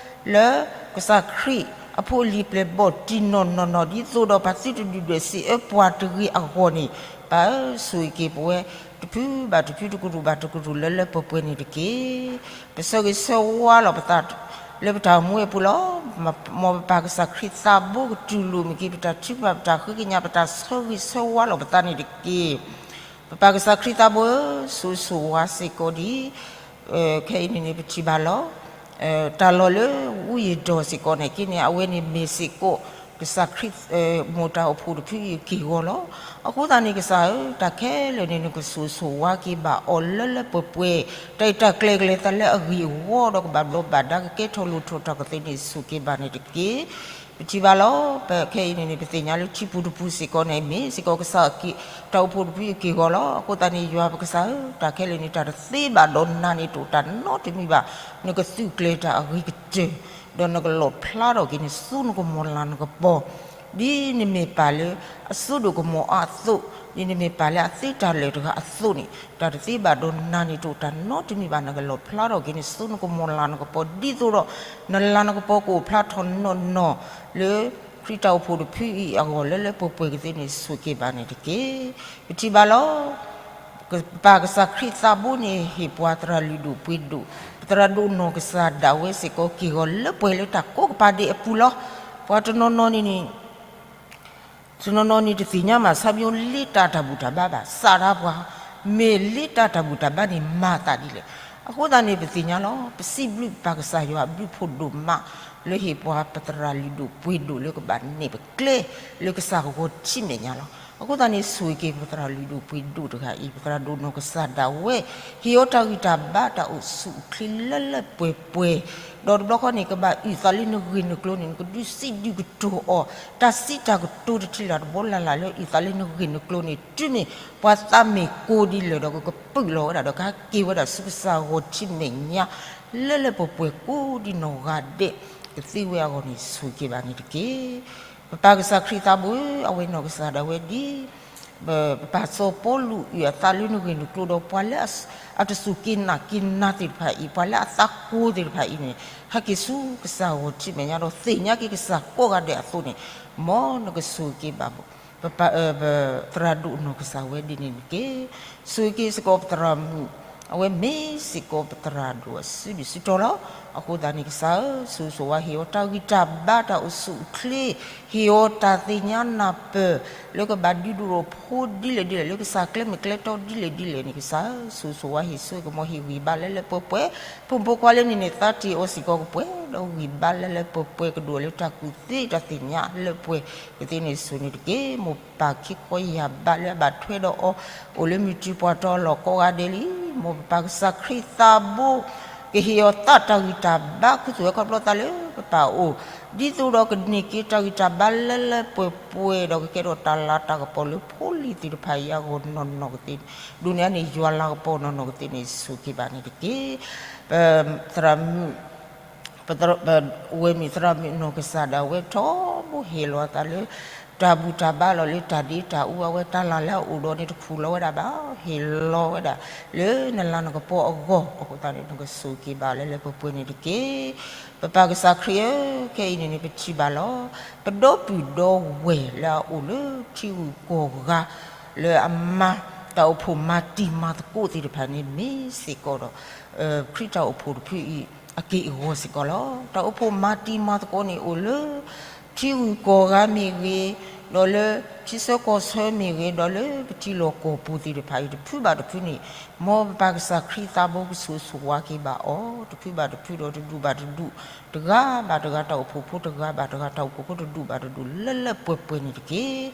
လၢ ကစၢ်ခရံာ်အဖိအလံၤအပျဲၢ်ဘီၣ်တံၢ်နီၢ်နီၢ်နီၢ် ဒ်သိးဒီးပသုတဒုၣ်ဒွဲၣ်စံးအၢပှၤတဂ့ၤအဂီၢ်န့ၣ်, ပၢ်ဧၢ, ဆိၣ်ဂ့ၤက့ၤပဝဲ တဖုဘၣ်တဖု တကရူၢ်ဘၣ်တကရူၢ် လၢလၢပှဲၤပှဲၤန့ၣ်တက့ၢ်. ပဆၢဂ့ၤဆၢဝါလီၤပသး လၢပတၢ်အိၣ်မူအပူၤလီၤ. မ်ပပၢ်ကစၢ်ခရံာ်သးဘိကတူၢ်လိာ်မ့ၢ်က့ၤ ပတၢ်ထုကဖၣ် ပတၢ်ဃ့ကညး ပတၢ်ဆၢဂ့ၤဆၢဝါလီၤပသးန့ၣ်တက့ၢ်. ပပၢ်ကစၢ်ခရံာ်သးဘိဧၢ, ဆိၣ်ဂ့ၤဆိၣ်ဝါစ့ၢ်ကီးဒံး ခဲအံၤန့ၣ်န့ၣ် ပထံၣ်ဘၣ်လီၤ. တၢ်လီၢ်လၢ ဝူယံၤဒီးစ့ၢ်ကီးန့ၣ်က့န့ၣ် အဝဲန့ၣ်မ့ၢ်စ့ၢ်ကီး ကစၢ်ခရံာ် မိၢ်တၢ်အိၣ်ဖှိၣ်တဖုအံၤက့ၢ်ဂီၤလီၤ. အဃိသတးန့ၣ်ကစၢ်ဧၢ, တၢ်ခဲလၢာ်န့ၣ် နကဆိၣ်ဂ့ၤဆိၣ်ဝါက့ၤဘၣ်အီၤလၢလၢပှဲၤပှဲၤ, တၢ်အံၤတၢ်ကျဲကလဲၤသးလၢအဂ့ၢ်အဝီဒီးကဘၣ်ဘျီးဘၣ်ဒါ ကကဲထီၣ်လိၣ်ထီၣ်တၢ်ကသ့န့ၣ် ဆိၣ်ဂ့ၤဘၣ်န့ၣ်တက့ၢ်. ပထံၣ်ဘၣ်လီၤ. ပခဲအံၤန့ၣ်န့ၣ် ပသ့ၣ်ညါလၢထံပူၤတပူၤစ့ၢ်ကီးန့ၣ် မ့ၢ်စ့ၢ်ကီးကစၢ် တၢ်အိၣ်ဖှိၣ်တဖုအံၤက့ၢ်ဂီၤလီၤ. အဃိသတးန့ၣ် ယွၤပကစၢ်ဧၢ, တၢ်ခဲလၢာ်န့ၣ် တၢ်တသ့ဘၣ်ဒီးနၤန့ၣ်တအိၣ်တၢ်နီတမံၤဘၣ်. နကသုးကျဲၤတၢ်အဂ့ၤကတၢၢ်, ဒီးနကလီၣ်ဖျါထီၣ်က့ၤနစိနကမီၤလၤနကပီၤ ဒ်နမ့ၢ်ပၢ်လၢအစိဒိၣ်ကမီၤအါအသိး, ဒ်နမ့ၢ်ပၢ်လၢအသ့တၢ်လၢာ်တဂၤအသိးန့ၣ်, တၢ်တသ့ဘၣ်ဒီးနၤန့ၣ်တအိၣ်တၢ်နီတမံၤဘၣ်. နကလီၣ်ဖျါထီၣ်က့ၤနစိနကမီၤလၤနကပီၤ ဒ်သိးဒီး နလၤနကပီၤကအိၣ်ဖျါထီၣ်နီၢ်နီၢ် လၢခရံာ်တၢ်အိၣ်ဖှိၣ်တဖုအံၤအဂီၢ် လၢလၢပှဲၤပှဲၤကသ့န့ၣ် ဆိၣ်ဂ့ၤဘၣ်န့ၣ်တက့ၢ်. ပထံၣ်ဘၣ်လီၤ. ပပၢ်ကစၢ်ခရံာ်သးဘိန့ၣ် ဟ့ၣ်ပှၤသရၣ်လုၢ်ဒိၣ်ပှ့ၤဒိၣ်, ပသရၣ်ဒိၣ်နီၢ်ကစၢ်ဒၣ်ဝဲစ့ၢ်ကီးက့ၢ်ဂီၤလၢပှဲၤလၢတၢ်ကိးကပၤဒဲးအပူၤလီၤ. ပှၤတနီၤနီၤန့ၣ်န့ၣ် တနီၤနီၤန့ၣ်တသ့ၣ်ညါမး ဆၣ်မံၤလ့တၢ်တၢ်ဘူၣ်တၢ်ဘါဘၣ်, စးထီၣ်ပှၤ မ့ၢ်လ့တၢ်တၢ်ဘူၣ်တၢ်ဘါန့ၣ် မၤသးဒ်လဲၣ်. အဃိသတးန့ၣ် ပသ့ၣ်ညါလီၤ. ပစံးဘျုးပၢ်ကစၢ်ယွၤအဘျုးဖးဒိၣ်မး လၢဟ့ၣ်ပှၤပသရၣ်လုၢ်ဒိၣ်ပှ့ၤဒိၣ်လၢကဘၣ်နဲၣ်ပကျဲ လၢကစၢ်ဂီၤထံးမဲာ်ညါလီၤ. အဃိသတးန့ၣ် ဆိၣ်ဂ့ၤက့ၤပသရၣ်လုၢ်ဒိၣ်ပှ့ၤဒိၣ်တဂၤအံၤ, ပသရၣ်ဒိၣ်နီၢ်ကစၢ်ဒၣ်ဝဲ ဟ့ၣ်အီၤတၢ်ဂံၢ်တၢ်ဘါတၢ်အိၣ်ဆူၣ်အိၣ်ချ့လၢလၢပှဲၤပှဲၤ, ဒီးတဘျီဃီန့ၣ် ကဘၣ်အုၣ်သးလၢနဂ့ၢ်နကျိၤန့ၣ် နကဒုးစံးဒုးကတိၤအီၤ, တၢ်စံးတၢ်ကတိၤတထံၣ်လၢ်တဘီလၢ်လၢ်လၢအုၣ်သးလၢနဂ့ၢ်နကျိၤန့ၣ် တုၤမ့ၢ်ပှၤသးမ့ၢ်ကိးဒ်လဲၣ်ဒီး ကကပုာ်လီၤဝဲဒၣ်ဒီး ကဟဲက့ၤဝဲဒၣ်ဆူကစၢ်ဂီၤထံးမဲာ်ညါ လၢလၢပှဲၤပှဲၤကိးဒ်နီၢ်ဂၤဒဲး ကသ့ဝဲအဂီၢ်န့ၣ် ဆိၣ်ဂ့ၤဘၣ်န့ၣ်တက့ၢ်. ပပၢ်ကစၢ်ခရံာ်သးဘိဧၢ, အဝဲနီၢ်ကစၢ်ဒၣ်ဝဲဒ် ပပၢ်စီၤပီလူးအုၣ်အသးလၢနဂ့ၢ်နကျိၤဒီး ပှၤလၢအတစူၢ်က့ၤနာ်က့ၤနၤသ့ၣ်တဖၣ်အံၤ, ပှၤလၢအသးကိၤသ့ၣ်တဖၣ်အံၤန့ၣ် ဟဲက့ၤဆူကစၢ်ဂီၤထံးမဲာ်ညါဒီး သ့ၣ်ညါက့ၤကစၢ်ကိးဂၤဒဲးအသိးန့ၣ်, မ်နကဆိၣ်ဂ့ၤက့ၤဘၣ် ပပၢ် ပသရၣ်ဒိၣ်နီၢ်ကစၢ်ဝဲဒ်န့ၣ်တက့ၢ်. ဆိၣ်ဂ့ၤက့ၤစ့ၢ်ကီးပသရၣ်မုၣ်, အဝဲမ့ၢ်စ့ၢ်ကီးပသရၣ်ဒိၣ်အစုဒုၣ်စုတီၤလီၤ. အဃိသတးန့ၣ် ကစၢ်ဧၢ, ဆိၣ်ဂ့ၤဆိၣ်ဝါ ဟ့ၣ်အီၤတၢ်ဂံၢ်တၢ်ဘါတၢ်အိၣ်ဆူၣ်အိၣ်ချ့, ဟ့ၣ်အီၤတၢ်သ့ၣ်ညါနၢ်ပၢၢ် လၢကဘၣ်ဒုးဒိၣ်ထီၣ်ဖိဒ်လဲၣ်ဒ်လဲၣ် လၢကစၢ်ကျဲမုၢ်ကျဲတီဒ်လဲၣ်ဒ်လဲၣ်န့ၣ် ကစၢ်ဧၢ, ဆိၣ်ဂ့ၤဆိၣ်ဝါ ဟ့ၣ်စိကမီၤ ဟ့ၣ်ဂံၢ်ဘါလၢလၢပှဲၤပှဲၤ, ဖိမုၣ်ဖိခွါလၢန့ၣ်န့ၣ် သးတ့ၢ်အီၤစ့ၢ်ကီးကပှဲၤဒီးဂံၢ်ဘါလၢလၢပှဲၤပှဲၤ ကဒိၣ်လၢတၢ်ကူၣ်သ့တၢ်သ့ၣ်ညါလၢပှဲၤကသ့န့ၣ် ဆိၣ်ဂ့ၤန့ၣ်တက့ၢ်. မိၢ်ပၢ်ခ့ခီယၢ်ဘါလၢအဘၣ်ထွဲဒီးအီၤ အိၣ်လၢမုၢ်တံၤပှၢ်တီလီၤကိးဂၤဒဲးလံ. မိၢ်ပပၢ်ကစၢ်ခရံာ်သးဘိ ကဟ့ၣ်အီၤသးတၢ်ဂံၢ်တၢ်ဘါ ခူသူၣ်ဝဲခီဖျိသးလၢပပၢ်အအိၣ်, ဒ်သိးဒီးကန့ၢ်က့ၤတၢ်ဂံၢ်တၢ်ဘါလၢလၢပှဲၤပှဲၤ ဒီးကကဲထီၣ်တၢ်လၤတၢ်ကပီၤလၢဖိလံၤသ့ၣ်တဖၣ်အံၤအဂီၢ်နီၢ်နီၢ်ကသ့န့ၣ်, ဒ်န့ၣ်န့ၣ် ယွၤလၤကပီၤနီၢ်နီၢ်ကသ့န့ၣ် ဆိၣ်ဂ့ၤဘၣ်န့ၣ်တက့ၢ်. ပသရၣ်မုၣ် ပဝဲမ့ၢ်သရၣ်မုၣ်နီၢ်ကစၢ်ဒၣ်ဝဲ ထီဘိဟ့ၣ်လီၤအသးလၢ တၢ်ဘူၣ်တၢ်ဘါလီၤ. လၢတၢ်ဒ့တၢ်အူအဝဲ တၢ်လၢ်လၢအအိၣ်ဒီးန့ၣ် တခူၣ်လီၤဝဲဒၣ်ဘၣ်, ဟ့ၣ်လီၤဝဲဒၣ် လၢနလၤနကပီၤအဂီၢ်. အဃိသတးန့ၣ် နကဆိၣ်ဂ့ၤဘၣ်လၢလၢပှဲၤပှဲၤန့ၣ်တက့ၢ်. ပပၢ်ကစၢ်ခရံာ်ဧၢ, ခဲအံၤန့ၣ်န့ၣ် ပထံၣ်ဘၣ်လီၤ. ပဒီပုၢ်ဒီဝဲၢ်လၢအအိၣ်လၢထံဂုၤကီၢ်ဂၤ လၢအမၤတၢ်အိၣ်ဖှိၣ်မၤတံၤမၤသကိးသ့ၣ်တဖၣ်န့ၣ် မ့ၢ်စ့ၢ်ကီးဒီး ခရံာ်တၢ်အိၣ်ဖှိၣ်တဖုအံၤ အက့ၢ်အဂီၤစ့ၢ်ကီးလီၤ. တၢ်အိၣ်ဖှိၣ်မၤတံၤမၤသကိးန့ၣ်အိၣ်လၢ ထံဂုၤကီၢ်ဂၤမ့ၢ်ဂ့ၤ, ဒီးလၢထံဆၢကီၢ်ဆၢမ့ၢ်ဂ့ၤ, ဒီးလၢပထံလီၢ်ကီၢ်ပူၤသ့ၣ်တဖၣ်အံၤ တဖုဘၣ်တဖုန့ၣ် မ်ပပၢ်ကစၢ်ခရံာ်သးဘိကဆိၣ်ဂ့ၤဆိၣ်ဝါက့ၤဘၣ်အီၤ, တဖုဘၣ်တဖုဒီးတဒူၣ်ဘၣ်တဒူၣ်, တဂၤဘၣ်တဂၤတၢ်အိၣ်ဖှိၣ်ဖိ, တဂၤဘၣ်တဂၤတၢ်အိၣ်ဖှိၣ်ဖိ, တဒူၣ်ဘၣ်တဒူၣ် လၢလၢပှဲၤပှဲၤန့ၣ်တက့ၢ်.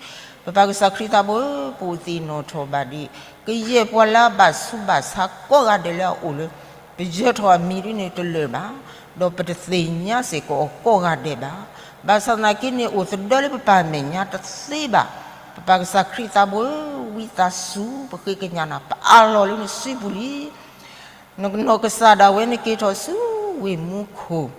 ပပၢ်ကစၢ်ခရံာ်သးဘိဧၢ, ပအိၣ်သ့ၣ်နီၣ်ထီၣ်ဘၣ်ဒ် ကယဲၢ်ပှၤလၢအဘၣ်ဆူးဘၣ်ဆါကိးဂၤဒဲးလၢအအိၣ်လၢ ပယၢၤထီၣ်အမံၤဒ်န့ၣ်တလၢာ်ဘၣ်, ဒီးပတသ့ၣ်ညါစ့ၢ်ကီးအီၤကိးဂၤဒဲးဘၣ်. ဘၣ်ဆၣ်သနာ်က့န့ၣ် အိၣ်သဒၢလၢပပၢ်မဲာ်ညါတသ့ဘၣ်. ပပၢ်ကစၢ်ခရံာ်သးဘိဧၢ, ဝံသးစူၤ ပဃ့ကညးနၤ ပအးလီၤလၢနစုပူၤလံ. နကနီၢ်ကစၢ်ဒၣ်ဝဲနက့ၤထီၣ်ဆူဝ့ၢ်မူခိၣ်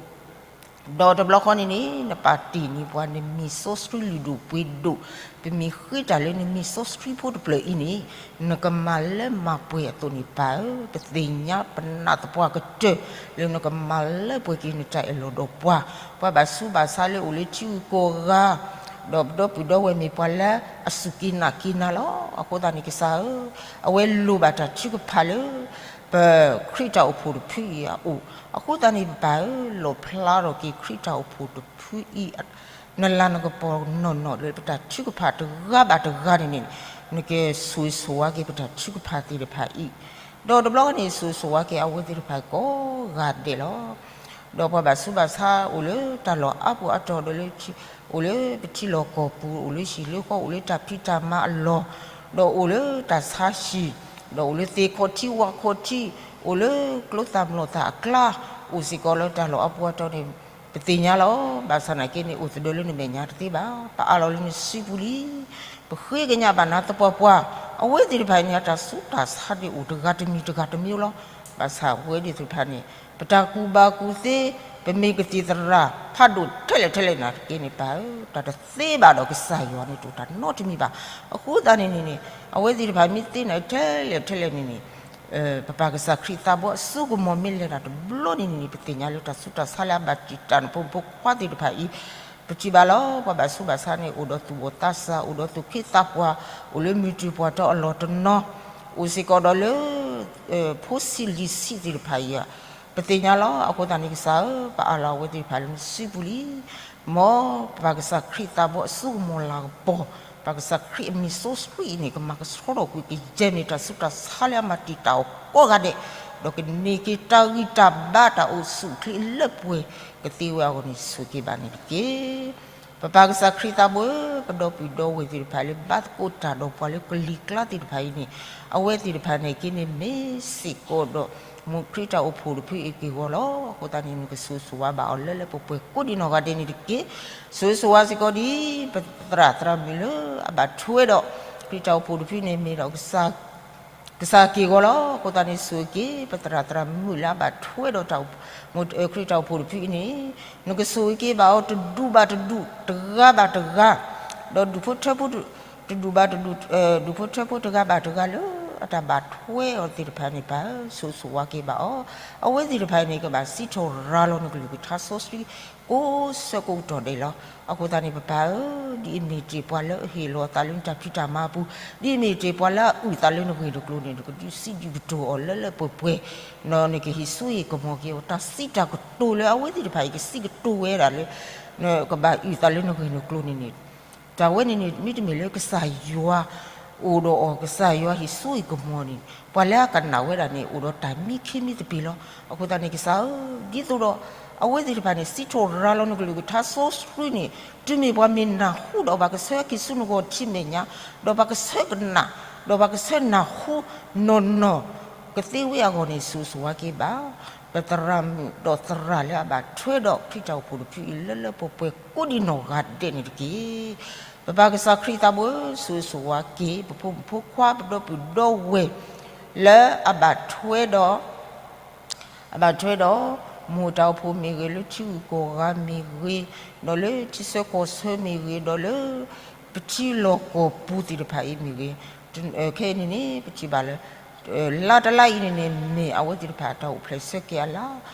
ဒီးတဘျီဃီန့ၣ်န့ၣ် နပာ်တ့ၢ်န့ၢ်ပှၤနမံၤစီဆှံလုၢ်ဒိၣ်ပှ့ၤဒိၣ်, ပမ့ၢ်ဃ့တၢ်လၢနမံၤစီဆှံဖိတဖျၢၣ်အံၤန့ၣ် နကမၤလၢမၤပှဲၤအသိးန့ၣ် ပၢ်ဧၢ, ပသ့ၣ်ညါပနာ်သပှၢ်ကတၢၢ် လၢနကမၤလၢပှဲၤက့ၤနတၢ်အၢၣ်လီၤဒီးပှၤ, ပှၤဘၣ်ဆူးဘၣ်ဆါလၢအိၣ်လၢထံဂုၤကီၢ်ဂၤ, ဒီးပဒီပုၢ်ဒီဝဲၢ်မ့ၢ်ပှၤလၢအစူၢ်က့ၤနာ်က့ၤနၤလီၤ. အဃိသတးန့ၣ်ကစၢ်ဧၢ, အဝဲလိၣ်ဘၣ်တၢ်ထုကဖၣ်လၢ ပခရံာ်တၢ်အိၣ်ဖှိၣ်တဖုအံၤအအိၣ်, အဃိသတးန့ၣ် ပပၢ်ဧၢ, လီၣ်ဖျါထီၣ်က့ၤခရံာ်တၢ်အိၣ်ဖှိၣ်တဖုအံၤ နလၤနကပီၤနီၢ်နီၢ်လၢပတၢ်ထုကဖၣ်တဂၤဘၣ်တဂၤန့ၣ်န့ၣ်, နကဆိၣ်ဂ့ၤဆိၣ်ဝါက့ၤပတၢ်ထုကဖၣ်သ့ၣ်တဖၣ်အံၤ, ဒီးတဘျီန့ၣ် ဆိၣ်ဂ့ၤဆိၣ်ဝါက့ၤအဝဲသ့ၣ်တဖၣ်ကိးဂၤဒဲးလီၤ. ဒီးပှၤဘၣ်ဆူးဘၣ်ဆါအိၣ်လၢတၢ်လီၢ်အါပူၤအါတီၤ ဒီးလၢ အိၣ်လၢပထံလီၢ်ကီၢ်ပူၤ အိၣ်လၢဟံၣ်လၢဃီ အိၣ်လၢတၢ်ဖံးတၢ်မၤအလီၢ်, ဒီးအိၣ်လၢတၢ်ဆါဟံၣ်, ဒီးအိၣ်လၢသ့ၣ်ခီၣ်ထံးဝၣ်ခီၣ်ထံး, အိၣ်လၢကျိသၣ်မျိာ်သၣ်အကျါ, အိၣ်စ့ၢ်ကီးလၢတၢ်လီၢ်အါပူၤအါတီၤန့ၣ် ပသ့ၣ်ညါလီၤ. ဘၣ်ဆၣ်နာ်က့န့ၣ် အိၣ်သဒၢလၢနမဲာ်ညါတသ့ဘၣ်. ပအးလီၤလၢနစုပူၤလံ. ပဃ့ကညးဘၣ်နၤသပှၢ်ပှၢ်, အဝဲသ့ၣ်တဖၣ်န့ၣ် အတၢ်ဆူးတၢ်ဆါဒၣ်အိၣ်တဂၤတမံၤတဂၤတမံၤလီၤ. ဘၣ်ဆၣ်ပဝဲသ့ၣ်တဖၣ်န့ၣ် ပတၢ်ကူၣ်ဘၣ်ကူၣ်သ့, ပမ့ၢ်ကသံၣ်သရၣ်ဖးဒိၣ်ထဲလဲၣ်ထဲလဲၣ်နာ်က့န့ၣ် ပၢ်ဧၢ, တၢ်တသ့ဘၣ်ဒီးကစၢ်ယွၤန့ၣ် တအိၣ်တၢ်နီတမံၤဘၣ်. အဃိသတးန့ၣ်န့ၣ်န့ၣ် အဝဲသ့ၣ်တဖၣ်မ့ၢ်သ့န့ၣ်ထဲလဲၣ်ထဲလဲၣ်န့ၣ်န့ၣ် ပပၢ်ကစၢ်ခရံာ်သးဘိအစိကမီၤမ့ၢ်လဲၤတၢ်တဘျီန့ၣ်န့ၣ် ပသ့ၣ်ညါလၢတၢ်ဆူးတၢ်ဆါလၢအဘၣ်တံာ်တာ်နဖိမုၣ်ဖိခွါသ့ၣ်တဖၣ်အံၤ, ပထံၣ်ဘၣ်လီၤ. ပှၤဘၣ်ဆူးဘၣ်ဆါန့ၣ် အိၣ်ဒီးသူၣ်ဘီၣ်သးစၢ်, အိၣ်ဒီးသူၣ်က့သးပှၢ်, အိၣ်လၢမုၢ်တြံၢ်ပှၢ်တီအလီၢ်တနီၤ, အိၣ်စ့ၢ်ကီးဒီးလၢ ဖိဆံးလံၤဆံးသ့ၣ်တဖၣ်အံၤ, ပသ့ၣ်ညါလီၤ. အဃိသတးန့ၣ်ကစၢ်ဧၢ, ပအးလီၤအဝဲသ့ၣ်တဖၣ်လၢနစုပူၤလံ. မ်ပပၢ်ကစၢ်ခရံာ်သးဘိအစိကမီၤလၤကပီၤ, ပၢ်ကစၢ်ခရံာ်အမံၤစီဆှံအံၤန့ၣ် ကမၤကဆှီထီၣ်ကွံာ်ကယဲၢ်န့ၢ်တၢ်ဆူးတၢ်ဆါလၢအမၤတံာ်တာ်အီၤကိးဂၤဒဲး, ဒီးကန့ၢ်က့ၤတၢ်ဂံၢ်တၢ်ဘါတၢ်အိၣ်ဆူၣ်အိၣ်ချ့လၢပှဲၤကသ့ဝဲအဂီၢ်န့ၣ် ဆိၣ်ဂ့ၤဘၣ်န့ၣ်တက့ၢ်. ပပၢ်ကစၢ်ခရံာ်သးဘိဧၢ, ပဒီပုၢ်ဒီဝဲၢ်သ့ၣ်တဖၣ်လၢဘါသကိးတၢ်ဒီးပှၤလၢကလံၤကျါသ့ၣ်တဖၣ်အံၤန့ၣ်, အဝဲသ့ၣ်တဖၣ်န့ၣ်က့န့ၣ် မ့ၢ်စ့ၢ်ကီးဒီး မိၢ်ခရံာ်တၢ်အိၣ်ဖှိၣ်တဖုအံၤက့ၢ်ဂီၤလီၤ. အဃိသတးန့ၣ် နကဆိၣ်ဂ့ၤဆိၣ်ဝါဘၣ်အီၤလၢလၢပှဲၤပှဲၤကိးဒံးနီၢ်ဂၤဒဲးန့ၣ်တက့ၢ်. ဆိၣ်ဂ့ၤဆိၣ်ဝါစ့ၢ်ကီးဒ် ပသရၣ်သရၣ်မုၣ်လၢအဘၣ်ထွဲဒီး ခရံာ်တၢ်အိၣ်ဖှိၣ်တဖုန့ၣ်မ့ၢ်ဒီး ကစၢ်က့ၢ်ဂီၤလီၤ. အဃိသတးန့ၣ် ဆိၣ်ဂ့ၤက့ၤ ပသရၣ်သရၣ်မုၣ်လၢအဘၣ်ထွဲဒီးတၢ်အိၣ်ဖှိၣ် ခရံာ်တၢ်အိၣ်ဖှိၣ်တဖုအံၤန့ၣ်, နကဆိၣ်ဂ့ၤက့ၤဘၣ်အီၤတဒူၣ်ဘၣ်တဒူၣ် တဂၤဘၣ်တဂၤ, ဒီးဒူၣ်ဖိထၢဖိ တဒူၣ်ဘၣ်တဒူၣ်, ဒူၣ်ဖိထၢဖိတဂၤဘၣ်တဂၤလၢအတၢ်ဘၣ်ထွဲအီၤသ့ၣ်တဖၣ်န့ၣ် ပၢ်ဧၢ, ဆိၣ်ဂ့ၤဆိၣ်ဝါက့ၤဘၣ်အီၤ, အဝဲသ့ၣ်တဖၣ်န့ၣ် ကဘၣ်စံးထီၣ်ရၤလီၤနကလုၢ်ကထါစီဆှံ ကိးဆၢကိးကတီၢ်ဒဲးလီၤ. အဃိသတးန့ၣ် ပပၢ်ဧၢ, ဒ်အမ့ၢ်တ့ၢ်ပှၤလၢအဟ့ၣ်လီၤအသးလၢနတၢ်ဖံးတၢ်မၤအပူၤ, ဒ်အမ့ၢ်တ့ၢ်ပှၤလၢအအုၣ်သးလၢနဂ့ၢ်နကျိၤန့ၣ် နကဒုးစံးဒုးကတိၤအီၤလၢလၢပှဲၤပှဲၤ, ဒီးနကဟ့ၣ်စိဟ့ၣ်ကမီၤက့ၤအီၤ တၢ်စံးတၢ်ကတိၤလၢအဝဲသ့ၣ်တဖၣ်အံၤ ကစံးကတိၤဝဲဒၣ်လၢ ကဘၣ်အုၣ်သးလၢနဂ့ၢ်နကျိၤန့ၣ်န့ၣ်, တၢ်ဝဲန့ၣ်န့ၣ် မ့တမ့ၢ်လၢကစၢ်ယွၤ အိၣ်ဒီးအီၤ ကစၢ်ယွၤဟ့ၣ်စိဟ့ၣ်ကမီၤန့ၣ် ပှၤလၢအကနၣ်ဝဲဒၣ်န့ၣ် အိၣ်ဒီးတၢ်မံခ့မံသပ့ၤလီၤ. အဃိသတးန့ၣ် ကစၢ်ဧၢ, ဒ်သိးဒီး အဝဲသ့ၣ်တဖၣ်န့ၣ် စံးထီၣ်ရၤလီၤနကလုၢ်ကထါစီဆှံန့ၣ် တုၤမ့ၢ်ပှၤမ့ၢ်နၢ်ဟူဒီး ပှၤကဆၢက့ၤဆူနဂီၢ်ထံမဲာ်ညါ, ဒီးပှၤကဆၢကနၣ်, ဒီးပှၤကဆၢနၢ်ဟူနီၢ်နီၢ် ကသ့ဝဲအဂီၢ်န့ၣ် ဆိၣ်ဂ့ၤဆိၣ်ဝါက့ၤဘၣ် ပသရၣ်မုၣ်ဒီးသရၣ်လၢအဘၣ်ထွဲဒီးခရံာ်တၢ်အိၣ်ဖှိၣ်တဖုအံၤ လၢလၢပှဲၤပှဲၤကိးဒံးနီၢ်ဂၤဒဲးန့ၣ်တက့ၢ်. ပပၢ်ကစၢ်ခရံာ်သးဘိဧၢ, ဆိၣ်ဂ့ၤဆိၣ်ဝါက့ၤ ပဖိမုၣ်ဖိခွါ ပဒီပုၢ်ဒီဝဲၢ် လၢအဘၣ်ထွဲဒီး အဘၣ်ထွဲဒီး မိၢ်တၢ်အိၣ်ဖှိၣ်မ့ၢ်ဂ့ၤ, လၢထံဂုၤကီၢ်ဂၤမ့ၢ်ဂ့ၤ, ဒီးလၢထံဆၢကီၢ်ဆၢမ့ၢ်ဂ့ၤ, ဒီးလၢပထံလီၢ်ကီၢ်ပူၤသ့ၣ်တဖၣ်အံၤမ့ၢ်ဂ့ၤ, ခဲအံၤန့ၣ်န့ၣ် ပထံၣ်ဘၣ်လၢ လါတလါအံၤန့ၣ်န့ၣ် မ့ၢ်အဝဲသ့ၣ်တဖၣ်အတၢ်အိၣ်ဖျဲၣ်ဆၢက့ၤအလါ,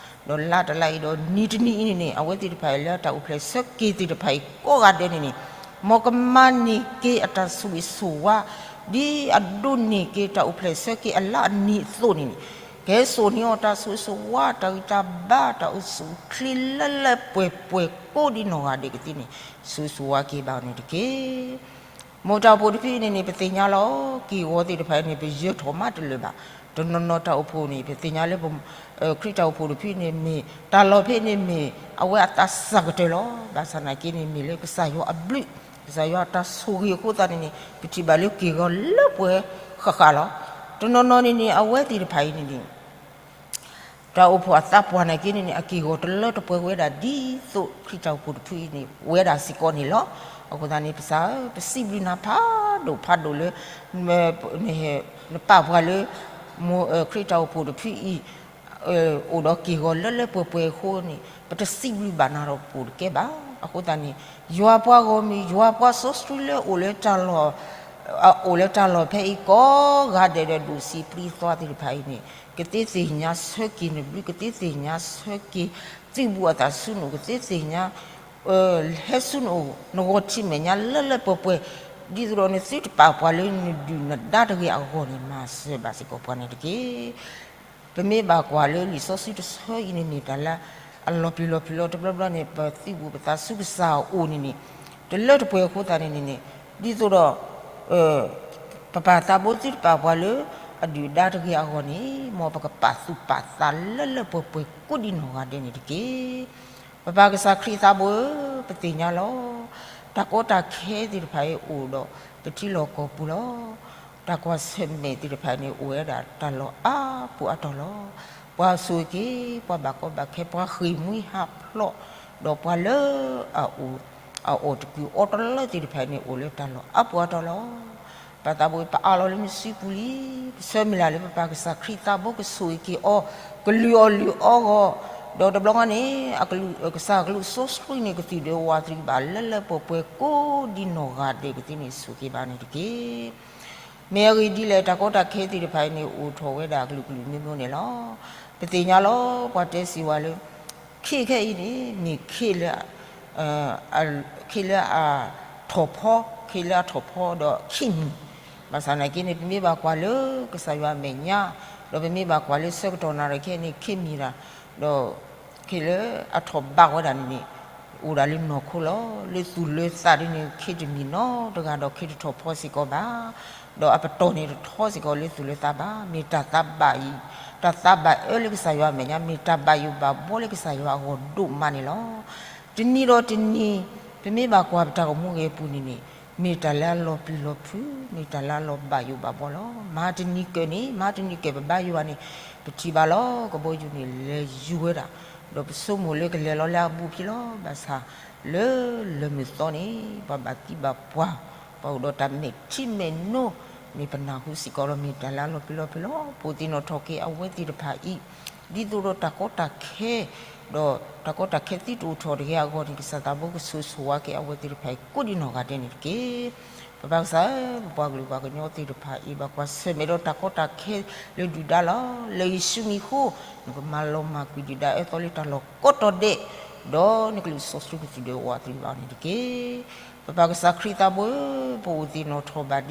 ဒီးလါတလါအံၤဒီးနံၤတနံၤအံၤန့ၣ်န့ၣ် အဝဲသ့ၣ်တဖၣ်လၢအတၢ်အိၣ်ဖျဲၣ်ဆၢက့ၤသ့ၣ်တဖၣ်အံၤကိးဂၤဒဲးန့ၣ်န့ၣ် မ်ကမၤန့ၢ်က့ၤအတၢ်ဆိၣ်ဂ့ၤဆိၣ်ဝါ ဒ်အဒိးန့ၢ်က့ၤတၢ်အိၣ်ဖျဲၣ်ဆၢက့ၤအလါအနံၤအသိးန့ၣ်န့ၣ် ကဟဲစိာ်န့ၢ်အီၤတၢ်ဆိၣ်ဂ့ၤဆိၣ်ဝါ တၢ်ဂံၢ်တၢ်ဘါ တၢ်အိၣ်ဆူၣ်အိၣ်ချ့လၢလၢပှဲၤပှဲၤကိးဒံးနီၢ်ဂၤဒဲးကသ့န့ၣ် ဆိၣ်ဂ့ၤဆိၣ်ဝါက့ၤဘၣ်အီၤန့ၣ်တက့ၢ်. မိၢ်တၢ်အိၣ်ဖှိၣ်တဖုအံၤန့ၣ်န့ၣ် ပသ့ၣ်ညါလီၤ က့ၢ်ဂီၤသ့ၣ်တဖၣ်အံၤန့ၣ် ပယၢၤထီၣ်မးတလၢာ်ဘၣ်. တနီၤနီၤတၢ်အိၣ်ဖှိၣ်န့ၣ် ပသ့ၣ်ညါလၢ ခရံာ်တၢ်အိၣ်ဖှိၣ်တဖုန့ၣ်မ့ၢ် တၢ်လီၢ်ဖဲန့ၣ်မ့ၢ် အဝဲအသးစၢ်ကတၢၢ်လီၤ. ဘၣ်ဆၣ်နာ်က့န့ၣ် မ့ၢ်လၢကစၢ်ယွၤအဘျုး ကစၢ်ယွၤအတၢ်ဆိၣ်ဂ့ၤအဃိသတးန့ၣ်န့ၣ် ပထံၣ်ဘၣ်လၢက့ၢ်ဂီၤလၢပှဲၤဃၣ်ဃၣ်လီၤ. တနီၤနီၤန့ၣ်န့ၣ် အဝဲသ့ၣ်တဖၣ်အံၤန့ၣ်န့ၣ် တၢ်အိၣ်ဖှိၣ်အသးပှၢ်နာ်က့န့ၣ်န့ၣ် အက့ၢ်ဂီၤတလၢတပှဲၤဝဲဒၣ်ဒ်သိးခရံာ်တၢ်အိၣ်ဖှိၣ်တဖုအံၤန့ၣ် ဝဲဒၣ်စ့ၢ်ကီးန့ၣ်လီၤ. အဃိသတးန့ၣ် ပစံး ပစံးဘျုးနၤဖးဒိၣ်ဖးဒိၣ်လၢ နပာ်ပှၤလၢ ခရံာ်တၢ်အိၣ်ဖှိၣ်တဖုအံၤ အိၣ်ဒီးက့ၢ်ဂီၤလၢလၢပှဲၤပှဲၤအဃိန့ၣ် ပတစံးဘျုးဘၣ်နၤဒီးပူၤတကဲဘၣ်. အဃိသတးန့ၣ် ယွၤပှၤဂီၢ်မုၢ် ယွၤပှၤစီဆှံလၢအိၣ်လၢတၢ်လီၢ် အိၣ်လၢတၢ်လီၢ်ဖဲအံၤကိးဂၤဒဲးဒီး ဒိၣ်ဆံးပြံသီသ့ၣ်တဖၣ်အံၤန့ၣ် ကသ့သ့ၣ်ညါဆၢက့ၤနဘျုး ကသ့သ့ၣ်ညါဆၢက့ၤ သုးဘူးအသးဆူနအိၣ် ကသ့သ့ၣ်ညါ ဟဲဆူနအိၣ် နဂီၢ်ထံမဲာ်ညါလၢလၢပှဲၤပှဲၤ ဒ်သိးဒီးနသုတပာ်ပှၤလၢနဒုၣ်နဒါတဂ့ၤအဂီၢ်န့ၣ် မၤစၢၤဘၣ်စ့ၢ်ကီးပှၤန့ၣ်တက့ၢ်. ပမ့ၢ်ဘၣ်ကွၢ်လၢလံာ်စီဆှံတဆၢအံၤန့ၣ်န့ၣ် တၢ်လၢအလီၤပျံၤလီၤဖုးလီၤတဘျီဘျီန့ၣ် ပသုးဘူးပသးဆူကစၢ်အအိၣ်န့ၣ်န့ၣ် တလၢတပှဲၤအဃိသတးန့ၣ်န့ၣ်န့ၣ် ဒ်သိးဒီး ပပၢ်သးဘိသုတပာ်ပှၤလၢ အဒုၣ်ဒါတဂ့ၤအဂီၢ်န့ၣ် မ်ပကပာ်သူၣ်ပာ်သးလၢလၢပှဲၤပှဲၤကိးဒံနီၢ်ဂၤဒဲးန့ၣ်တက့ၢ်. ပပၢ်ကစၢ်ခရံာ်သးဘိဧၢ, ပသ့ၣ်ညါလီၤ. တၢ်ကီတၢ်ခဲသ့ၣ်တဖၣ်အံၤအိၣ်ဒီး ပထံလီၢ်ကီၢ်ပူၤလီၤ. တၢ်ကွၢ်ဆၢၣ်မဲာ်သ့ၣ်တဖၣ်န့ၣ် အိၣ်ဝဲဒၣ်တၢ်လီၢ်အါပူၤအါတီၢ်လီၤ. ပှၤဆိၣ်ဂ့ၤက့ၤ ပှၤဘၣ်ကီဘၣ်ခဲ ပှၤဃ့ၢ်မှံဟးဖျိး, ဒီးပှၤလၢအအိၣ် အအီၣ်တကုၤအီတလၢသ့ၣ်တဖၣ်န့ၣ် အိၣ်လၢတၢ်လီၢ်အါပူၤအါတီၢ်လီၤ. ပၢ်သးဘိ ပအးလီၤလၢနစုပူၤလံ. ပဆၢမုၢ်လၢ်လၢပပၢ်ကစၢ်ခရံာ်သးဘိကဆိၣ်ဂ့ၤက့ၤအီၤ, ကလုၢ်အီၣ်လုၢ်အီဂီၢ်, ဒီးတဘျီဃီန့ၣ် ကစၢ်ကလုၢ်စီဆှံန့ၣ် ကသံၣ်ဒွဲဝးတရံးဘၣ်လၢလၢပှဲၤပှဲၤကိးဒံနီၢ်ဂၤဒဲးကသ့န့ၣ် ဆိၣ်ဂ့ၤဘၣ်န့ၣ်တက့ၢ်. မ့ၢ်အဂ့ၢ်ဒ်လဲၣ် တၢ်ကီတၢ်ခဲသ့ၣ်တဖၣ်အံၤန့ၣ် အိၣ်ထီၣ်ဝဲဒၣ်အကလုာ်ကလုာ်မ့ၢ်မ့ၢ်န့ၣ်လီၤ. ပသ့ၣ်ညါလီၤ ပှၤတဲစံးဝဲလၢ ခ့ခဲအံၤန့ၣ် မ့ၢ်ခ့လၢ ခ့လၢအထီၣ်ဖီ, ခ့လၢအထီၣ်ဖီဒီးခ့မံၤ, ဘၣ်ဆၣ်သနာ်က့န့ၣ် ပမ့ၢ်ဘၣ်ကွၢ်လၢကစၢ်ယွၤအမဲာ်ညါ, ဒီးပမ့ၢ်ဘၣ်ကွၢ်လၢဆၢကတီၢ်နၣ်ရံၣ်ခဲအံၤန့ၣ် ခ့မံၤတၢ်, ဒီး ခ့လၢအထီၣ်ဘးဝဲဒၣ်န့ၣ်န့ၣ် အိၣ်ဒၣ်လၢနီၢ်ခိလီၤ. လၢသူၣ်လၢသးဒ်န့ၣ် ခ့တမံၤနီတဂၤဒီးခ့တထီၣ်ဖီစ့ၢ်ကီးဘၣ်, ဒီးအပတီၢ်န့ၣ်တထီစ့ၢ်ကီးလၢသူၣ်လၢသးဘၣ်. မ့ၢ်တၢ်သးဘၣ်အံၤ, တၢ်သးဘၣ်အၢလၢကစၢ်ယွၤအမဲာ်ညါ, မ့ၢ်တၢ်ဘၣ်ယိၣ်ဘၣ်ဘှီလၢကစၢ်ယွၤအဂီၢ်ဒိၣ်မးန့ၣ်လီၤ. တနံၤဒီးတနံၤ ပမ့ၢ်ဘၣ်ကွၢ်ပတၢ်ဂီၤမူဂ့ၤအပူၤန့ၣ်န့ၣ် မ့ၢ်တၢ်လၢအလီၤပျံၤလီၤဖုး, မ့ၢ်တၢ်လၢအလီၤဘၣ်ယိၣ်ဘၣ်ဘှီလီၤ. မဟါတနံၤကၢၢ်န့ၣ်, မဟါတနံၤကၢၢ်ပဘါယွၤန့ၣ် ပထံၣ်ဘၣ်လီၤ. ကဘီယူၤန့ၣ်လဲၤယူၤဝဲဒၣ်, ဒီးပဆိကမိၣ်လၢကလဲၤလီၤလၢအဘူးဖျၢၣ်လီၤ. ဘၣ်ဆၣ်လၢလၢၢ်မုၢ်သီန့ၣ် ပှၤဘၣ်သံဘၣ်ပှၢ်, ပှၤအိၣ်ဒီးတၢ်မဲာ်ထံမဲာ်နိ, မ့ၢ်ပနၢ်ဟူစ့ၢ်ကီးဒီး မ့ၢ်တၢ်လၢအလီၤပျံၤလီၤဖုးလီၤ. ပအိၣ်သ့ၣ်နီၣ်ထီၣ်က့ၤအဝဲသ့ၣ်တဖၣ်အံၤ ဒ်သိးဒီးတၢ်ကီတၢ်ခဲ, ဒီးတၢ်ကီတၢ်ခဲသံတအိၣ်ထီၣ်တဂ့ၤအဂီၢ်န့ၣ် ကစၢ်သးဘိကဆိၣ်ဂ့ၤဆိၣ်ဝါက့ၤအဝဲသ့ၣ်တဖၣ်အံၤ ကိးဒံနီၢ်ဂၤဒဲးန့ၣ်တက့ၢ်. ပပၢ်ကစၢ်ဧၢ, ပပှၤကလုာ်ပှၤကညီသ့ၣ်တဖၣ်အံၤ ဘၣ်ကွၢ်ဆၢၣ်မဲာ်ဒီးတၢ်ကီတၢ်ခဲလၢဒုၣ်ဒါလီၤ. လၢယ့ၣ်ၡူးမံၤအဃိ နကမၤလီၤမၢ်ကွံာ်ဒုၣ်ဒါအၢသီလၢတၢ်လီၢ်ကိးတီၤဒဲး, ဒီးနကလုၢ်စီဆှံကသံၣ်ဒွဲဝးတရံးဘၣ်န့ၣ်တက့ၢ်. ပပၢ်ကစၢ်ခရံာ်သးဘိဧၢ, ပအိၣ်သ့ၣ်နီၣ်ထီၣ်ဘၣ်ဒ်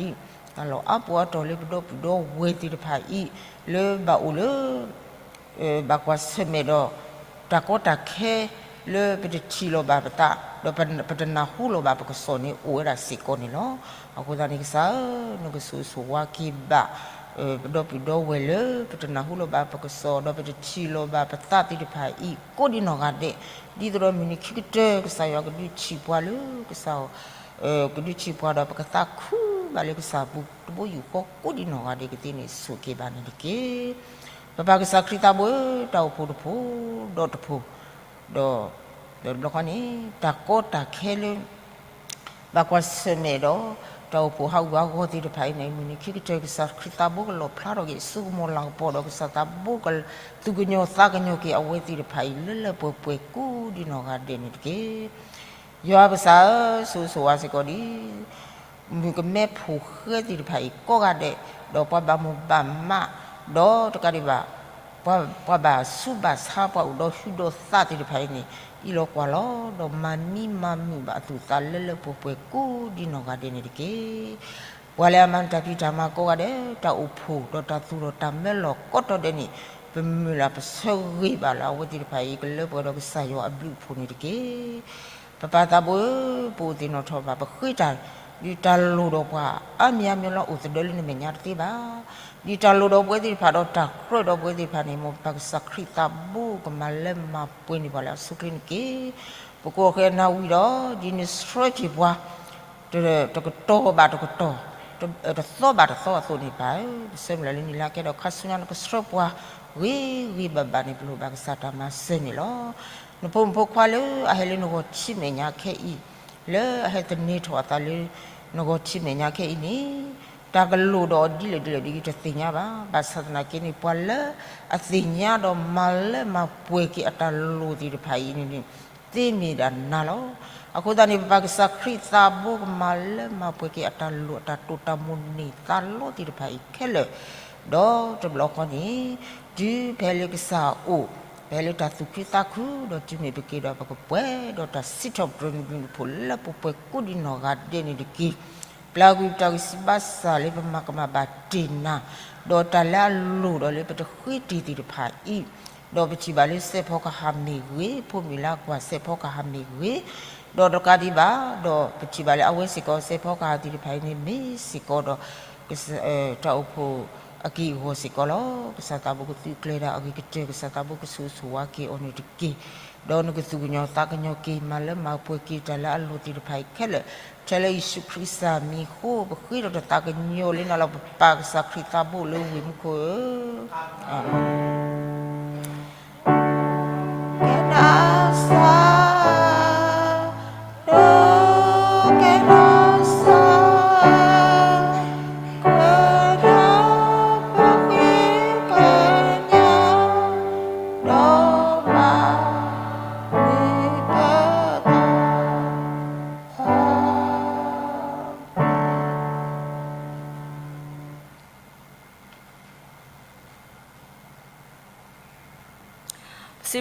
တၢ်လီၢ်အါပူၤအါတီၢ်လၢပဒီပုၢ်ဒီဝဲၢ်သ့ၣ်တဖၣ်အံၤ လၢဘၣ်အိၣ်လၢ ဘၣ်ကွၢ်ဆၢၣ်မဲာ်ဒီး တၢ်ကီတၢ်ခဲလၢပတထံၣ်လီၤဘၣ်ပသး ဒီးပတနၢ်ဟူလီၤဘၣ်ပကစီၣ်န့ၣ် အိၣ်ဝဲဒၣ်စ့ၢ်ကီးန့ၣ်လီၤ. အဃိသတးန့ၣ် ကစၢ်ဧၢ, နကဆိၣ်ဂ့ၤဆိၣ်ဝါက့ၤဘၣ် ပဒီပုၢ်ဒီဝဲၢ်လၢ ပတနၢ်ဟူလီၤဘၣ်ပကစီၣ် ဒီးပတထံၣ်လီၤဘၣ်ပသးသ့ၣ်တဖၣ်အံၤ ကိးဒံနီၢ်ဂၤဒဲး, ဒ်သိးဒီးမုၢ်နံၤခံကတၢၢ် ကစၢ်ယွၤကဒုးထံၣ်ပှၤလၢ ကစၢ် ကဒုးထံၣ်ပှၤဒီး ပကသးခုဘၣ်လၢကစၢ်ပူၤ တဘိယူၢ်ဃီကိးဒံနီၢ်ဂၤဒဲးကသ့န့ၣ် ဆိၣ်ဂ့ၤဘၣ်န့ၣ်တက့ၢ်. ပပၢ်ကစၢ်ခရံာ်သးဘိဧၢ, တၢ်အိၣ်ဖှိၣ်တဖှိၣ် ဒီးတဖှိၣ် ဒီး ဒီးတဘျီဃီန့ၣ် တၢ်ကီတၢ်ခဲလၢ ဘၣ်ကွၢ်ဆၢၣ်မဲာ်ဒီး တၢ်အိၣ်ဖှိၣ်ဟးဂူာ်ဟးဂီၤသ့ၣ်တဖၣ်အံၤန့ၣ် မုၢ်နံၤခံကတၢၢ် ကစၢ်ခရံာ်သးဘိကလီၣ်ဖျါထီၣ်က့ၤ စိကမီၤလၤကပီၤဒီး ကစၢ်သးဘိကသူၣ်ကညီၤသးကညီၤက့ၤအဝဲသ့ၣ်တဖၣ်အံၤ လၢလၢပှဲၤပှဲၤကိးဒံနီၢ်ဂၤဒဲးန့ၣ်တက့ၢ်. ယွၤပကစၢ်ဧၢ, ဆိၣ်ဂ့ၤဆိၣ်ဝါစ့ၢ်ကီးဒ် မုၣ်ကမဲဖိၣ်ဃဲသ့ၣ်တဖၣ်အံၤကိးဂၤဒဲး, ဒီးပှၤဘၣ်မိၢ်ဘၣ်မး, ဒီးတကးဒံးဘၣ် ပှၤဘၣ်ဆူးဘၣ်ဆါ ပှၤအိၣ်ဒီးဟုဒီးသးသ့ၣ်တဖၣ်အံၤန့ၣ် အံးလီၤကွၢ်လီၤ ဒီးမၤမံမၤမုာ်ဘၣ်အသူၣ်အသးလၢလၢပှဲၤပှဲၤကိးဒံနီၢ်ဂၤဒဲးန့ၣ်တက့ၢ်. ပှၤလၢအမၤနၢၤတၢ်ဖံးတၢ်မၤကိးဂၤဒဲး တၢ်အိၣ်ဖှိၣ်ဒီးတၢ်သူၣ်ထီၣ်တၢ်မၢလီၤကိးတီၤဒဲးန့ၣ် ပမုၢ်လၢ်ပဆၢဂ့ၤဘၣ်လၢအဝဲသ့ၣ်တဖၣ်အံၤ ကလၢပှဲၤဒီးကစၢ်ယွၤအဘျုးအဖှိၣ်န့ၣ်တက့ၢ်. ပပၢ်သးဘိဧၢ, ပအိၣ်သ့ၣ်နီၣ်ထီၣ်ဘၣ် ပဃ့တၢ် ဒ်တၢ်လိၣ်ဒီးပှၤအါမံၤအါမံၤလီၤ အိၣ်သဒၢလၢနမဲာ်ညါတသ့ဘၣ်. ဒ်တၢ်လိၣ်ဒီးပဝဲသ့ၣ်တဖၣ်ဒီးတၢ်ကြၢးဒီးပဝဲသ့ၣ်တဖၣ်န့ၣ် မ်ပပၢ်ကစၢ်ခရံာ်သးဘိကမၤလၢမၤပှဲၤန့ၢ်ပှၤလၢအဆိအချ့န့ၣ်တက့ၢ်. ပကိးဃဲနၤဝံၤဒီး ဒ်နဆှၢက့ၤပှၤ တကတီၢ်ဘၣ်တကတီၢ်, တသီဘၣ်တသီအသိးန့ၣ် ပၢ်ဧၢ, ပဆၢမုၢ်လၢ်လၢနံၤလၢကဲဒီးခါဆူညါ နကဆှၢပှၤဂ့ၤဂ့ၤဘၣ်ဘၣ်န့ၣ် ပလိၣ်ဘၣ်ကစၢ်တၢ်မၤစၢၤန့ၣ်လီၤ. နဖိမုၣ်ဖိခွါလၢအဟဲလၢနဂီၤထံမဲာ်ညါခဲအံၤ, လၢအဟဲသန့ၤထီၣ်အသးလၢနဂီၤထံမဲာ်ညါခဲအံၤန့ၣ်, တၢ်ကလိၣ်ဒီးအီၤဒ်လဲၣ်ဒ်လဲၣ်ဒ်အံၤတသ့ၣ်ညါဘၣ်. ဘၣ်ဆၣ်သနာ်က့န့ၣ် ပှၤလၢအသ့ၣ်ညါဒီးမၤလၢမၤပှဲၤက့ၤအတၢ်လိၣ်သ့ၣ်တဖၣ်အံၤန့ၣ်န့ၣ် သ့မ့ၢ်ဒၣ်နၤလီၤ. အဃိသတးန့ၣ် ပပၢ်ကစၢ်ခရံာ်သးဘိကမၤလၢမၤပှဲၤက့ၤအတၢ်လိၣ်အတၢ်တိာ်တၢ်မိၣ်န့ၢ်သးလီသ့ၣ်တဖၣ်အံၤခဲလၢာ်, ဒီးတဘျီဃီန့ၣ် တုၤဖဲလၢကစၢ်အိၣ်, ဖဲလၢတၢ်သူၣ်ခုသးခု ဒီးတုၤမ့ၢ်ပက့ၤဒီးပကပှဲၤဒီးတၢ်စံးထီၣ်ပတြၢၤ နဘျုးနဖှိၣ်လၢပပှဲၤကိးဒံနီၢ်ဂၤဒဲးန့ၣ်တက့ၢ်. ပျၢ်ကွံာ်ပတၢ်ဂံၢ်စၢ်ဘါစၢ်လၢပမၤကမၣ်ဘၣ်တ့ၢ်နၤ, ဒီးတၢ်လၢအလိၣ်ဒီးလၢပတဃ့တ့ၢ်သ့ၣ်တဖၣ်အံၤ, ဒီးပထံၣ်ဘၣ်လၢစဲးဖီကဟၣ်မ့ၢ်ဂ့ၤ, ဖိမုၣ်လၢကွၢ်စဲးဖီကဟၣ်မ့ၢ်ဂ့ၤ, ဒီးတကးဒံးဘၣ်, ဒီးပထံၣ်ဘၣ်လၢအဝဲစ့ၢ်ကီး စဲးဖီကဟၣ်သ့ၣ်တဖၣ်အံၤန့ၣ် မ့ၢ်စ့ၢ်ကီးဒီး တၢ်အိၣ်ဖှိၣ် အက့ၢ်အဂီၤစ့ၢ်ကီးလီၤ. ကစၢ်သးဘိကသုးကျဲၤတၢ်အဂ့ၤကတၢၢ်, ကစၢ်သးဘိကဆိၣ်ဂ့ၤဆိၣ်ဝါက့ၤအီၤန့ၣ်တက့ၢ်. ဒီးနကသူၣ်ကညီၤသးကညီၤက့ၤ မၤလၢမၤပှဲၤက့ၤတၢ်လၢအလိၤသ့ၣ်တဖၣ်အံၤခဲလၢာ်, ထဲလၢယ့ၣ်ၡူးခရံာ်စၢ်မံၤအဃိ ပဃ့ဒီးတၢ်သးကညီၤလံနၤလီၤ. ပပၢ်ကစၢ်ခရံာ်သးဘိလၢဝ့ၢ်မူခိၣ်ဧၢ, အၤမ့ၣ်. ကဲနၤစၢ်, ကဲနၤစၢ်, ကဲနၤပဃ့ကညး, ဒီးမၤန့ၢ်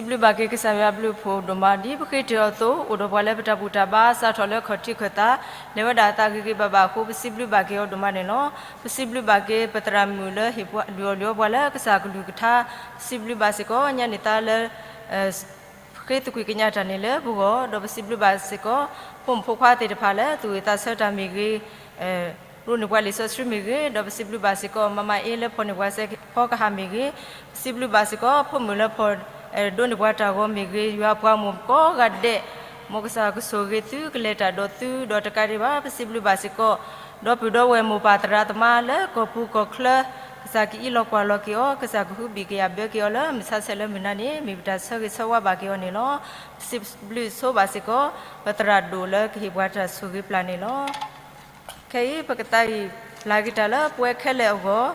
ပသး ပစံးဘျုးဘၣ်က့ၤကစၢ်ယွၤအဘျုးအဖှိၣ်ဒိၣ်မး ဒ်ပဃ့တ့ၢ်အီၤအသိး အိၣ်ဒီးပှၤလၢပတၢ်ဘူၣ်တၢ်ဘါ စးထီၣ်လၢခီၣ်ထံးခၢၣ်သး လဲၤဝဲဒၣ်အသးဂ့ၤဂ့ၤဘၣ်ဘၣ်အဃိ ပစံးဘျုးဘၣ်က့ၤအီၤဒိၣ်မးန့ၣ်လီၤ. ပစံးဘျုးဘၣ်က့ၤပသရၣ်မုၣ်လၢဟ့ၣ်ပှၤလုၢ်အီၣ်လုၢ်အီပှၤလၢကစၢ်အကလုၢ်ကထါ, ပစံးဘျုးဘၣ်စ့ၢ်ကီး ညါန့ၢ်သါလၢ ဃ့သကွံာ်ကညးတၢ်န့ၣ်လၢပဂီၢ်, ဒီးပစံးဘျုးဘၣ်စ့ၢ်ကီး ဖိမုၣ်ဖိခွါသ့ၣ်တဖၣ်လၢသူၣ်ဂ့ၤသးဆၢတၢ်မ့ၢ်ဂ့ၤ, ရိန့ၢ်ပှၤလံာ်စီဆှံမ့ၢ်ဂ့ၤ, ဒီးပစံးဘျုးဘၣ်စ့ၢ်ကီး မၤမၤအ့လၢဖီၣ်န့ၢ်ပှၤစဲးဖီကဟၣ်မ့ၢ်ဂ့ၤ, ပစံးဘျုးဘၣ်စ့ၢ်ကီး ဖိမုၣ်လၢဖီၣ် ဒိးန့ၢ်ပှၤတၢ်ဂီၤမ့ၢ်ဂ့ၤ, ယွၤပှၤမိၢ်ကိးဂၤဒဲး မ်ကစၢ်ကဆိၣ်ဂ့ၤသုကလဲၤတၢ်ဒီးသု ဒီးတကးဒံးဘၣ် ပစံးဘျုးဘၣ်စ့ၢ်ကီး ဒီပုၢ်ဒီဝဲၢ်မိၢ်ပၢ်သရၣ်သမါလၢကီၢ်ပူၤကီၢ်ချၢ ကစၢ်ကအံးလီၤကွၢ်လီၤက့ၤအီၤ, ကစၢ်ကဟုဘံၣ်ကယာ်ဘၢက့ၤအီၤလၢမုၢ်ဆါဆဲးလၢမုၢ်နၤန့ၣ် မ့ၢ်ပတၢ်ဆၢဂ့ၤဆၢဝါဘၣ်က့ၤအီၤန့ၣ်လီၤ. ပစံးဘျုးဆိဘၣ်စ့ၢ်ကီး ပသရၣ်ဒိၣ်လၢကဟ့ၣ်ပှၤတၢ်ဆိၣ်ဂ့ၤပျၢ်န့ၣ်လီၤ. ခဲအံၤ ပကသးဝံၣ်ဖျါက့ၤတၢ်လၢပဝဲခဲလၢာ်အဂီၢ်,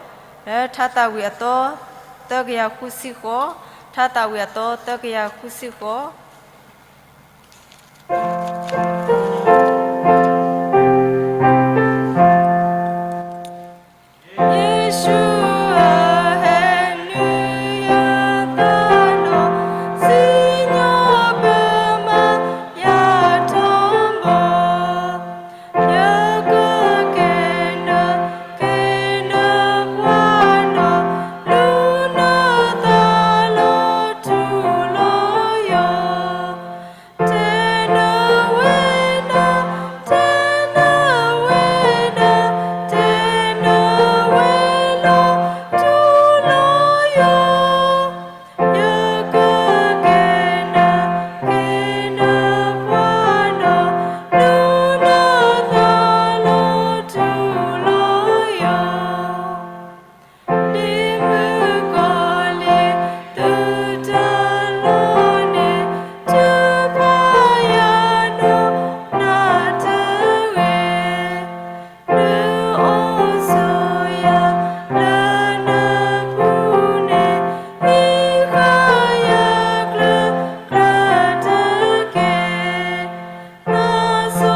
လၢထါသးဝံၣ်အသီ သၢကယၤဃုဆံဃိး, ထါသးဝံၣ်အသီသၢကယၤဃုဆံဃိး. ယ့ၣ်ၡူးဧၢ ဟဲနုာ်ယသးလီၤ, စံၣ်ညီၣ်ပမၤယၤထီဘိ, ယကက့ၤနုာ်က့ၤနပှၤနီၢ်, လူၤနသးလီၤထူလီၤယိာ် တဲနဝဲဒၣ်, တဲနဝဲဒၣ်, တဲနဝဲလီၤထူလီၤယိာ်, ယကက့ၤနုာ်က့ၤနပှၤနီၢ်, လူၤနသးလီၤထူလီၤယိာ် ဒ်မုၣ်ကီၤလံၢ်သုတၢ်လီန့ၣ် ထုးဖးယၤနီၢ်နၤတဂ့ၤ, ဒုးအိၣ်ဆိးယၤလၢနပူၤန့ၣ်, ဟံးဃာ်ယၤကျၢၤကျၢၤတက့ၢ်. သးစီ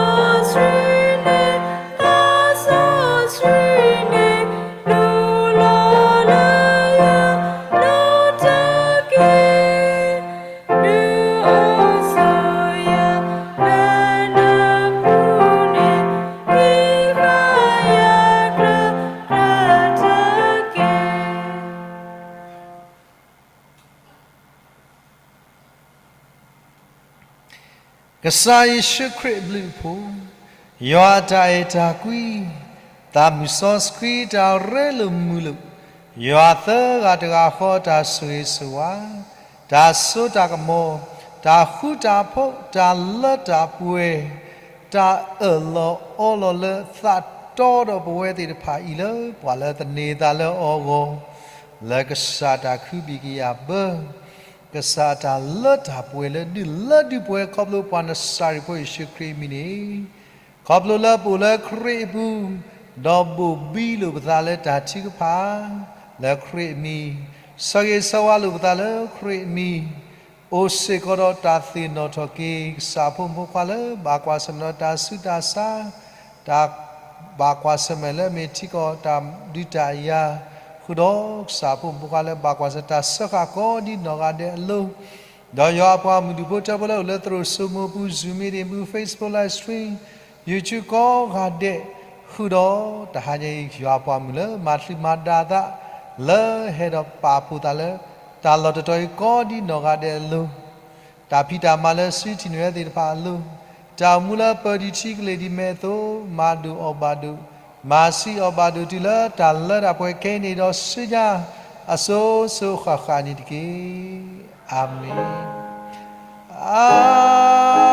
ဆှံန့ၣ်, သးစီဆှံန့ၣ်, လူၤလီၤလၢယၤနီၢ်တက့ၢ်. ဒုးအိၣ်ဆိးယၤလၢနပူၤန့ၣ်, ဟံးဃာ်ယၤကျၢၤကျၢၤတက့ၢ်. ကစၢ်ယ့ၣ်ၡူးခရံာ်အဘျုးအဖှိၣ်, ယွၤအတၢ်အဲၣ်တၢ်ကွံ, သးမုၢ်စီဆှံတၢ်ရ့လိာ်မုာ်လိာ်, ယွၤသၢဂၤတဂၤဃီတၢ်ဆိၣ်ဂ့ၤဆိၣ်ဝါ, တၢ်စိတၢ်ကမီၤ, တၢ်ဃူတၢ်ဖိး, တၢ်လၢတၢ်ပှဲၤ, တၢ်အၢၣ်လီၤအီလီၤလၢသးတီဒီးပဝဲသ့ၣ်တဖၣ်အံၤလၢ ပှၤလၢသန့ၤသးလၢအီၤအဂီၢ်, လၢကစၢ်တၢ်ခုဘံၣ်ကယာ်ဘၢ ကစၢ်အတၢ်လၢတၢ်ပှဲၤလၢဒုၣ်လၢဒုၣ်ပဝဲ ခီဖျိပှၤနစၤရ့းဖိယ့ၣ်ၡူးခရံာ်အမံၤန့ၣ်, ခီဖျိလၢပအိၣ်လၢခရံာ်အပူၤ, ဒီးဘိၣ်ဘံလိာ်ပသးလၢတၢ်ထုကဖၣ်, လၢခရံာ်အမံၤ, ဆၢဂ့ၤဆၢဝါလိာ်ပသးလၢခရံာ်အမံၤ, အိၣ်စ့ၢ်ကီးဒီးတၢ်သ့ၣ်နီၣ်ထီၣ်က့ၤ ကစၢ်ဖိမုၣ်ဖိခွါလၢဘၣ်ကွၢ်ဆၢၣ်မဲာ်ဒီးတၢ်ဆူးတၢ်ဆါ, တၢ်ဘၣ်ကွၢ်ဆၢၣ်မဲာ်လၢအမ့ၢ်ထံကီၢ်တၢ်ဒုးတၢ်ယၤ, ဃုာ်ဒီးကစၢ်ဖိမုၣ်ဖိခွါလၢဘၣ်ကွၢ်ဆၢၣ်တၢ်စၢဃာ်ကိးဒ်နီၢ်ဂၤဒဲးအလိၤ, ဒီးယွၤအပှၤမုၢ်ဒူၣ်ဖိထၢဖိလၢအိၣ်လၢသရိာ်စိမိၢ်ပူၤ Zoom meeting ပူၤ Facebook live stream, YouTube ကိးဂၤဒဲး, ဃုာ်ဒီးတဟါညါအံၤ ယွၤအပှၤမုၣ်လၢမၤတံာ်မၤဒါသး, လၢဟဲဒီးပာ်ဖှိၣ်သးလၢ တၢ်လီၢ်တတီၤအံၤကိးဒ်နီၢ်ဂၤဒဲးအလိၤ, တၢ်ဖံးတၢ်မၤလၢစုထံၣ်န့ၢ်ဝဲသ့ၣ်တဖၣ်အလိၤ, တၢ်အိၣ်မူလၢပၢၤဒံးထံကလ့ၢ်ဒံးမဲာ်အသိး မၤဒိၣ်အီၣ်ဘၣ်ဒိၣ် မၤဆံးအီၤဘၣ်ဒိၣ်တုၤလၢတၢ်လၢတၢ်ပှဲၤခဲအံၤန့ၣ်ဒီး ဆူညါအစိၤစိၤဃၣ်ဃၣ်န့ၣ်တက့ၢ်. အၤမ့ၣ်.